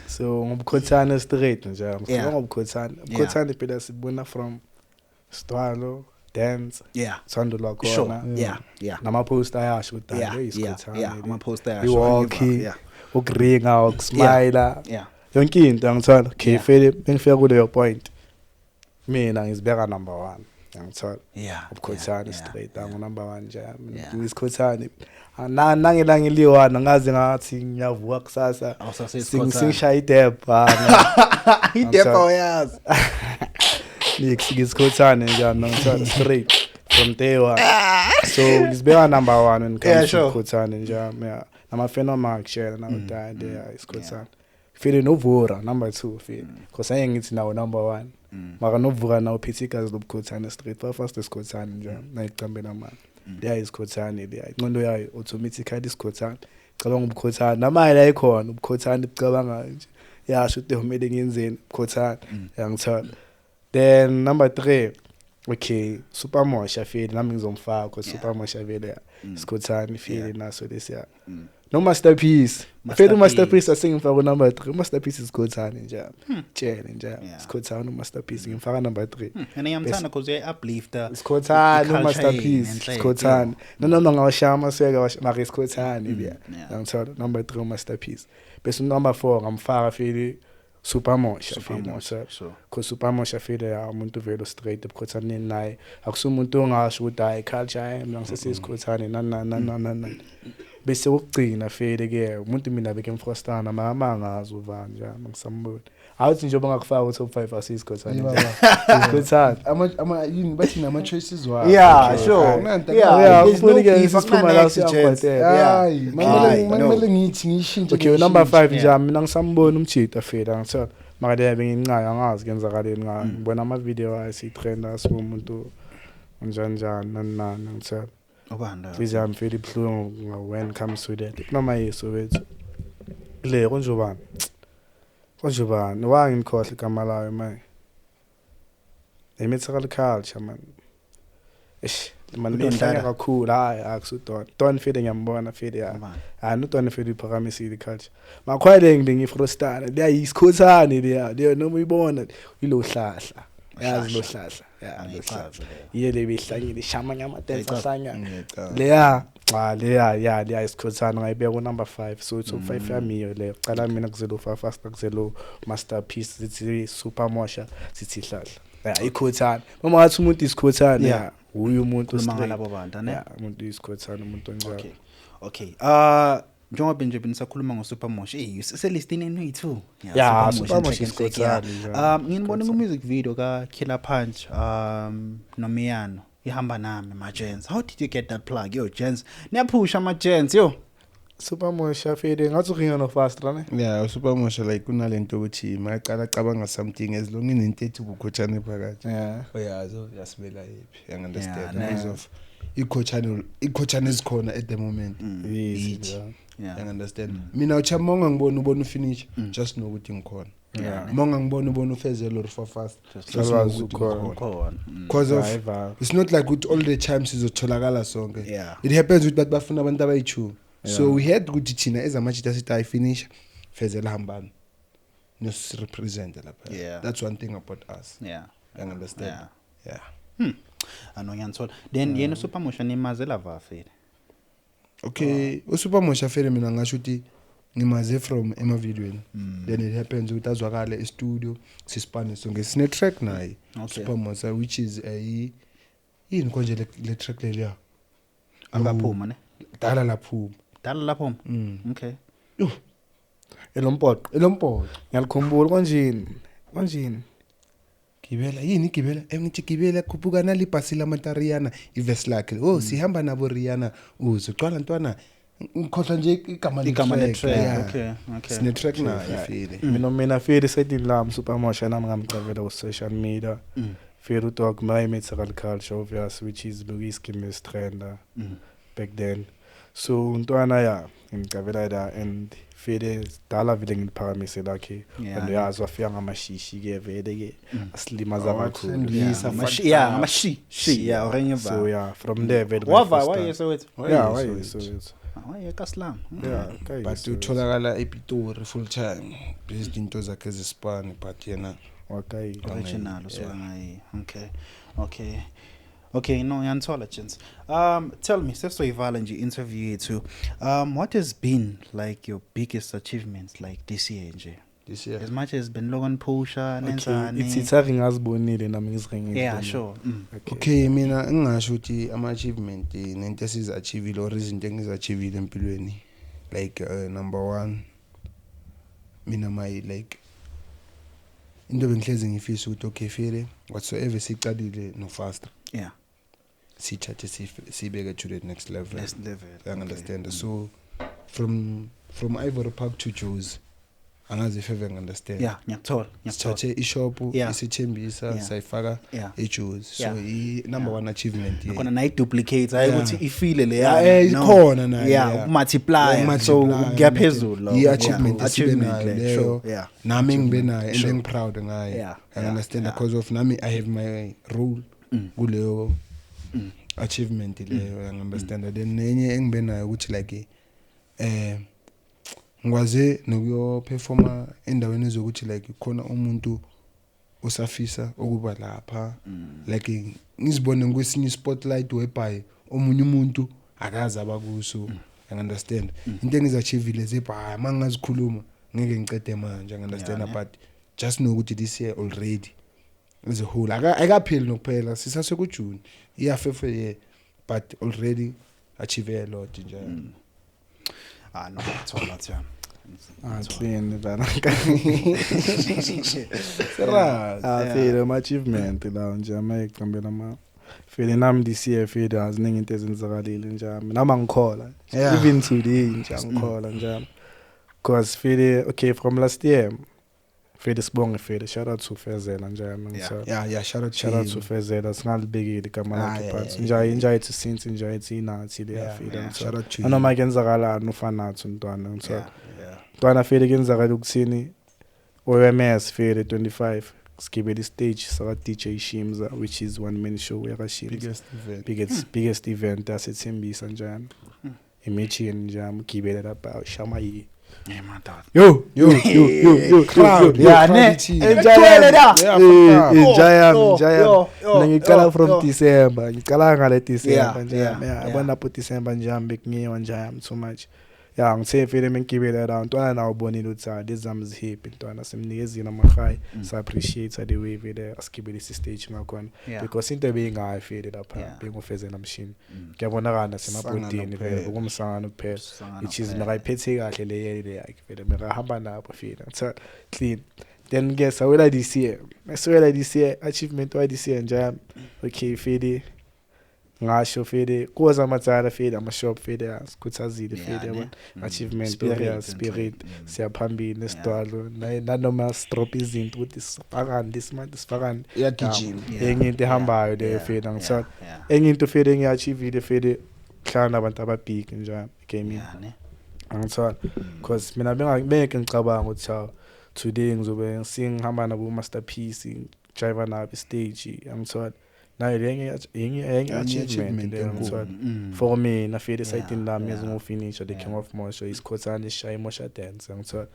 So ngobukhothane straight nje. Yeah. Ngifuna ngobukhothane. Ubukhothane phela sibona from Stwalo, dance, thando lwakhona. Nama-post ayasho ukuthi hayi, isikhothane le. Ama-post ayasho. I-walkie, ukuringa, ukusmayila, yonke into, angithola. Okay, fele bengifika kuleyo point, mina ngizibeka number one, angithola. Ubukhothane straight angu number one nje. Ngisikhothane nangelanga eliyi-one angaze ngathi ngiyavuka kusasa singishaya ideb. Idep awuyazi. Ngisikhothane nje, angithola, straight from day one. So ngizibeka number one when it comes to ubukhothane nje, yeah. Namafena angakutshela nakuthi hayi, leya isikhothane file. Novura number two file, because angeke ngithi nawo number one, mara novura nawo phethe igazi lobukhothane straight fast isikhothane nje nayicambela mani. Leya isikhothane leya, ingqondo yayo automatically isikhothane, cabanga ubukhothane namanye la ikhona ubukhothane, bucabanga nje yasho ukuthi kumele ngiyenzeni ubukhothane, yangithola. Then number 3, okay, Supermosha file, nami ngizomfaka because Supermosha vele isikhothane file naso lesiya. No, masterpiece fele, umasterpiece asengimfaka number 3. Umasterpiece isikhothane nje, tshele nje. Isikhothane umasterpiece ngimfaka number 3. And ngiyamthanda because uyayi-uplifta Isikhothane i-culture umasterpiece. yenu, Isikhothane nanoma ngawashaya amasweke, mara isikhothane leya. Ngithola number 3 umasterpiece, bese number 4 ngamfaka file Supermosha file. Supermosha, sure. Because Supermosha file ya umuntu vele straight ebukhothaneni naye, akusumuntu ongasho ukuthi hayi, culture, hayi, mina ngisesisikhothane nani nani nani nani nani. Bese ukugcina fele ke umuntu mina bekemfrostana mama angazi uvani nje ngisambona awuthi njengoba ngakufaka ku top 5 asisikhothane isikhothane. Ama yini bathi nama choices wabo. Yeah, Okay. sure. Akunanto. Yeah, Yeah, there's no ufuna ke beef, siphuma la akuna-next, gents. siyakwatela. Yeah. Hayi, Hayi, mangikumele no. ngithi ngishintshe. Okay, number 5 nje Yeah. mina ngisambona umjita fela, ngithola mara leyo bengincane, angazi kuyenzakaleni ngayo. Ngibona ama-video ayisitrend asumuntu njani njani nani nani, ngithola. Ubani loyo? Inhliziyo yami fela ibuhlungu when comes to that, noma yesu wethu le konjobani konjobani wangimkhohle igama layo manje, i-metal culture man, eish man. UDon Ihlanya Dada? kakhulu. Hayi, akusudon don fele, ngiyambona fele ya. Ubani? Hayi, nodon fele iphakamisile i-culture makhwale ngifrostana leya yisikhothane leya leyo, noma uyibona ilo hlahla, yazi lo hlahla ya lo hlahla. Angiyichazi leyo. Yiye le behlanyile ishamanya amadensa ahlanya. Ngiyacabanga. Leya cha, leya ya leya isikhothana ngayibeka ku-number 5. So top 5 yami iyo leyo. Cala mina kuzelo fast, kuzelo masterpiece, sithi supermosha, sithi hlahla ya ikhothana, noma ngathi umuntu isikhothane. Yeah. Ya, uye umuntu Khuluma straight. ngalabo bantu, ne? Ya, umuntu isikhothane, umuntu onjalo. Okay. Njengoba nje benisakhuluma ngoSupermosh, hey, uselistini enu2. Yeah, Supermosh and is Track and Track, yeah. Kotsali, yeah. Nginibone ku music video ka Killer Punch noMiyano. Ihamba nami ma gents. How did you get that plug? Yo gents, niyaphusha ma gents yo. Supermosh afede ngathi uringa no fast ne. Yeah, uSupermosh like kunalento ukuthi mayaqala cabanga something as long inento ethi ukukhothane phakathi. Uyazi uyasimela yiphi. You understand? Yeah, Because of ikhothane ikhothane ezikhona at the moment. Yes. Yithi. Yeah. You understand? Mina uchamonga ngibona ubona ufinish just know ukuthi ngikhona. Yeah. Monga ngibona ubona ufezelo or for fast. Just Just know wazi ukuthi ukhona. ngikhona. Khona. Because of Hayi it's not like ukuthi all the time sizotholakala sonke. Yeah. It happens ukuthi bathi bafuna abantu abayi-two. So we had ukuthi thina ezamajita sithi ayifinisha fezela hambani nosirepresente lapha. Yeah. That's one thing about us. Yeah. You understand? Yeah. Yeah. Ano ngiyanthola. Then yena uSupermosh nimazela vafile. Okay, uSupermosh afele mina ngasho ukuthi ngimaze from emavidweni. Then it happens ukuthi azwakale e-studio sisipane sonke sine track naye. Okay. Supermosh which is a yini konje le track leliya? Akaphuma ne. Dala laphuma. Dala laphuma. Okay. Yo, Elompoqo. elompoqo. Ngiyakhumbula konjini. Konjini. Gibela yini gibela engithi gibela khuphuka nalibhasi lamatariyana ivesi lakhe oh sihamba nabo Rihanna uzocwala ntwana ngikhohlwa nje igama le Igama le track. yeah. Okay. Okay. Sine track nayo file. Mina feel sayidini lami Supermosh nami ngamcavela ku social media. Feel dog my metal culture obvious which is Louis Trender back then. So untwana ya ngimcavela la and feel dala vele ngiliphakamise lakhe. Yeah. And uyazi wafika ngamashishi ke vele ke asilimaza kakhulu. Wathembisa, Yeah, fucked yeah, up. ngamashi. Shi, yeah, orenye So ba. yeah, from there vele Wava wayeso wethu. Yeah, wayeso wethu. Wayeka slam. Yeah, But utholakala ePitori full time based into zakhe zespan but yena wakayi. Original Yeah. usuka ngayi. Okay. Okay. Okay, no, ngiyanthola gents. Tell me, sesizoyivala nje interview yethu. What has been like your biggest achievements like this year nje? This year. As much as beniloko niphusha nenzani. Okay, it's ave ngazibonile nami ngizirengile. Yeah, sure. Okay, mina ngingasho ukuthi ama achievement nento esizi-achievile or izinto engizi-achievile empilweni like number 1 mina my like into bengihlezi ngifisa ukuthi okay fele whatsoever sicalile no faster sithathe sibeke to the next level. Next level. You understand? So from Ivory Park to Jozi angazi if ever understand. Yeah, ngiyakuthola, ngiyakuthola. Sithathe ishop isithembisa sayifaka eJozi. So i number 1 achievement Khona nayi duplicate hayi ukuthi ifile le Yeah, ikhona nayo. Yeah, ukumultiply. So kuyaphezulu lokho. I achievement esibe nayo le, leyo. sure. Yeah. Nami ngibe nayo and I'm proud ngayo. I understand because of nami I have my role kuleyo achievement leyo, I understand. Then nenye engibe nayo ukuthi like ngikwaze nokuyo performa endaweni ezokuthi like khona umuntu osafisa ukuba lapha like ngizibone ngikwesinye spotlight whereby omunye umuntu akazi abakuso, I understand. Into engizachievile zebha mangazikhuluma ngeke ngicede manje, I understand, but just know ukuthi this year already as a whole ayikapheli nokuphela sisase ku June iyafefe year but already achieve a lot nje. Ah no, ngiyakuthola Thiyana. Ah, clean bana. Sera. Ah, feel ama achievement la nje amayiqambela ama feel nami this year feel aziningi into ezenzakalile nje nami angikhola even today nje angikhola nje because feel okay from last year feel sibonge feel shout out to Fezela nje ngithola. Yeah, shout out Shout out to Fezela singalibekile igama lakhe phansi nje nje ethi since nje ethi inathi le feel shout out to noma kuyenzakalani ufanathi umntwana ngithola mntwana feel kuyenzakala ukuthini OMS feel 25 sigibele stage saka DJ Shimza which is one man show yaka Shimza biggest event biggest event asethembisa njani imagine nje amgibele lapha shama yi Hey my dog. Yo yo yo yo yo crowd. Yeah, ne. Enjoy. Ngiqala from December. Ngiqala ngale December nje. Yabona lapho December nje bekungiwa nje I'm too much. Ya, ngithe vele mengigibela la, ntwana nawe ubonile ukuthi ah, lezi zami zi-happy, ntwana simnikezile amahayi, sa-appreciate the way vele asigibelisa i-stage ngakhona, because into ebeyingayo vele lapha bengufezela mshini, kuyabonakala nasemabhodini vele. Kuphela. Bekumsangano kuphela. Sangano Which is kuphela. makayiphethe kahle le yakhe vele, bekahamba nabo vele, ngithola clean. Then ke sawela this year, sawela this year achievement wa this year nje, okay, vele ngasho vele kuza amadzala vele ama-shop vele asikhuthazile Yeah, vele, ne? yabona, achievement. Spirit Yeah, and spirit. Siyaphambili nesidwalo nanoma sidrop izinto ukuthi sifakani this month, sifakani. Iyagijima. Enye into ehambayo leyo vele, angithola enye into vele engiyi-achievile vele, kuhlala nabantu ababig nje gaming, Yeah, ne? angithola, because mina bengeke ngicabanga ukuthi hawu, today ngizobe sengihamba nabo masterpiece, ngijiva nabo istage, angithola, nayo le enye enye Enye achievement achievement leyo, enkulu. angithola, for mina vele esayidini lami ezingofinisha the king of mosha, isikhothane esishaya imosha dance, angithola.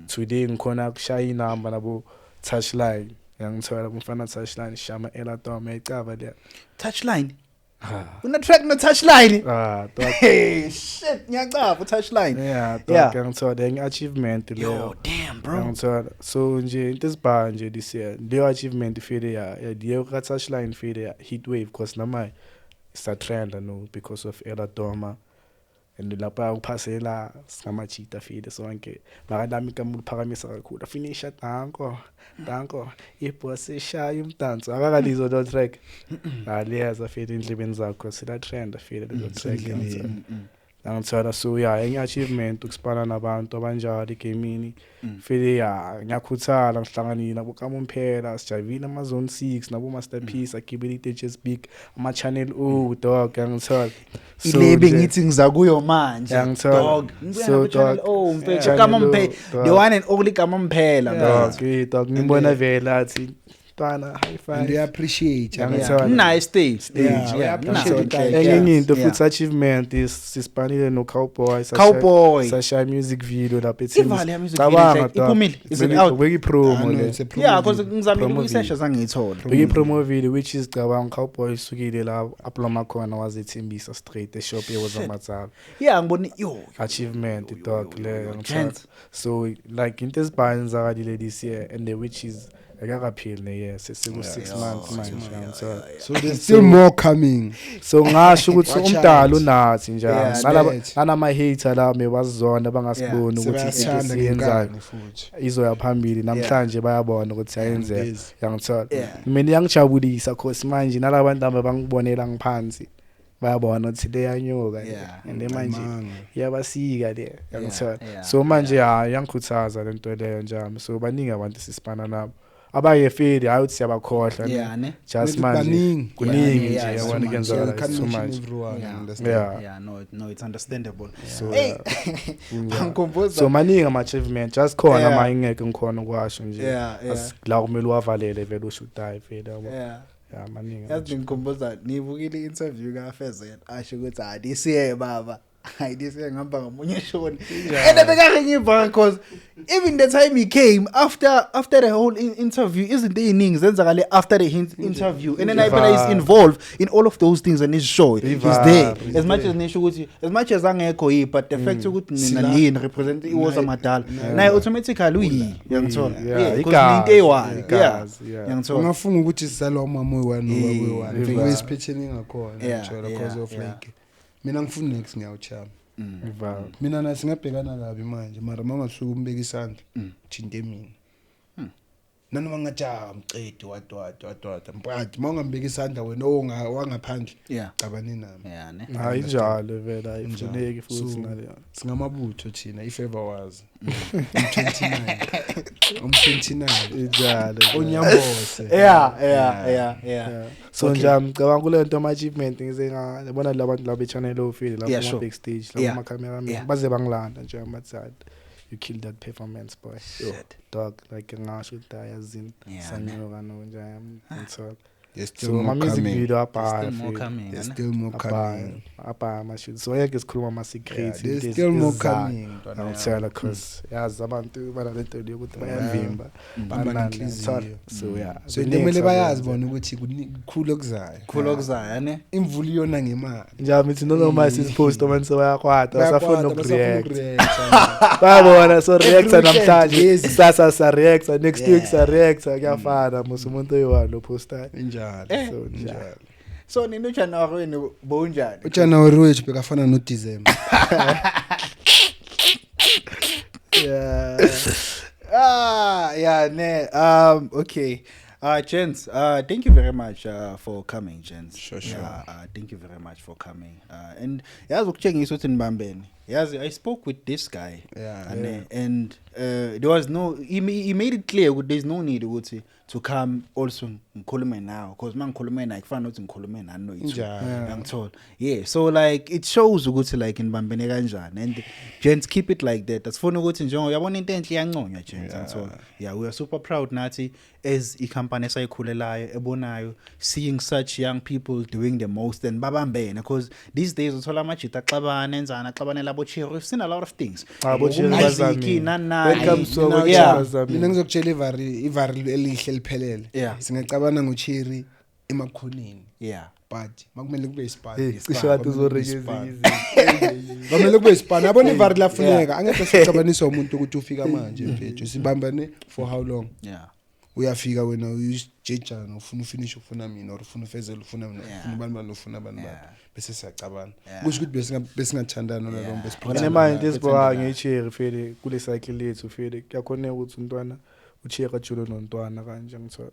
Today ngikhona kushaya inamba nabo touchline, yangithola, umfana touchline shama elatom yayicaba le. Touchline. Ah. Una track no touchline. Ah, dog. Hey, shit, ngiyacaba touchline. Yeah, dog, ngithola enye achievement Yo, leyo. damn, bro. Ngithola, so nje into esibha nje this year, leyo achievement fele ya leyo ka touchline fele ya heat wave, because nama isa trend no because of Eladoma and lapha uphasela singamajita file sonke, mara lami kamuphakamisa kakhulu, finisha, danko danko, ibhoss eshaya umdanso, akakalizwa lo track, aliyeza file endlebeni zakho, sila trend file lezo track, Endleleni. angithola. So yeah, enye achievement ukusipana nabantu abanjalo egamini file ya, ngiyakhuthala, ngihlanganile nabo Kamumphela, sijayivile ama-zone 6 nabo masterpiece, agibele i-DJs big ama-channel O, dog, angithola. So Ile nje- bengithi ngiza kuyo manje. Ngiyangithola. Dog. Ngibuya So, nabo Channel dog. O, mfethu. Channel Kama O, Mphela, dog. the one and only Kama Mphela, Dog, mfethu. eh, dog, ngimbona vele athi ntwana high And five. they appreciate. Ngiyangithola. Nayo stage. Yeah, Yeah, uya-appreciate nayo. it. Enye enye into Yeah. futhi achievement is sisipanile no-Cowboy, Cowboy. sashaya music video lapha eThekwini. Ivale ya music video, Cabanga, like, dog. iphumile? Is it out? Bekuyi-promo Ah, no, le. it's a promo Yeah, because video. ngizamile Promo ukuyisesha video. zangiyithola. Bekuyi-promo video which is cabanga Cowboy usukile la aploma khona wazethembisa straight eshop yewozamatsala. Yeah, ngibone yo. Achievement dog leyo, ngithola. Gents. So like into esibayenzakalile this year and the which is akakapheli ne-year, sesiku-6 months manje, ngithola. So there's still more coming. So ngasho ukuthi Watch umdala out. unathi njalo Yeah, net. nalama-hater la mebazizona bangasiboni ukuthi into Sebayasithanda esiyenzayo ngenkani futhi. izoya phambili namhlanje, bayabona ukuthi ayenzeka, Yes. yangithola. Yeah. Mina iyangijabulisa cause manje nalabantu aba bangibonela ngiphansi bayabona ukuthi leyanyuka le. And manje Amanga. iyabasika le, yangithola. So manje hayi, iyangikhuthaza le nto leyo njami, so baningi abantu esisipana nabo abayefeli, hayi ukuthi siyabakhohlwa ne. Yeah, ne? Just Ukuthi manje baningi. kuningi Yeah, nje, yeah, it's yabona, too much. kuyenzakala, Yeah, it's too can't mention much. everyone, understand? Yeah. Yeah, no, it's understandable. So Hey, yeah. Kunjalo. angikhumbuza. So maningi ama-achievement, just khona ma ingeke ngikhona ukwasho nje. Yeah. La kumele uwavalele vele, usho ukuthi hayi vele, yabo. Yeah. Ya, maningi. Yazi ngikhumbuza nibukile i-interview kaFezel asho ukuthi hayi this year baba, hayi this year ngihamba ngomunye shoni, and bekaringiva because even the time he came after the whole interview, izinto eziningi zenzakale after the interview, and then I phela is involved in all of those things and his show he's Iva, there he's as much as nisho ukuthi as much as angekho yi, but the fact ukuthi nina Sila- nini represent iwoza madala naye automatically uyi, yangithola, Yeah, because igazi, into eyi-one, yeah, igazi, yeah. yangithola. Ungafunga ukuthi sizalwa umama oyi-one nobaba oyi-one. Iva. Uyisiphetheni ngakhona, ngithola, because of like mina ngifuna next ngiyawuchama. Iva. Mina naye singabhekana kabi manje, mara uma ngasuke umbeka isandla thinte mina, nanoma ngathi ah mcedi what what what what, but uma ungambeka isandla wena owangaphandle cabane nami. Yeah, ne. Hayi, injalo vele, ayifuneki futhi So, naleyo. Singamabutho thina, if ever was um-29 um-29 Injalo. onyambose. Yeah. Yeah. So nje ngicabanga kule nto ama-achievement ngize ngabona la bantu laba be-channel ofile lapha kuma-backstage lapha ama-cameraman baze bangilanda nje bathi "Hayi, you killed that performance, boy." Shit. Dog, like ngasho ukuthi hayi, yazini, Yeah, sanyuka no nje, ngithola. There's still So more ama-music coming. video There's abhaya still more coming. There's ane? still more coming. abhaya ama-shoot. So yeke sikhuluma ama-secrets, Yeah, there's into still more ezizayo. coming, ntwana yami. Angithola, cause yazi abantu banalento leyo ukuthi bayavimba. Bamba Banani, nenhliziyo. angithola. So yeah, So into kuningi kumele bayazi esakwenza. bona ukuthi kukhulu okuzayo. Khulu okuzayo ane? Imvula iyona ngemali. Njalo mithi noma sisipost abantu sebayakwata, basafuna Bayakwata, ukureact. ukureact. Bayabona, so reacta Every weekend, namhlanje, lezi. kusasa sa reacta, next week Yeah. sa reacta, kuyafana musu umuntu oyi-one lo postayo. Injalo. So njalo. Injalo. So nini uJanuary wenu bowunjani? uJanuary wethu bekafana noDecember. Yeah. Ah, yeah, ne. Okay. Gents, thank you very much for coming, gents. Sure. Yeah, thank you very much for coming. And yazi ukutshengisa ukuthi nibambene. Yazi, I spoke with this guy. Yeah. And there was no he made it clear ukuthi there's no need ukuthi to come also ngikhulume nawe, because mangikhulume naye kufana nokuthi ngikhulume nani no Njalo. Angithola. Yeah, so like it shows ukuthi like nibambene kanjani, and gents, keep it like that. Asifuna ukuthi njengoba uyabona into enhle iyanconywa, gents, angithola. Yeah, we are super proud nathi as i-company esayikhulelayo ebonayo, seeing such young people doing the most and babambene, because these days uthola amajita axabana enzana axabanela abo cherry. We've seen a lot of things. Ah, bo cherry Music, bazamile. nani nani. When comes to Mina- abo cherry Yeah. bazamile. Mina ngizokutshela ivari elihle liphelele. Yeah. Singacabana ngocherry emakhoneni. Yeah. But makumele kube isipani. Hey, cishe wathi uzoreka ezinye izinto. Kwamele kube isipani. Yabona ivari lafuneka. Angeke sicabanisa umuntu ukuthi ufika manje mfethu. Sibambane for how long? Yeah. Uyafika wena uyisjejana, ufuna ufinish, ufuna mina, or ufuna ufezela, ufuna mina, Yeah. ufuna ubani bani, ufuna bani bani. Yeah. Bese siyacabana. Yeah. Kusho ukuthi besingathandana Yeah. nalombe. Mina manje into esiboka ngecherry fele kule cycle lethu fele kuyakhoneka ukuthi umntwana ucherry ajule nontwana kanje, ngithola.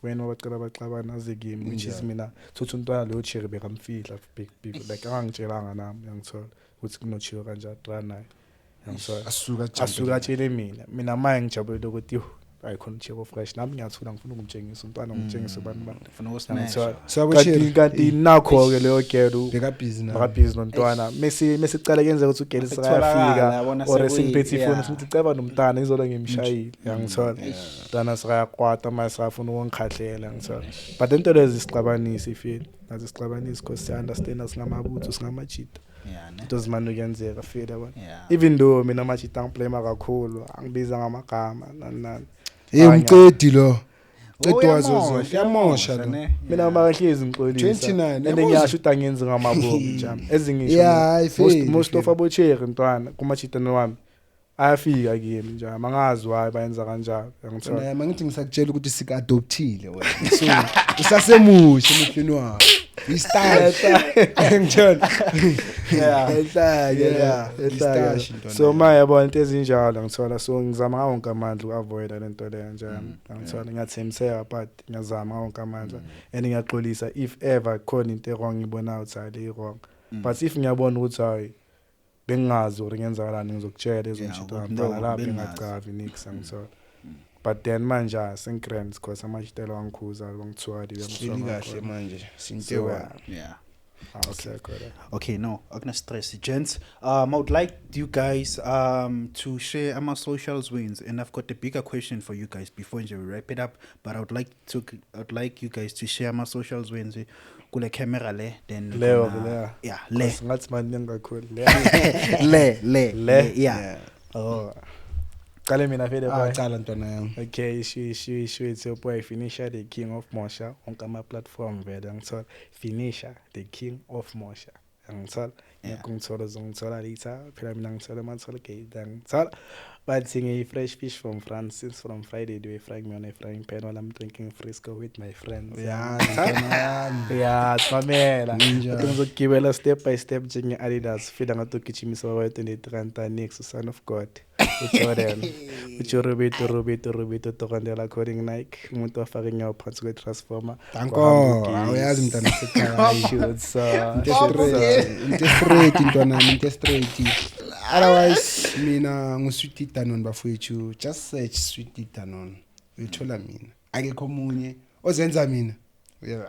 Wena wabacela baxabana aze kimi, which is Njalo. mina thothi umntwana leyo cherry bekamfihla big big, like angangitshelanga nami, uyangithola ukuthi kunocherry kanje adra naye, uyangithola. Asuka Asuka atshele mina manje ngijabulele ukuthi yo ayikhona ucherry fresh, nami ngiyathula, ngifuna ukumtshengisa umntwana, ngimtshengise ubani bani. Ufuna ukusmash. Uyangithola. Sabo Kanti cherry. kanti nakho-ke leyo girl Beka busy naye. makabhizi nontwana, mese kucala kuyenzeka ukuthi ugele Sekutholakala, sekayafika yabona or sekuyi- sengiphethe ifoni, yeah. sithi ceba nomntana izola ngimshayile, yangithola, mntana sekayakwata manje sekafuna ukungikhahlela, ngithola. But into lezo zisixabanisi ifile azisixabanisi, cause siya-understanda, singamabutho, singamajita, Yeah, ne. into zimane ukuyenzeka file, yabona. Yeah. Even though mina amajita angiblame kakhulu, angibiza ngamagama nani nani. Hey, umcedi lo. Oh, Ucedi wazo uyamosha, zonke. Uyamosha lo. ne? Mina Yeah. makahlezi ngixolisa 29, and yabo. ngiyasho ukuthi angenzi ngamabomu njami ezingisho. Yeah, Mina. I feel, Most I of feel. abocherry ntwana kumajitane wami ayafika kimi njami, angazi why bayenza kanjalo, uyangithola. Wena mangithi ngisakutshela ukuthi sika-adoptile wena. So usasemusha emehlweni wakho. Uyistar. Ngitshela. Yeah. Ehlake, Yeah, ehlake. i-stash intwana So yami. ma yabona into ezinjalo, ngithola, so ngizama ngawo wonke amandla uku-avoida le nto leyo njalo, ngithola, ngiyathembiseka, but ngiyazama ngawo wonke amandla and ngiyaxolisa if ever khona into e-wrong ngibonayo ukuthi hayi le i-wrong, but if ngiyabona ukuthi hayi bengingazi or ngenzakalani, ngizokutshela ezongishito ukuthi mntwana no, lapho bengingazi. engacavi nix, angithola. But then manje sengigrand because amashitelo angikhuza bangithiwa Sihleli kahle manje. Sinte So, wa. Yeah. awusekho la. Okay, no, akuna stress, gents. I would like you guys to share our socials wins, and I've got a bigger question for you guys before we wrap it up. But I would like you guys to share my socials wins. Kule camera le, then we're Leo, gonna- le. yeah, le, Ngathi maningi kakhulu le. le, le, Le. le, yeah. Oh. Qale mina vele Ah, boy. cala ntwana yami. Okay, ishu it's your boy Finisher the King of Mosha onke ama platform vele, ngithola Finisher the King of Mosha. Ngithola Yeah. ngikungithola zongithola later, phela mina ngithola mathola gate, ngithola bathi ngiyi fresh fish from France since from Friday they were frying me on a frying pan while I'm drinking Frisco with my friends. Ya, ntwana yami. Ya, mamela. Ninja. Uthi ngizogibela step by step njenge-Adidas, fila ngathi ugijimisa baba 23 rand nix, son of God. UJordan. UJorobito Robito Robito Tokondela calling Nike, umuntu wafaka inyawo phansi kwe-transformer. Danko, awuyazi mntana sekhaya. Shoots. Into straight, into straight ntwana yami, into straight. Otherwise mina nguSweetie Danon bafowethu. Just search Sweetie Danon. Uyithola mina. Akekho omunye ozenza mina.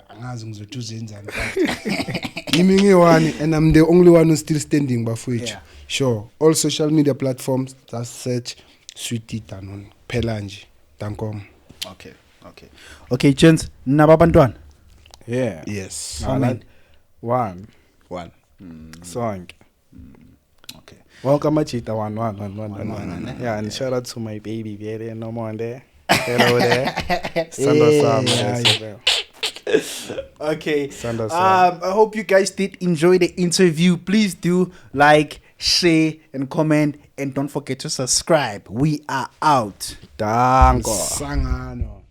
Angazi ngizothi uzenzani but yimi ngiyi-one and I'm the only one who's still standing bafowethu. Yeah. Sure. All social media platforms, just search Sweetie Danon. Phela nje. Dankom. Okay, okay. Okay, gents, nabo abantwana. Yeah. Yes. How many? One. One. Sonke. Okay. Wonke amajita, one, one, one, one, one, One, one. one, eh? Yeah, and shout out to my baby vele, Nomonde. Hello there. Sanda sami leso vele. Okay. Sanda sami. I hope you guys did enjoy the interview. Please do like, share, and comment, and don't forget to subscribe. We are out. Danko. Sangano.